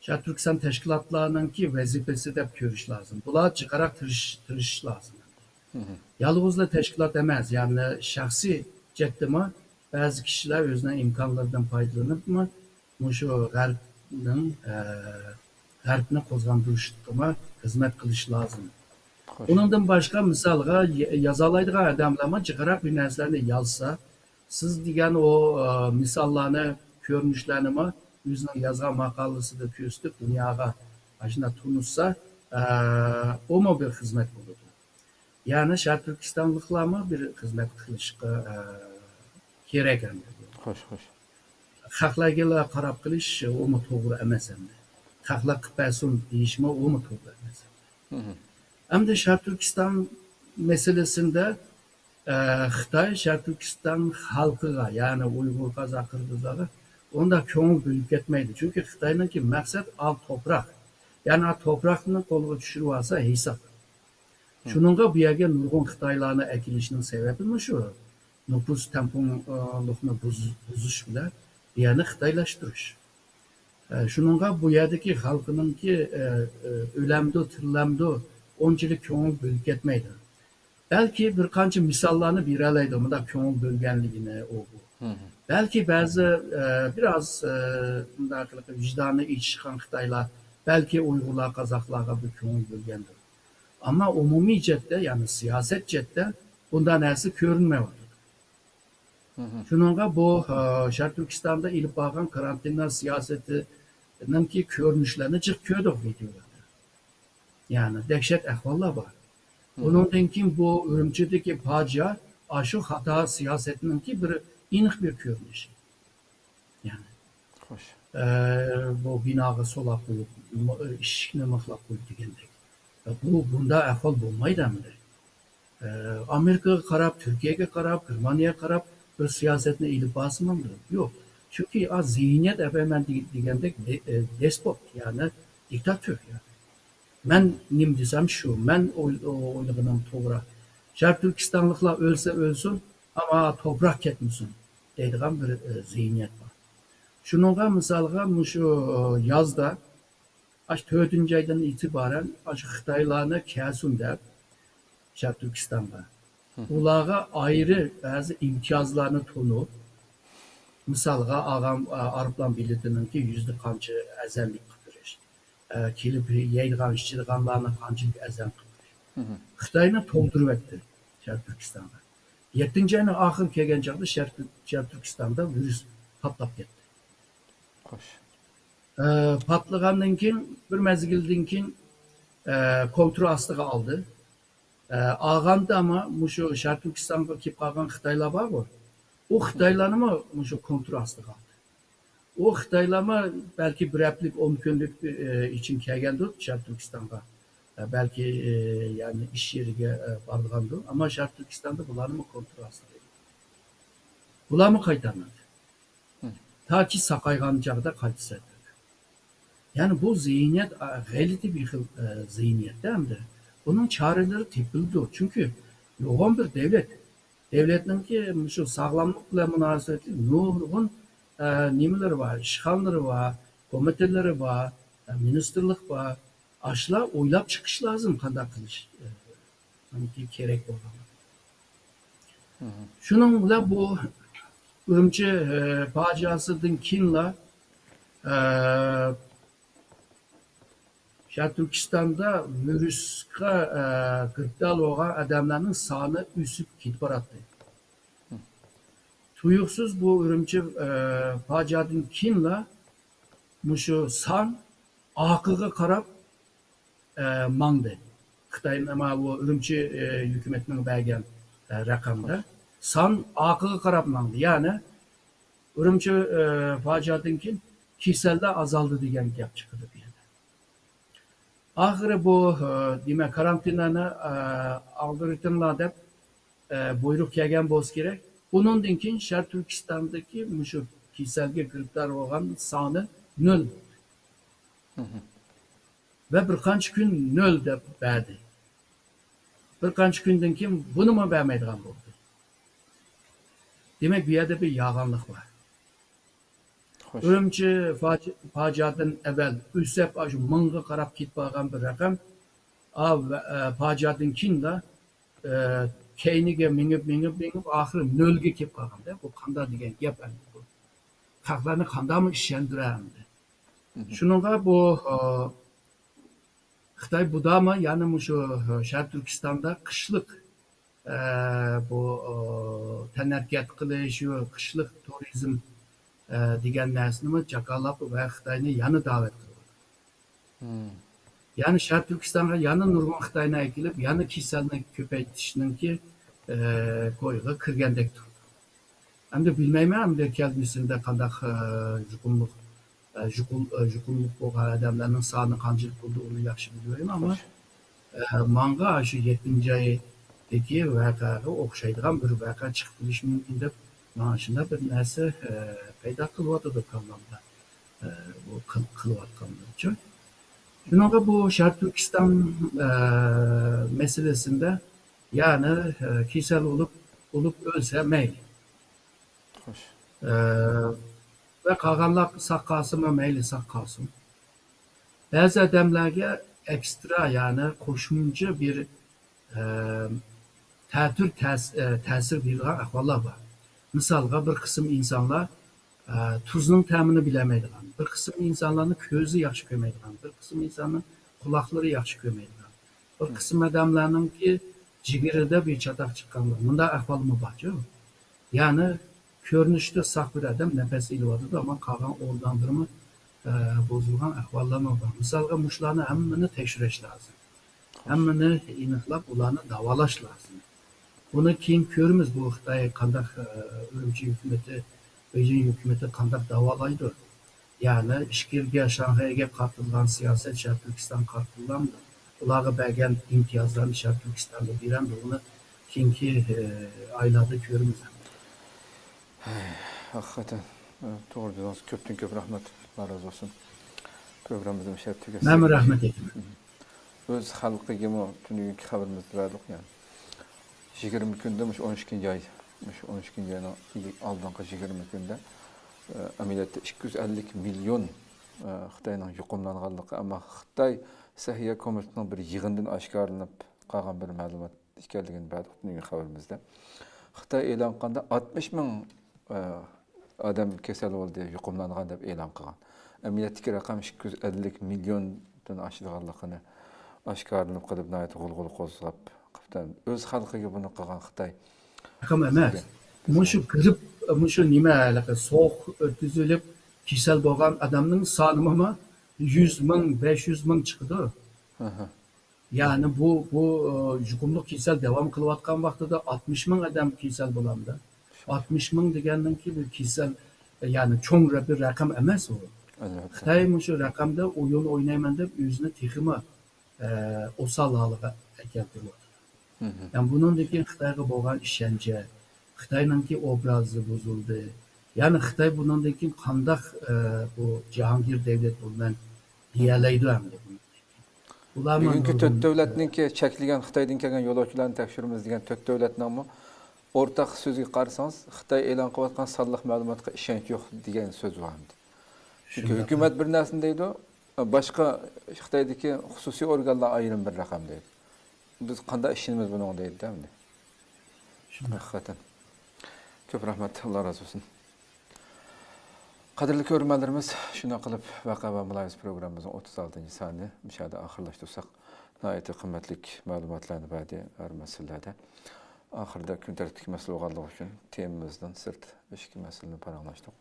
شەرقىي تۈركىستان تەشكىلاتلارنىڭكى ۋەزىپىسى دەپ كۆرۈش لازىم. بۇلار جىقراق تىرىش-، تىرىشىش لازىم. يالغۇزلا تەشكىلات ئەمەس، يەنى شەخسىي جەھەتتىمۇ بەزى كىشىلەر ئۆزىنىڭ ئىمكانلىرىدىن پايدىلىنىپمۇ مۇشۇ غەربنىڭ، ئە، غەربنى قوزغاندۇرۇشقىمۇ خىزمەت قىلىش لازىم. خوش. ئۇنىڭدىن باشقا، مىسالغا، ي-، يازالايدىغان ئادەملەرمۇ جىقراق بىر نەرسىلەرنى يازسا، سىز دېگەن ئۇ، ئە، مىساللارنى، كۆرۈنۈشلەرنىمۇ ئۆزىنىڭ يازغان ماقالىسىدا كۆرسىتىپ، دۇنياغا ئاشۇنداق تونۇتسا، ئە، ئۇمۇ بىر خىزمەت بولىدۇ. يەنى شەرقىي تۈركىستانلىقلارمۇ بىر خىزمەت قىلىشقا، ئە، كېرەك ئەمدى. خوش، خوش. خەقلەرگىلا قاراپ قېلىش، ئۇمۇ توغرا ئەمەس ئەمدى. خەقلەر قىلىپ بەرسۇن دېيىشمۇ، ئۇمۇ توغرا ئەمەس ئەمدى. ئەمدى شەرقىي تۈركىستان مەسىلىسىندە، ئە، خىتاي شەرقىي تۈركىستان خەلقىگە، يەنى ئۇيغۇر، قازاق، قىرغىزلارغا ئۇنداق كۆڭۈل بۆلۈپ كەتمەيدۇ. چۈنكى خىتاينىڭكى مەقسەت ئال توپراق. يەنى ئا توپراقنى قولغا چۈشۈرۈۋالسا ھېساب. شۇنىڭغا بۇ يەرگە نۇرغۇن خىتايلارنى ئەكېلىشنىڭ سەۋەبىمۇ شۇ. نوپۇس تەڭپۇڭلۇقنى بۇز-، بۇزۇش بىلەن بۇ يەرنى خىتايلاشتۇرۇش. ئە، شۇنىڭغا بۇ يەردىكى خەلقنىڭكى، ئە، ئە، ئۆلەمدۇ، تىرىلەمدۇ، ئۇنچىلىك كۆڭۈل بۆلۈپ كەتمەيدۇ. بەلكى بىر قانچە مىساللارنى بېرەلەيدۇ، مۇنداق كۆڭۈل بۆلگەنلىكىنى ئۇ، بۇ. بەلكى بەزى، ئە، بىر ئاز، ئە، مۇنداق قىلىپ ۋىجدانى ئېچىشقان خىتايلار بەلكى ئۇيغۇرلار، قازاقلارغا بىر كۆڭۈل بۆلگەندۇر. ئەمما ئومۇمىي جەھەتتە، يەنى سىياسەت جەھەتتە بۇنداق نەرسە كۆرۈنمەيۋاتىدۇ. شۇنىڭغا بۇ، ئە، شەرقىي تۈركىستاندا ئېلىپ بارغان كارانتىنلار سىياسىتىنىڭكى كۆرۈنۈشلىرىنى جىق كۆردۇق ۋىدېئولاردا. يەنى دەھشەت ئەھۋاللار بار. ئۇنىڭدىن كېيىن بۇ ئۈرۈمچىدىكى پاجىئە ئاشۇ خاتا سىياسەتنىڭكى بىر ئېنىق بىر كۆرۈنۈشى. يەنى، خوش. ئە، بۇ بىناغا سولاپ قويۇپ، م-، ئىشىكنى مىخلاپ قويۇپ دېگەندەك. بۇ، بۇنداق ئەھۋال بولمايدۇ ئەمدى. ئە، ئامېرىكىغا قاراپ، تۈركىيەگە قاراپ، گېرمانىيەگە قاراپ بىر سىياسەتنى ئېلىپ بارسىمۇ يوق. چۈنكى ئا، زېھنىيەت ئەپەيمەن دېگەن-، دېگەندەك دې-، ئە، دېسپوت، يەنى دىكتاتور. يەنى مەن نېمە دېسەم شۇ، مەن ئوي-، ئويلىغىنىم توغرا. شەرقىي تۈركىستانلىقلار ئۆلسە ئۆلسۇن، ئەمما توپراق كەتمىسۇن دەيدىغان بىر، ئە، زېھنىيەت بار. شۇنىڭغا مىسالغا مۇشۇ، ئە، يازدا ئاشۇ تۆتىنچى ئايدىن ئېتىبارەن ئاشۇ خىتايلارنى كەلسۇن دەپ، شەرقىي تۈركىستانغا. ئۇلارغا ئايرى بەزى ئىمتىيازلارنى تونۇپ، مىسالغا ئالغان، ئا، ئايروپىلان بېلىتىنىڭكى يۈزدە قانچە ئەرزانلىق قىلدۇرۇش، ئا، كېلىپ يەيدىغان، ئىچىدىغانلارنى قانچىلىك ئەرزان قىلدۇرۇش. خىتاينى تولدۇرۇۋەتتى شەرقىي تۈركىستانغا. يەتتىنچى ئاينىڭ ئاخىرى كەلگەن چاغدا شەرقىي، شەرقىي تۈركىستاندا ۋىرۇس پاتلاپ كەتتى. خوش. ئە، پاتلىغاندىن كېيىن، بىر مەزگىلدىن كېيىن، ئە، كونترول ئاستىغا ئالدى. ئە، ئالغاندا ئەمما مۇشۇ شەرقىي تۈركىستانغا كېلىپ قالغان خىتايلار بارغۇ، ئۇ خىتايلارنىمۇ مۇشۇ كونترول ئاستىغا ئالدى. ئۇ خىتايلارمۇ بەلكى بىر ھەپتىلىك، ئون كۈنلۈك، ئە، ئىچىن كەلگەندۇر شەرقىي تۈركىستانغا. ئە، بەلكى، ئە، يەنى ئىش يېرىگە، ئە، بارىدىغاندۇر. ئەمما شەرقىي تۈركىستاندا بۇلارنىمۇ كونترول ئاستىغا ئالدى. بۇلارمۇ قايتارمىدى. تاكى ساقايغان چاغدا قايتىسەن. يەنى بۇ زېھنىيەت، ئا، غەلىتە بىر خىل، ئە، زېھنىيەتتە ئەمدى. بۇنىڭ چارىلىرى تېپىلىدۇ. چۈنكى يوغان بىر دەۋلەت. دەۋلەتنىڭكى مۇشۇ ساغلاملىق بىلەن مۇناسىۋەتلىك نۇرغۇن، ئە، نېمىلىرى بار، ئىشخانىلىرى بار، كومىتېتلىرى بار، ئە، مىنىستىرلىق بار. ئاشۇلار ئويلاپ چىقىش لازىم، قانداق قىلىش، ئە، كېرەك بولغان. شۇنىڭ بىلەن بۇ ئۈرۈمچى، ئە، پاجىئەسىدىن كېيىنلا، ئە، شەرقىي تۈركىستاندا ۋىرۇسقا، ئە، گىرىپتار بولغان ئادەملەرنىڭ سانى ئۆسۈپ كېتىپ باراتتى. تۇيۇقسىز بۇ ئۈرۈمچى، ئە، پاجىئەدىن كېيىنلا مۇشۇ سان ئارقىغا قاراپ، ئە، ماڭدى. خىتاي، مانا بۇ ئۈرۈمچى، ئە، ھۆكۈمىتىنىڭ بەرگەن، ئە، رەقەمدە سان ئارقىغا قاراپ ماڭدى. يەنى ئۈرۈمچى، ئە، پاجىئەدىن كېيىن كېسەللەر ئازالدى دېگەن گەپ چىقىدۇ بۇ يەردە. ئاخىرى بۇ، ئە، دېمەك، كارانتىننى، ئە، ئاغدۇرۇۋېتىڭلار دەپ، ئە، بۇيرۇق كەلگەن بولسا كېرەك. ئۇنىڭدىن كېيىن شەرقىي تۈركىستاندىكى مۇشۇ كېسەلگە گىرىپتار بولغان سانى نۆل بولدى. ۋە بىر قانچە كۈن نۆل دەپ بەردى. بىر قانچە كۈندىن كېيىن بۇنىمۇ بەرمەيدىغان بولدى. دېمەك، بۇ يەردە بىر يالغانلىق بار. خوش. ئۈرۈمچى پاجىئەدىن ئەۋۋەل ئۆسۈپ، ئاشۇ مىڭغا قاراپ كېتىپ بارغان بىر رەقەم، ئا، ۋە، ئە، پاجىئەدىن كېيىنلا، ئە، كەينىگە مېڭىپ، مېڭىپ، مېڭىپ، ئاخىرى نۆلگە كېلىپ قالغاندا، بۇ قانداق دېگەن گەپ ئەمدى بۇ؟ خەقلەرنى قانداقمۇ ئىشەندۈرە ئەمدى؟ شۇنىڭغا بۇ، ئە، خىتاي بۇدامۇ يەنە مۇشۇ، ئە، شەرقىي تۈركىستاندا قىشلىق، ئە، بۇ، ئە، تەنھەرىكەت قىلىش، شۇ قىشلىق تۇرىزم، ئە، دېگەن نەرسىنىمۇ جاكارلاپ ۋە خىتاينى يەنە دەۋەت قىلىۋاتىدۇ. يەنى شەرقىي تۈركىستانغا يەنە نۇرغۇن خىتاينى ئەكېلىپ، يەنە كېسەلنى كۆپەيتىشنىڭكى، ئە، كويىغا كىرگەندەك تۇرىدۇ. ئەمدى بىلمەيمەن، ئەمدى كەلگۈسىدە قانداق، ئە، يۇقۇملۇق، ئە، يۇقۇم-، ئە، يۇقۇملۇق بولغان ئادەملەرنىڭ سانى قانچىلىك بولىدۇ، ئۇنى ياخشى بىلمەيمەن، ئەمما، ئە، ماڭا شۇ يەتتىنچى ئايدىكى ۋەقەگە ئوخشايدىغان بىر ۋەقە چىقىپ قېلىشى مۇمكىن دەپ، ماڭا شۇنداق بىر نەرسە، ئە، پەيدا قىلىۋاتىدۇ كاللامدا، ئە، بۇ قىل-، قىلىۋاتقانلىرىچۇ. شۇنىڭغا بۇ شەرقىي تۈركىستان، ئە، مەسىلىسىندە يەنى، ئە، كېسەل بولۇپ، بولۇپ ئۆلسە مەيلى. خوش. ئە، ۋە قالغانلار ساق قالسىمۇ مەيلى، ساق قالسۇن. بەزى ئادەملەرگە ئەكسترا، يەنى قوشۇمچە بىر، ئە، تەتۈر تەس-، ئە، تەسىر بېرىدىغان ئەھۋاللار بار. مىسالغا، بىر قىسىم ئىنسانلار، ئە، تۇزنىڭ تەمىنى بىلەلمەيدىغان، بىر قىسىم ئىنسانلارنىڭ كۆزى ياخشى كۆرمەيدىغان، بىر قىسىم ئىنساننىڭ قۇلاقلىرى ياخشى كۆرمەيدىغان، بىر قىسىم ئادەملەرنىڭكى جىگىرىدە بىر چاتاق چىققانلار، مۇنداق ئەھۋالمۇ بارچۇ. يەنى كۆرۈنۈشتە ساق بىر ئادەم نەپەس ئېلىۋاتىدۇ، ئەمما قالغان ئورگانلىرىمۇ، ئە، بۇزۇلغان ئەھۋاللارمۇ بار. مىسالغا، مۇشۇلارنى ھەممىنى تەكشۈرۈش لازىم. ھەممىنى ئېنىقلاپ، ئۇلارنى داۋالاش لازىم. بۇنى كېيىن كۆرىمىز، بۇ خىتاي قانداق، ئە، ئۈرۈمچى ھۆكۈمىتى، بېيجىڭ ھۆكۈمىتى قانداق داۋالايدۇ. يەنى ئىچكىرىگە، شاڭخەيگە قارىتىلغان سىياسەت شەرقىي تۈركىستانغا قارىتىلامدۇ؟ ئۇلارغا بەرگەن ئىمتىيازلارنى شەرقىي تۈركىستانغا بېرەمدۇ؟ بۇنى كېيىنكى، ئە، ئايلاردا كۆرىمىز. ھەي، ھەقىقەتەن، ئە، توغرا دېدىڭىز. كۆپتىن كۆپ رەھمەت. ئاللا رازى بولسۇن. پروگراممىمىزنى مۇشۇ يەردە تۈگەتسەك. مەنمۇ رەھمەت ئېيتىمەن. ئۆز خەلقىگىمۇ تۈنۈگۈنكى خەۋىرىمىزدە بەردۇق، يەنى. يىگىرمە كۈندە، مۇشۇ ئون ئىككىنچى ئاي، مۇشۇ ئون ئىككىنچى ئاينىڭ ئالدىنقى يىگىرمە كۈندە، ئە، ئەمەلىيەتتە ئىككى يۈز ئەللىك مىليون، ئە، خىتاينىڭ يۇقۇملانغانلىقى، ئەمما خىتاي سەھىيە كومىتېتىنىڭ بىر يىغىنىدىن ئاشكارىلىنىپ قالغان بىر مەلۇمات ئىكەنلىكىنى بەردۇق تۈنۈگۈن خەۋىرىمىزدە. خىتاي ئېلان قىلغاندا ئاتمىش مىڭ، ئە، ئادەم كېسەل بولدى، يۇقۇملانغان دەپ ئېلان قىلغان. ئەمەلىيەتتىكى رەقەم ئىككى يۈز ئەللىك مىليوندىن ئاشىدىغانلىقىنى ئاشكارىلىنىپ قېلىپ، ناھايىتى غۇلغۇلا قوزغاپ قېپتۇ. ئۆز خەلقىگە بۇنى قىلغان خىتاي. رەقەم ئەمەس. بىزگە، بىزگە. مۇشۇ گىرىپ، مۇشۇ نېمە، ھېلىقى سوغۇق ئۆتكۈزۈۋېلىپ كېسەل بولغان ئادەمنىڭ سانىمۇ يۈز مىڭ، بەش يۈز مىڭ چىقىدۇ. ھە، ھە. يەنى بۇ، بۇ، ئى، يۇقۇملۇق كېسەل داۋام قىلىۋاتقان ۋاقتىدا ئاتمىش مىڭ ئادەم كېسەل بولامدۇ؟ ئاتمىش مىڭ دېگەننىڭكى بىر كېسەل، يەنى چوڭ بىر رەقەم ئەمەس ئۇ. ئەلۋەتتە. خىتاي مۇشۇ رەقەمدە ئويۇن ئوينايمەن دەپ ئۆزىنى تېخىمۇ، ئە، ئوسال ھالىغا ئەكەلتۈرۈۋاتىدۇ. مھم. يەنى بۇنىڭدىن كېيىن خىتايغا بولغان ئىشەنچى، خىتاينىڭكى ئوبرازى بۇزۇلدى. يەنى خىتاي بۇنىڭدىن كېيىن قانداق، ئە، بۇ جاھانگىر دەۋلەت بولىمەن دېيەلەيدۇ ئەمدى بۇنىڭدىن كېيىن؟ بۇلارمۇ بۈگۈنكى نۇرغۇن تۆت دۆلەتنىڭكى چەكلىگەن خىتايدىن كەلگەن يولۇچىلارنى تەكشۈرىمىز دېگەن تۆت دۆلەتنىڭمۇ ئورتاق سۆزىگە قارىسىڭىز، خىتاي ئېلان قىلىۋاتقان سانلىق مەلۇماتقا ئىشەنچ يوق دېگەن سۆز بار ئەمدى. چۈنكى شۇنداق. ھۆكۈمەت بىر نەرسىنى دەيدۇ، باشقا خىتايدىكى خۇسۇسىي ئورگانلار ئايرىم بىر رەقەم دەيدۇ. بىز قانداق ئىشىنىمىز بۇنىڭغا دەيدۇ ئەمدى. شۇنداق. ھەقىقەتەن. كۆپ رەھمەت، ئاللا رازى بولسۇن. قەدىرلىك كۆرۈرمەنلىرىمىز، شۇنداق قىلىپ ۋەقە ۋە مۇلاھىزە پروگراممىمىزنىڭ ئوتتۇز ئالتىنچى سانىنى مۇشۇ يەردە ئاخىرلاشتۇرساق، ناھايىتى قىممەتلىك مەلۇماتلارنى بەردى ھەر مەسىلىلەردە. ئاخىرىدا كۈن تەرتىپتىكى مەسىلە بولغانلىقى ئۈچۈن تېمىمىزدىن سىرت ئىككى مەسىلىنى پاراڭلاشتۇق.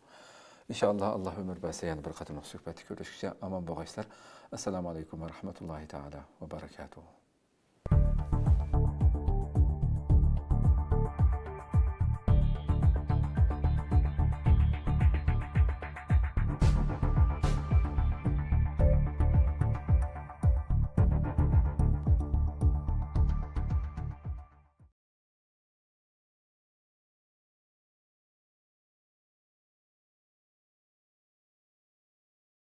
ئىنشائاللا، ئاللا ئۆمۈر بەرسە يەنە بىر قېتىملىق سۆھبەتتە كۆرۈشكىچە ئامان بولغايسىلەر. ئەسسالامۇ ئەلەيكۇم ۋە رەھمەتۇللاھى تائالا ۋە بەرەكاتۇھۇ.